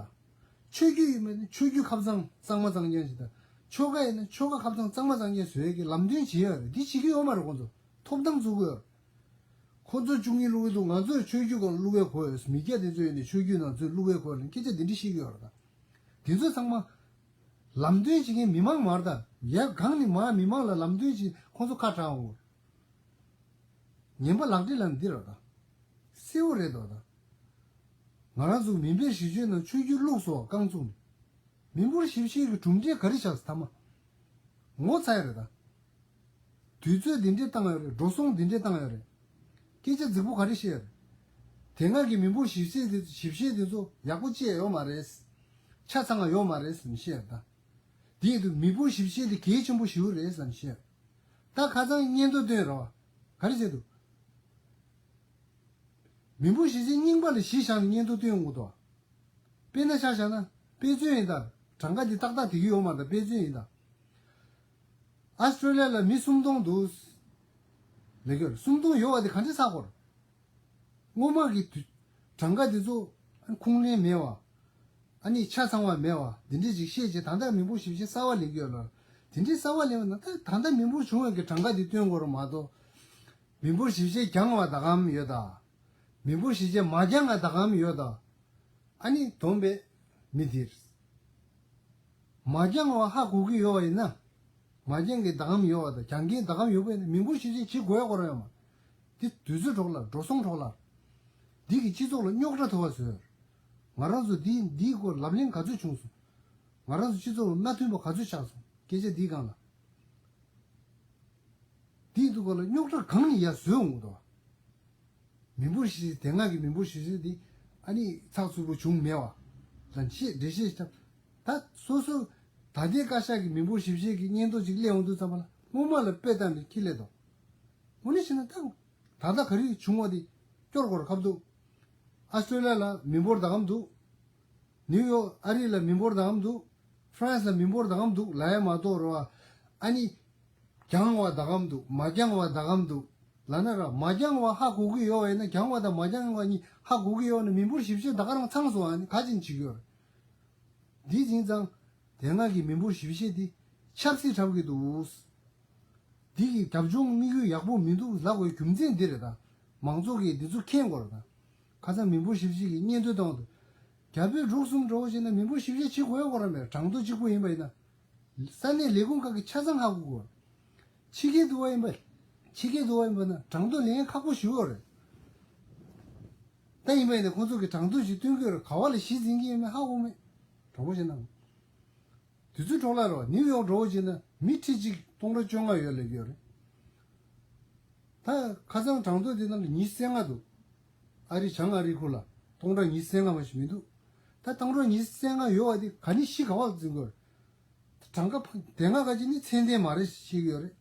ཆོས་བརྒྱུད་ཡིན་པ་ཡིན་ན་ཆོས་བརྒྱུད་ཁབ་གཙང་གཙང་མ་གཙང་རྐྱང་ཞིག་དང་། ཆོལ་ཁ་ཡིན་ན་ཆོལ་ཁ་ཁབ་གཙང་གཙང་མ་གཙང་རྐྱང་བཟོ་ཡས་ཀྱི་ལམ་སྟོན་བྱེད་ཡ་རེད། འདི་བྱེད་ཀྱི་ཡོད་མ་རེད། ཁོང་ཚོ་ཐོབ་ཐང་བཙུགས་ཀྱི་ཡོད་རེད། ཁོ་ཚོ་བཅུ་གཉིས་བླུག་གི་འདུག་ང་ཚོས་ཆོས་བརྒྱུད་སྒང་བླུག་པའི་གོ་ཡོད། མི་སྐྱ་དེ་ཚོ་ཡོད་ནས་ཆོས་བརྒྱུད་ནང་ཚོས་བླུག་པའི་གོ་ཡོད་ལ་སྐད་ཆ་འདི་འདྲ་བཤད་ཀྱི་ཡོད་རེད་ད། དེ་ཚོ་ཚང་མ་ལམ་སྟོན་བྱེད་མཁན་མི་མང་མ་རེད་ད། ཡ་གང་ནས་མར་མི་མང་ལ་ལམ་སྟོན་བྱེད་ཁོང་ཚོ་ཁ་གྲག་འོང་། ངན་པ་ལག་འབྲེལ་ལ་འདི་རེད་ད། གསལ་བོ་རེད་དོ་ད། ང་རང་ཚོ་མུན་པའི་ཞི་བྱེད་ནང་ཆོས་བརྒྱུད་བླུགས་སོ་རྐང་བཙུགས་ནས། མི་འབོར་ཞིབ་བཤེར་གྱི་གྲུབ་འབྲས་ག་རེ་ཆགས་སོང་ཐ་མ། ངོ་ཚ་ཡ་རེད་ད། དུས་ཚོད་འདི་འདྲས་བཏང་ཡོད་རེད། འགྲོ་སོང་འདི་འདྲས་བཏང་ཡོད་རེད། སྐད་ཆ་རྫིག་པོ་ག་རེ་བཤད་ཡོད་རེད། དེ་སྔ་གི་མི་འབོར་ཞིབ་བཤེར་དེ་ཞིབ་བཤེར་དེ་ཚོ་ཡག་པོ་བྱས་ཡོད་མ་རེད། ཆ་ཚང་བ་ཡོད་མ་རེད་ཟེར་ནས་བཤད་ཡོད་ད། དེ་ཡིན་དུས་མི་འབོར་ཞིབ་བཤེར་དེ་གལ་ཆེན་པོ་ཞིག་རེད་ཟེར་ནས་བཤད་ཡོད། ད་ཁ་སང་སྙན་ཐོ་བཏོན་རོགས། ག་རེ་བྱས་འདུག་མི་འབོར་ཞིབ་བཤེར་རྙིང་པ་ལ་གཞི་བཞག་ནས་སྙན་ཐོ་བཏོན་ཡོང་གི་འདུག་དཔེར་ན་ཆ་བཞག་ན་དཔེ་མཚོན་ཡིན་ད། གྲངས་ཀ་འདི་ཏག་ཏག་དེ་གི་ཡོད་མ་རེད་ད། དཔེ་མཚོན་ཡིན་ད། ཨ་སི་ཀྲོ་ལི་ཡ་ལ་མི་སུམ་སྟོང་འདུག་ལབ་ཀྱི་ཡོད་རེད། སུམ་སྟོང་ཡོད་པ་དེ་ག་འདྲས་ཚགས་པར། སྔོན་མ་གི་དུས་གྲངས་ཀ་དེ་ཚོ་ཁུངས་ལེན་མེད་པ། ཨ་ནི་ཆ་ཚང་བ་མེད་པ་འདི་འདྲས་ཅིག་བཤད་རྗེས་ད་ལྟ་མི་འབོར་ཞིབ་བཤེར་གསར་པ་ལེན་གྱི་ཡོད་ལ། དེ་འདྲས་གསར་པ་ལེན་པ་ན་ད་ད་ལྟ་མི་འབོར་བྱུང་བའི་གི་གྲངས་ཀ་དེ་སྟོན་དགོས་རེད་མ་གཏོགས། མི་འབོར་ཞིབ་བཤེར་འགྱངས་པ་ད་གམ་ཡོད་ད། མི་འབོར་ཞིབ་བཤེར་མ་འགྱངས་པ་ད་གམ་ཡོད་ད། ཨ་ནི་བསྡོམས་པས་མི་འདིར། མ་འགྱངས་པ་ཧ་གོ་གི་ཡོད་པ་ཡིན་ན། མ་འགྱངས་ཀྱི་ད་གམ་ཡོད་པ་དང་འགྱངས་ཀྱི་ད་གམ་ཡོད་པ་ཡིན་ན་མི་འབོར་ཞིབ་བཤེར་བྱེད་དགོས་ཡ་ཁོ་རང་ཡོད་མ། འདི་དུས་ཚོད་འཕྲོ་བརླག་འགྲོ་སོང་འཕྲོ་བརླག་འདི་གི་སྤྱི་ཚོགས་ལ་རྙོག་དྲ་ཐུག་པ་བཟོས། ང་རང་ཚོ་འདི་འདིའི་སྐོར་ལབ་གླེང་ག་ཚོད་བྱུང་སོང་། ང་རང་ཚོ་སྤྱི་ཚོགས་ལ་མ་མཐུན་པ་ག་ཚོད་ཆགས་སོང་། སྐད་ཆ་འདིའི་སྒང་ལ། དེའི་ཐོག་ལ་རྙོག་དྲ་གང་ནས་ཡར་བཟོས་འོང་གི་འདུག་མི་འབོར་ཞིབ་དེ་སྔ་གི་མི་འབོར་ཞིབ་བཤེར་དེ་ཨ་ནི་ཚགས་ཚུད་པོ་བྱུང་མེད་པ་ལ་བཤད་འགྲེལ་བཤད་བྱས། ད་སོ་སོ་ད་ལྟའི་བཀའ་ཤག་གི་མི་འབོར་ཞིབ་བཤེར་གྱི་སྙན་ཐོ་ཅིག་སླེབས་འོང་དུས་ཙམ་པ་ལ་སྔོན་མ་ལ་དཔེ་བལྟས་ནས་ཁྱི་ལས་དོ། དངོས་གནས་བྱས་ན་ད་ད་ལྟ་ག་རེ་བྱུང་བ་དེ་སྐྱོར་དགོས་རེད་ཁ་བསྡུར། ཨ་སི་ཀྲོ་ལི་ཡ་ལ་མི་འབོར་ད་གམ་འདུག་ནིའུ་ཡོག་ཨ་རི་ལ་མི་འབོར་ད་གམ་འདུག་ཧྥ་རན་སི་ལ་མི་འབོར་ད་གམ་འདུག་ལབ་ཡ་མ་གཏོགས་རེད་བ། ཨ་ནི། འགྱངས་པ་ད་གམ་འདུག་མ་འགྱངས་པ་ད་གམ་འདུག་ལབ་ན་ར། མ་འགྱངས་པ་ཧ་གོ་གི་ཡོད་པ་ཡིན་ན། འགྱངས་པ་དང་མ་འགྱངས་པ་གཉིས་ཧ་གོ་གི་ཡོད་ན་མི་འབོར་ཞིབ་བཤེར་ད་ག་རང་ཚང་སོང་། ཨ་ནི་ག་ཅིན་བྱེད་ཀྱི་ཡོད་རེད། འདི་ཡིན་ཙང་དེ་སྔ་གི་མི་འབོར་ཞིབ་བཤེར་འདི་ཆབ་སྲིད་འཁྲབ་ཀྱི་འདུག་འདི་གི་རྒྱབ་ལྗོངས་དམིགས་ཡུལ་ཡག་པོ་མི་འདུག་ལབ་དགོས་རྒྱུ་མཚན་འདི་རེད་ད། མང་ཚོགས་ཀྱིས་འདི་ཚོ་མཁྱེན་དགོས་རེད་ད། ཁ་སང་མི་འབོར་ཞིབ་བཤེར་གྱི་སྙན་ཐོ་བཏང་འདུག་རྒྱ་བོད་འབྲུག་གསུམ་འགྲོ་བ་བྱས་ན་མི་འབོར་ཞིབ་བཤེར་བྱེད་དགོས་ཡ་གོ་ར་མེད། གྲངས་ཐོ་གཅིག་པོ་ཡིན་པ་ཡིན་ན། ས་གནས་ལས་ཁུངས་ཁག་གི་ཆ་ཚང་ཧ་གོ་དགོས། ཕྱི་རྒྱལ་དུ་བ་ཡིན་པ། ཕྱི་རྒྱལ་དུ་བ་ཡིན་པ་ན་གྲངས་ཐོ་ལེན་ཁག་པོ་ཞིག་ཡོད་རེད། ད་ཡིན་པ་ཡིན་ན་ཁོང་ཚོ་གི་གྲངས་ཐོ་ཞིག་སྟོན་གྱི་ཡོད་རེད། ག་བ་ལ་གཞི་འཛིན་གྱི་ཡོད་མེད་ཧ་གོ་མེད། དྲང་པོ་བཤད་ན། དུས་ཚོད་འཕྲོ་བརླག་རེད་བ། ནིའུ་ཡོག་འགྲོ་བ་བྱས་ན་མི་ཁྲི་གཅིག་སྟོང་ཕྲག་བཅོ་ལྔ་ཡོད་ལབ་ཀྱི་ཡོད་རེད། ད་ཁ་སང་གྲངས་ཐོ་དེ་ནང་ལ་ཉི་ཤུ་རྩ་ལྔ་འདུག་ཨ་རི་བྱང་ཨ་རི་ཁུལ་ལ་སྟོང་ཕྲག་ཉི་ཤུ་རྩ་ལྔ་མ་ཞིག་མི་འདུག་ད་སྟོང་ཕྲག་ཉི་ཤུ་རྩ་ལྔ་ཡོད་པ་དེ་ག་ནས་གཞི་ག་བ་ལ་འཛིན་དགོས་རེད། གྲངས་ཀ་དེ་སྔ་ག་ཅིག་ནི་ཚད་ལྡན་མ་རེད་ཞེས་བཤད་ཀྱི་ཡོད་རེད།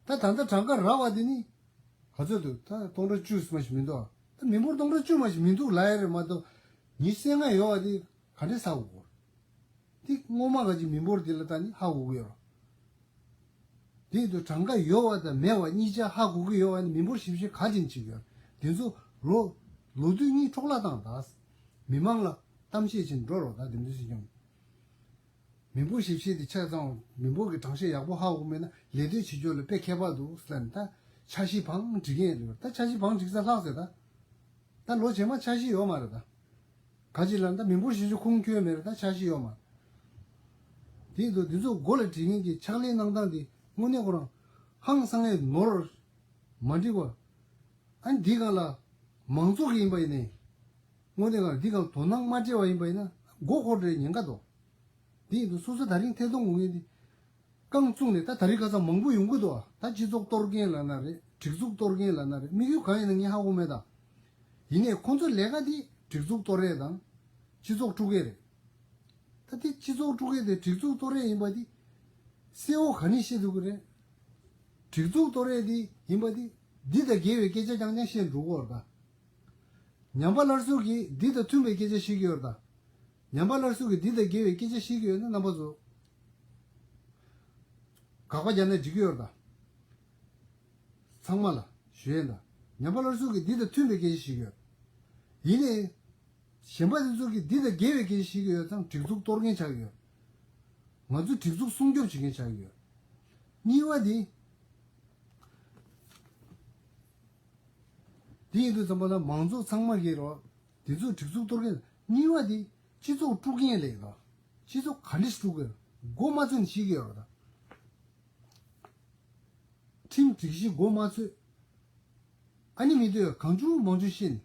ད་ད་ལྟ་གྲངས་ཀ་རག་པ་དེ་ནི་ག་ཚོད་འདུག་ད་སྟོང་ཕྲག་བཅུ་མ་ཞིག་མི་འདུག་ད་མི་འབོར་སྟོང་ཕྲག་བཅུ་མ་ཞིག་མི་འདུག་ལབ་ཡ་རེད་མ་གཏོགས། ཉི་ཤུ་རྩ་ལྔ་ཡོད་པ་དེ་ག་འདྲས་ཧ་གོ་དགོས། དེ་སྔོན་མ་ག་ཅིག་མི་འབོར་དེ་ལ་ད་ནི་ཧ་གོ་གི་ཡོད་རེད། དེ་ཡིན་དུས་གྲངས་ཀ་ཡོད་པ་དང་མེད་པ་གཉིས་ཆ་ཧ་གོ་གི་ཡོད་པ་ནི་མི་འབོར་ཞིབ་བཤེར་ག་ཅིག་བྱེད་ཀྱི་ཡོད། དེ་ཚོ་ལོ་ལོ་དུས་གཉིས་འཕྲོ་བརླག་བཏང་ད། མི་མང་ལ་གཏམ་བཤད་བྱེད་འགྲོ་རོགས་ད་དེ་འདྲ་ཞིག་ཀྱང་། མི་འབོར་ཞིབ་བཤེར་དེ་ཆ་ཚང་མི་འབོར་གྱི་གྲངས་བཤེར་ཡག་པོ་ཧ་གོ་མེད་ན་ལས་དོན་བྱེད་རྒྱུ་ལ་དཔེ་ཁྱད་པར་འདུག་ཟེར་ནས་ད་འཆར་གཞི་བང་སྒྲིག་མཁན་རེད། ད་འཆར་གཞི་བང་སྒྲིག་ས་ལྷག་ཟེར་ད། ད་ལོ་རྗེས་མ་འཆར་གཞི་ཡོད་མ་རེད་ད། ག་ཅི་ལ་ད་མི་འབོར་ཞིབ་བཤེར་ཁུངས་འཁྱོལ་མེད་རེད། ད་འཆར་གཞི་ཡོད་མ་རེད། དེ་ཡིན་དུས་འདི་ཚོ་མགོ་ལ་སྒྲིག་མཁན་གྱི་ཕྱག་ལས་གནང་སྟངས་དེ་དངོས་གནས་ཁོ་རང་ཧང་སང་ངེ་ནོར་མ་འགྲིག་པ། ཨ་ནི་འདི་སྒང་ལ་མང་ཚོགས་ཀྱི་ཡིན་པ་ཡིན་ནའི། དངོས་གནས་ཁོ་རང་འདི་སྒང་དོ་སྣང་མ་སྤྲད་པ་ཡིན་པ་ཡིན་ན་མགོ་འཁོར་འདྲའི་ཉེན་ཁ་འདུག་དེ་ཡིན་དུས་སོ་སོ་ད་རིང་ཐད་གཏོང་དགོས་མཁན་དེ། རྐང་བཙུགས་ནས་ད་ད་རེས་ཁ་སང་མང་པོ་ཡོང་གི་འདུག་ད་སྤྱི་ཚོགས་གཏོར་མཁན་ལབ་ན་རེད། སྒྲིག་འཛུགས་གཏོར་མཁན་ལབ་ན་རེད། དམིགས་ཡུལ་གང་ཡིན་ན་ངས་ཧ་གོ་མེད་ད། ཡིན་ནའི་ཁོང་ཚོ་ལས་ཀ་དེ་སྒྲིག་འཛུགས་གཏོར་ཡས་དང་། སྤྱི་ཚོགས་དཀྲུག་ཡས་རེད། ད་དེ་སྤྱི་ཚོགས་དཀྲུག་ཡས་དེ་སྒྲིག་འཛུགས་གཏོར་ཡས་ཡིན་པ་དེ། གསལ་བོ་ག་ནས་ཤེས་ཐུབ་ཀྱི་རེད། སྒྲིག་འཛུགས་གཏོར་ཡས་དེ་ཡིན་པ་དེ། འདི་དང་འགལ་བའི་སྐད་ཆ་རྐྱང་རྐྱང་བཤད་འགྲོ་གི་ཡོད་རེད་ད། ཉམས་པ་སླར་གསོ་གིས་འདི་དང་མཐུན་པའི་སྐད་ཆ་བཤད་ཀྱི་ཡོད་རེད་ད། ཉམས་པ་སླར་གསོ་གིས་འདི་དང་འགལ་བའི་སྐད་ཆ་བཤད་ཀྱི་ཡོད་ན་རྣམ་པ་ཚོ། དགག་པ་རྒྱག་ན་འགྲིག་གི་ཡོད་རེད་ད། ཚང་མ་ལ་ཞུ་ཡས་ད། ཉམས་པ་སླར་གསོ་གིས་འདི་དང་མཐུན་པའི་སྐད་ཆ་བཤད་ཀྱི་ཡོད། ཡིན་ནའི། གཞན་པ་དེ་ཚོ་གིས་འདི་དང་འགལ་བའི་སྐད་ཆ་བཤད་ཀྱི་ཡོད་ཙང་སྒྲིག་འཛུགས་གཏོར་མཁན་ཆགས་ཀྱི་ཡོད། ང་ཚོ་སྒྲིག་འཛུགས་སྲུང་སྐྱོབ་བྱེད་མཁན་ཆགས་ཀྱི་ཡོད། གཉིས་པ་དེ། དེ་ཡིན་དུས་ཙམ་པ་ལ་མང་ཚོགས་ཚང་མ་གིས་རོ། དེ་ཚོ་སྒྲིག་འཛུགས་གཏོར་མཁན། གཉིས་པ་དེ་སྤྱི་ཚོགས་དཀྲུག་མཁན་ལས་ཀ། སྤྱི་ཚོགས་ག་འདྲ་ཞིག་དཀྲུག་གི་ཡོད། མགོ་མ་ཚོས་ནས་ཤེས་ཀྱི་ཡོད་རེད་ད། ཁྲིམས་སྒྲིག་གཞི་མགོ་མ་ཚོས། ཨ་ནི་མི་འདོད་གང་བྱུང་མང་བྱུང་བཤད་ནས།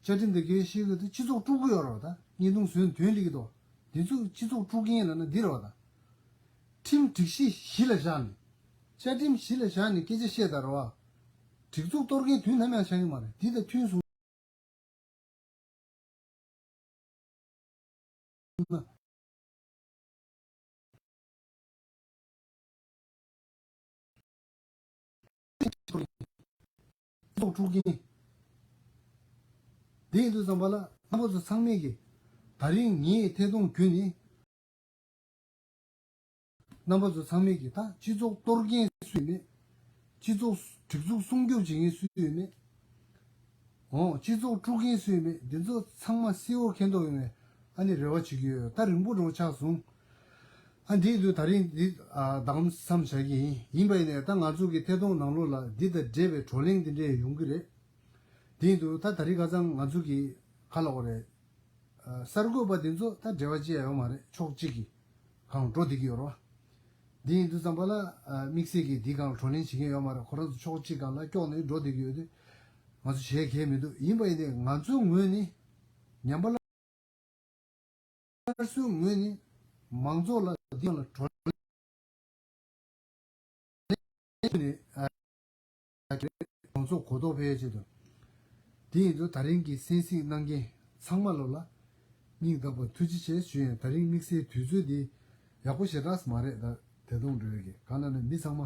བཅའ་ཁྲིམས་དང་འགལ་བཤད་གི་དུས་སྤྱི་ཚོགས་དཀྲུག་གི་ཡོད་རེད་ད། བརྙན་ཐུང་བཟོས་ནས་དོན་སླེབས་ཀྱི་འདུག་འདི་ཚོ་སྤྱི་ཚོགས་དཀྲུག་མཁན་ལབ་ན་འདི་རེད་བ་ད། ཁྲིམས་སྒྲིག་གཞི་གཞི་ལ་བཞག་ནས། བཅའ་ཁྲིམས་གཞི་ལ་བཞག་ནས་སྐད་ཆ་བཤད་ད་རེད་བ། སྒྲིག་འཛུགས་གཏོར་མཁན་དུས་ནམ་ཡང་ཆགས་ཀྱི་མ་རེད། འདི་དང་མཐུན་སོང་ན། ཚོགས་དཀྲུག་མཁན། དེ་ཡིན་དུས་ཙམ་པ་ལ་རྣམ་པ་ཚོ་ཚང་མས་ཀྱིས། ད་རིང་ངས་ཐད་གཏོང་བརྒྱུད་ནས། རྣམ་པ་ཚོ་ཚང་མས་ཀྱིས་ད་སྤྱི་ཚོགས་གཏོར་མཁན་སུ་ཡིན་མེད། སྤྱི་ཚོགས་སྒྲིག་འཛུགས་སྲུང་སྐྱོབ་བྱེད་མཁན་སུ་ཡིན་མེད། འོ་སྤྱི་ཚོགས་དཀྲུག་མཁན་སུ་ཡིན་མེད་འདི་ཚོ་ཚང་མ་གསལ་བོ་མཁྱེན་རྟོགས་ཡོང་བའི་ཨ་ནི་རེ་བ་བྱེད་ཀྱི་ཡོད། ད་རིང་པོ་འགྲོ་ཆགས་སོང་། ཨ་འདིའི་དུས་ད་རིང་འདི་ཨ་བདག་མཚམས་བཞག་གི་ཡིན། ཡིན་པ་ཡིན་ནའི་ད་ང་ཚོ་གི་ཐད་གཏོང་ནང་ལོགས་ལ་འདི་དང་འབྲེལ་བའི་བགྲོ་གླེང་འདི་འདྲས་ཡོང་གི་རེད། དེ་ཡིན་དུས་ད་ད་རིང་ཁ་སང་ང་ཚོ་གི་ག་ལབ་དགོས་རེད། ཨ་གསར་འགོད་པ་འདི་ཚོ་ད་འབྲེལ་བ་ཅི་ཡང་ཡོད་མ་རེད། ཕྱོགས་གཅིག་གི་སྒང་འགྲོ་བསྡད་ཀྱི་ཡོད་རེད་བ། འདི་ཡིན་དུས་ཙམ་པ་ལ་ཨ་དམིགས་བསལ་གྱིས་འདི་སྒང་ལ་བགྲོ་གླེང་བྱེད་མཁན་ཡོད་མ་རེད། ཁོ་རང་ཚོ་ཕྱོགས་གཅིག་སྒང་ལ་ཀྱོག་ནས་འགྲོ་བསྡད་ཀྱི་ཡོད་དུས་ང་ཚོ་བྱེད་གལ་མི་འདུག་ཡིན་པ་ཡིན་ནའི་ང་ཚོའི་ངོས་ནས་ཉམས་པ་སླར་གསོའི་ངོས་ནས་མང་ཚོགས་ལ་འདི་ལ་བགྲོ་གླེང་ནས་ཨ་མང་ཚོགས་གོ་རྟོགས་འཕེལ་ཆེད་དུ། དེ་ཡིན་དུས་ད་རིང་གི་གསན་གཟིགས་གནང་མཁན་ཚང་མ་ལོ་ལ་སྙིང་ཐག་པ་ཐུགས་རྗེ་ཆེ་ཞུ་ཡིན། ད་རིང་དམིགས་བསལ་དུས་ཚོད་འདི་ཡག་པོ་ཞེ་དྲག་མ་རེད། ད་དེ་དུང་འགྲོ་ཡོད་ཀྱི་གང་ལ་ནི་མི་ཚང་མ་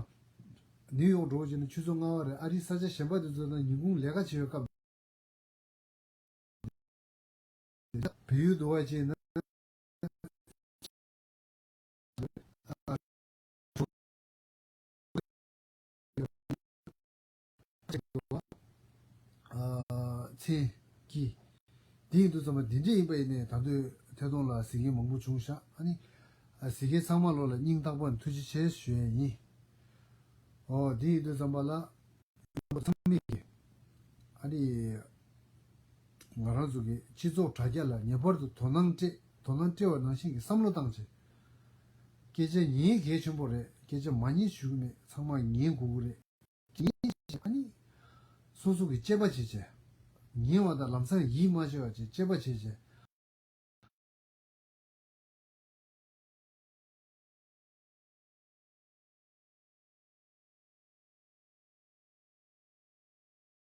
ནིའུ་ཡོག་འགྲོ་བཞིན་ཆུ་ཚོད་ལྔ་པ་རེད། ཨ་རིའི་ས་ཆ་གཞན་པ་དེ་ཚོ་དང་ཉིན་གུང་ལས་ཀ་བྱེད་པའི་སྐབས། བལ་ཡུལ་དུ་བ་ཅན་ན། ཚན་གྱི། དེ་ཡིན་དུས་ཙམ་པ་འདི་འདྲས་ཡིན་པ་ཡིན་ནའི་ད་དུང་ཐད་གཏོང་ལ་གཟིགས་མཁན་མང་པོ་བྱུང་ཤག་ཨ་ནི་གཟིགས་མཁན་ཚང་མ་ལོ་ལ་སྙིང་ཐག་པ་ནས་ཐུགས་རྗེ་ཆེ་ཞུ་ཡས་ཡིན། ཨོ་དེ་ཡིན་དུས་ཙམ་པ་ལ། ཚང་མས་ཀྱི། ཨ་ནི། ང་རང་ཚོ་གི་སྤྱི་ཚོགས་དྲ་རྒྱ་ལ་ངེས་པར་དུ་དོ་སྣང་སྤྲད། དོ་སྣང་སྤྲད་པ་ནང་བཞིན་གྱི་བསམ་བློ་བཏང་བྱས། སྐད་ཆ་ཉན་གལ་ཆེན་པོ་རེད། སྐད་ཆ་མ་ཉན་ཞུ་གི་མེད། ཚང་མ་ཉན་དགོས་ཀྱི་རེད། ཉན་བྱས་ཨ་ནི། སོ་སོ་གི་དཔྱད་པ་བྱས་བྱས། ཉན་པ་དང་ལམ་སང་ཡིད་མ་ཆེས་པ་བྱས་དཔྱད་པ་བྱས་བྱས།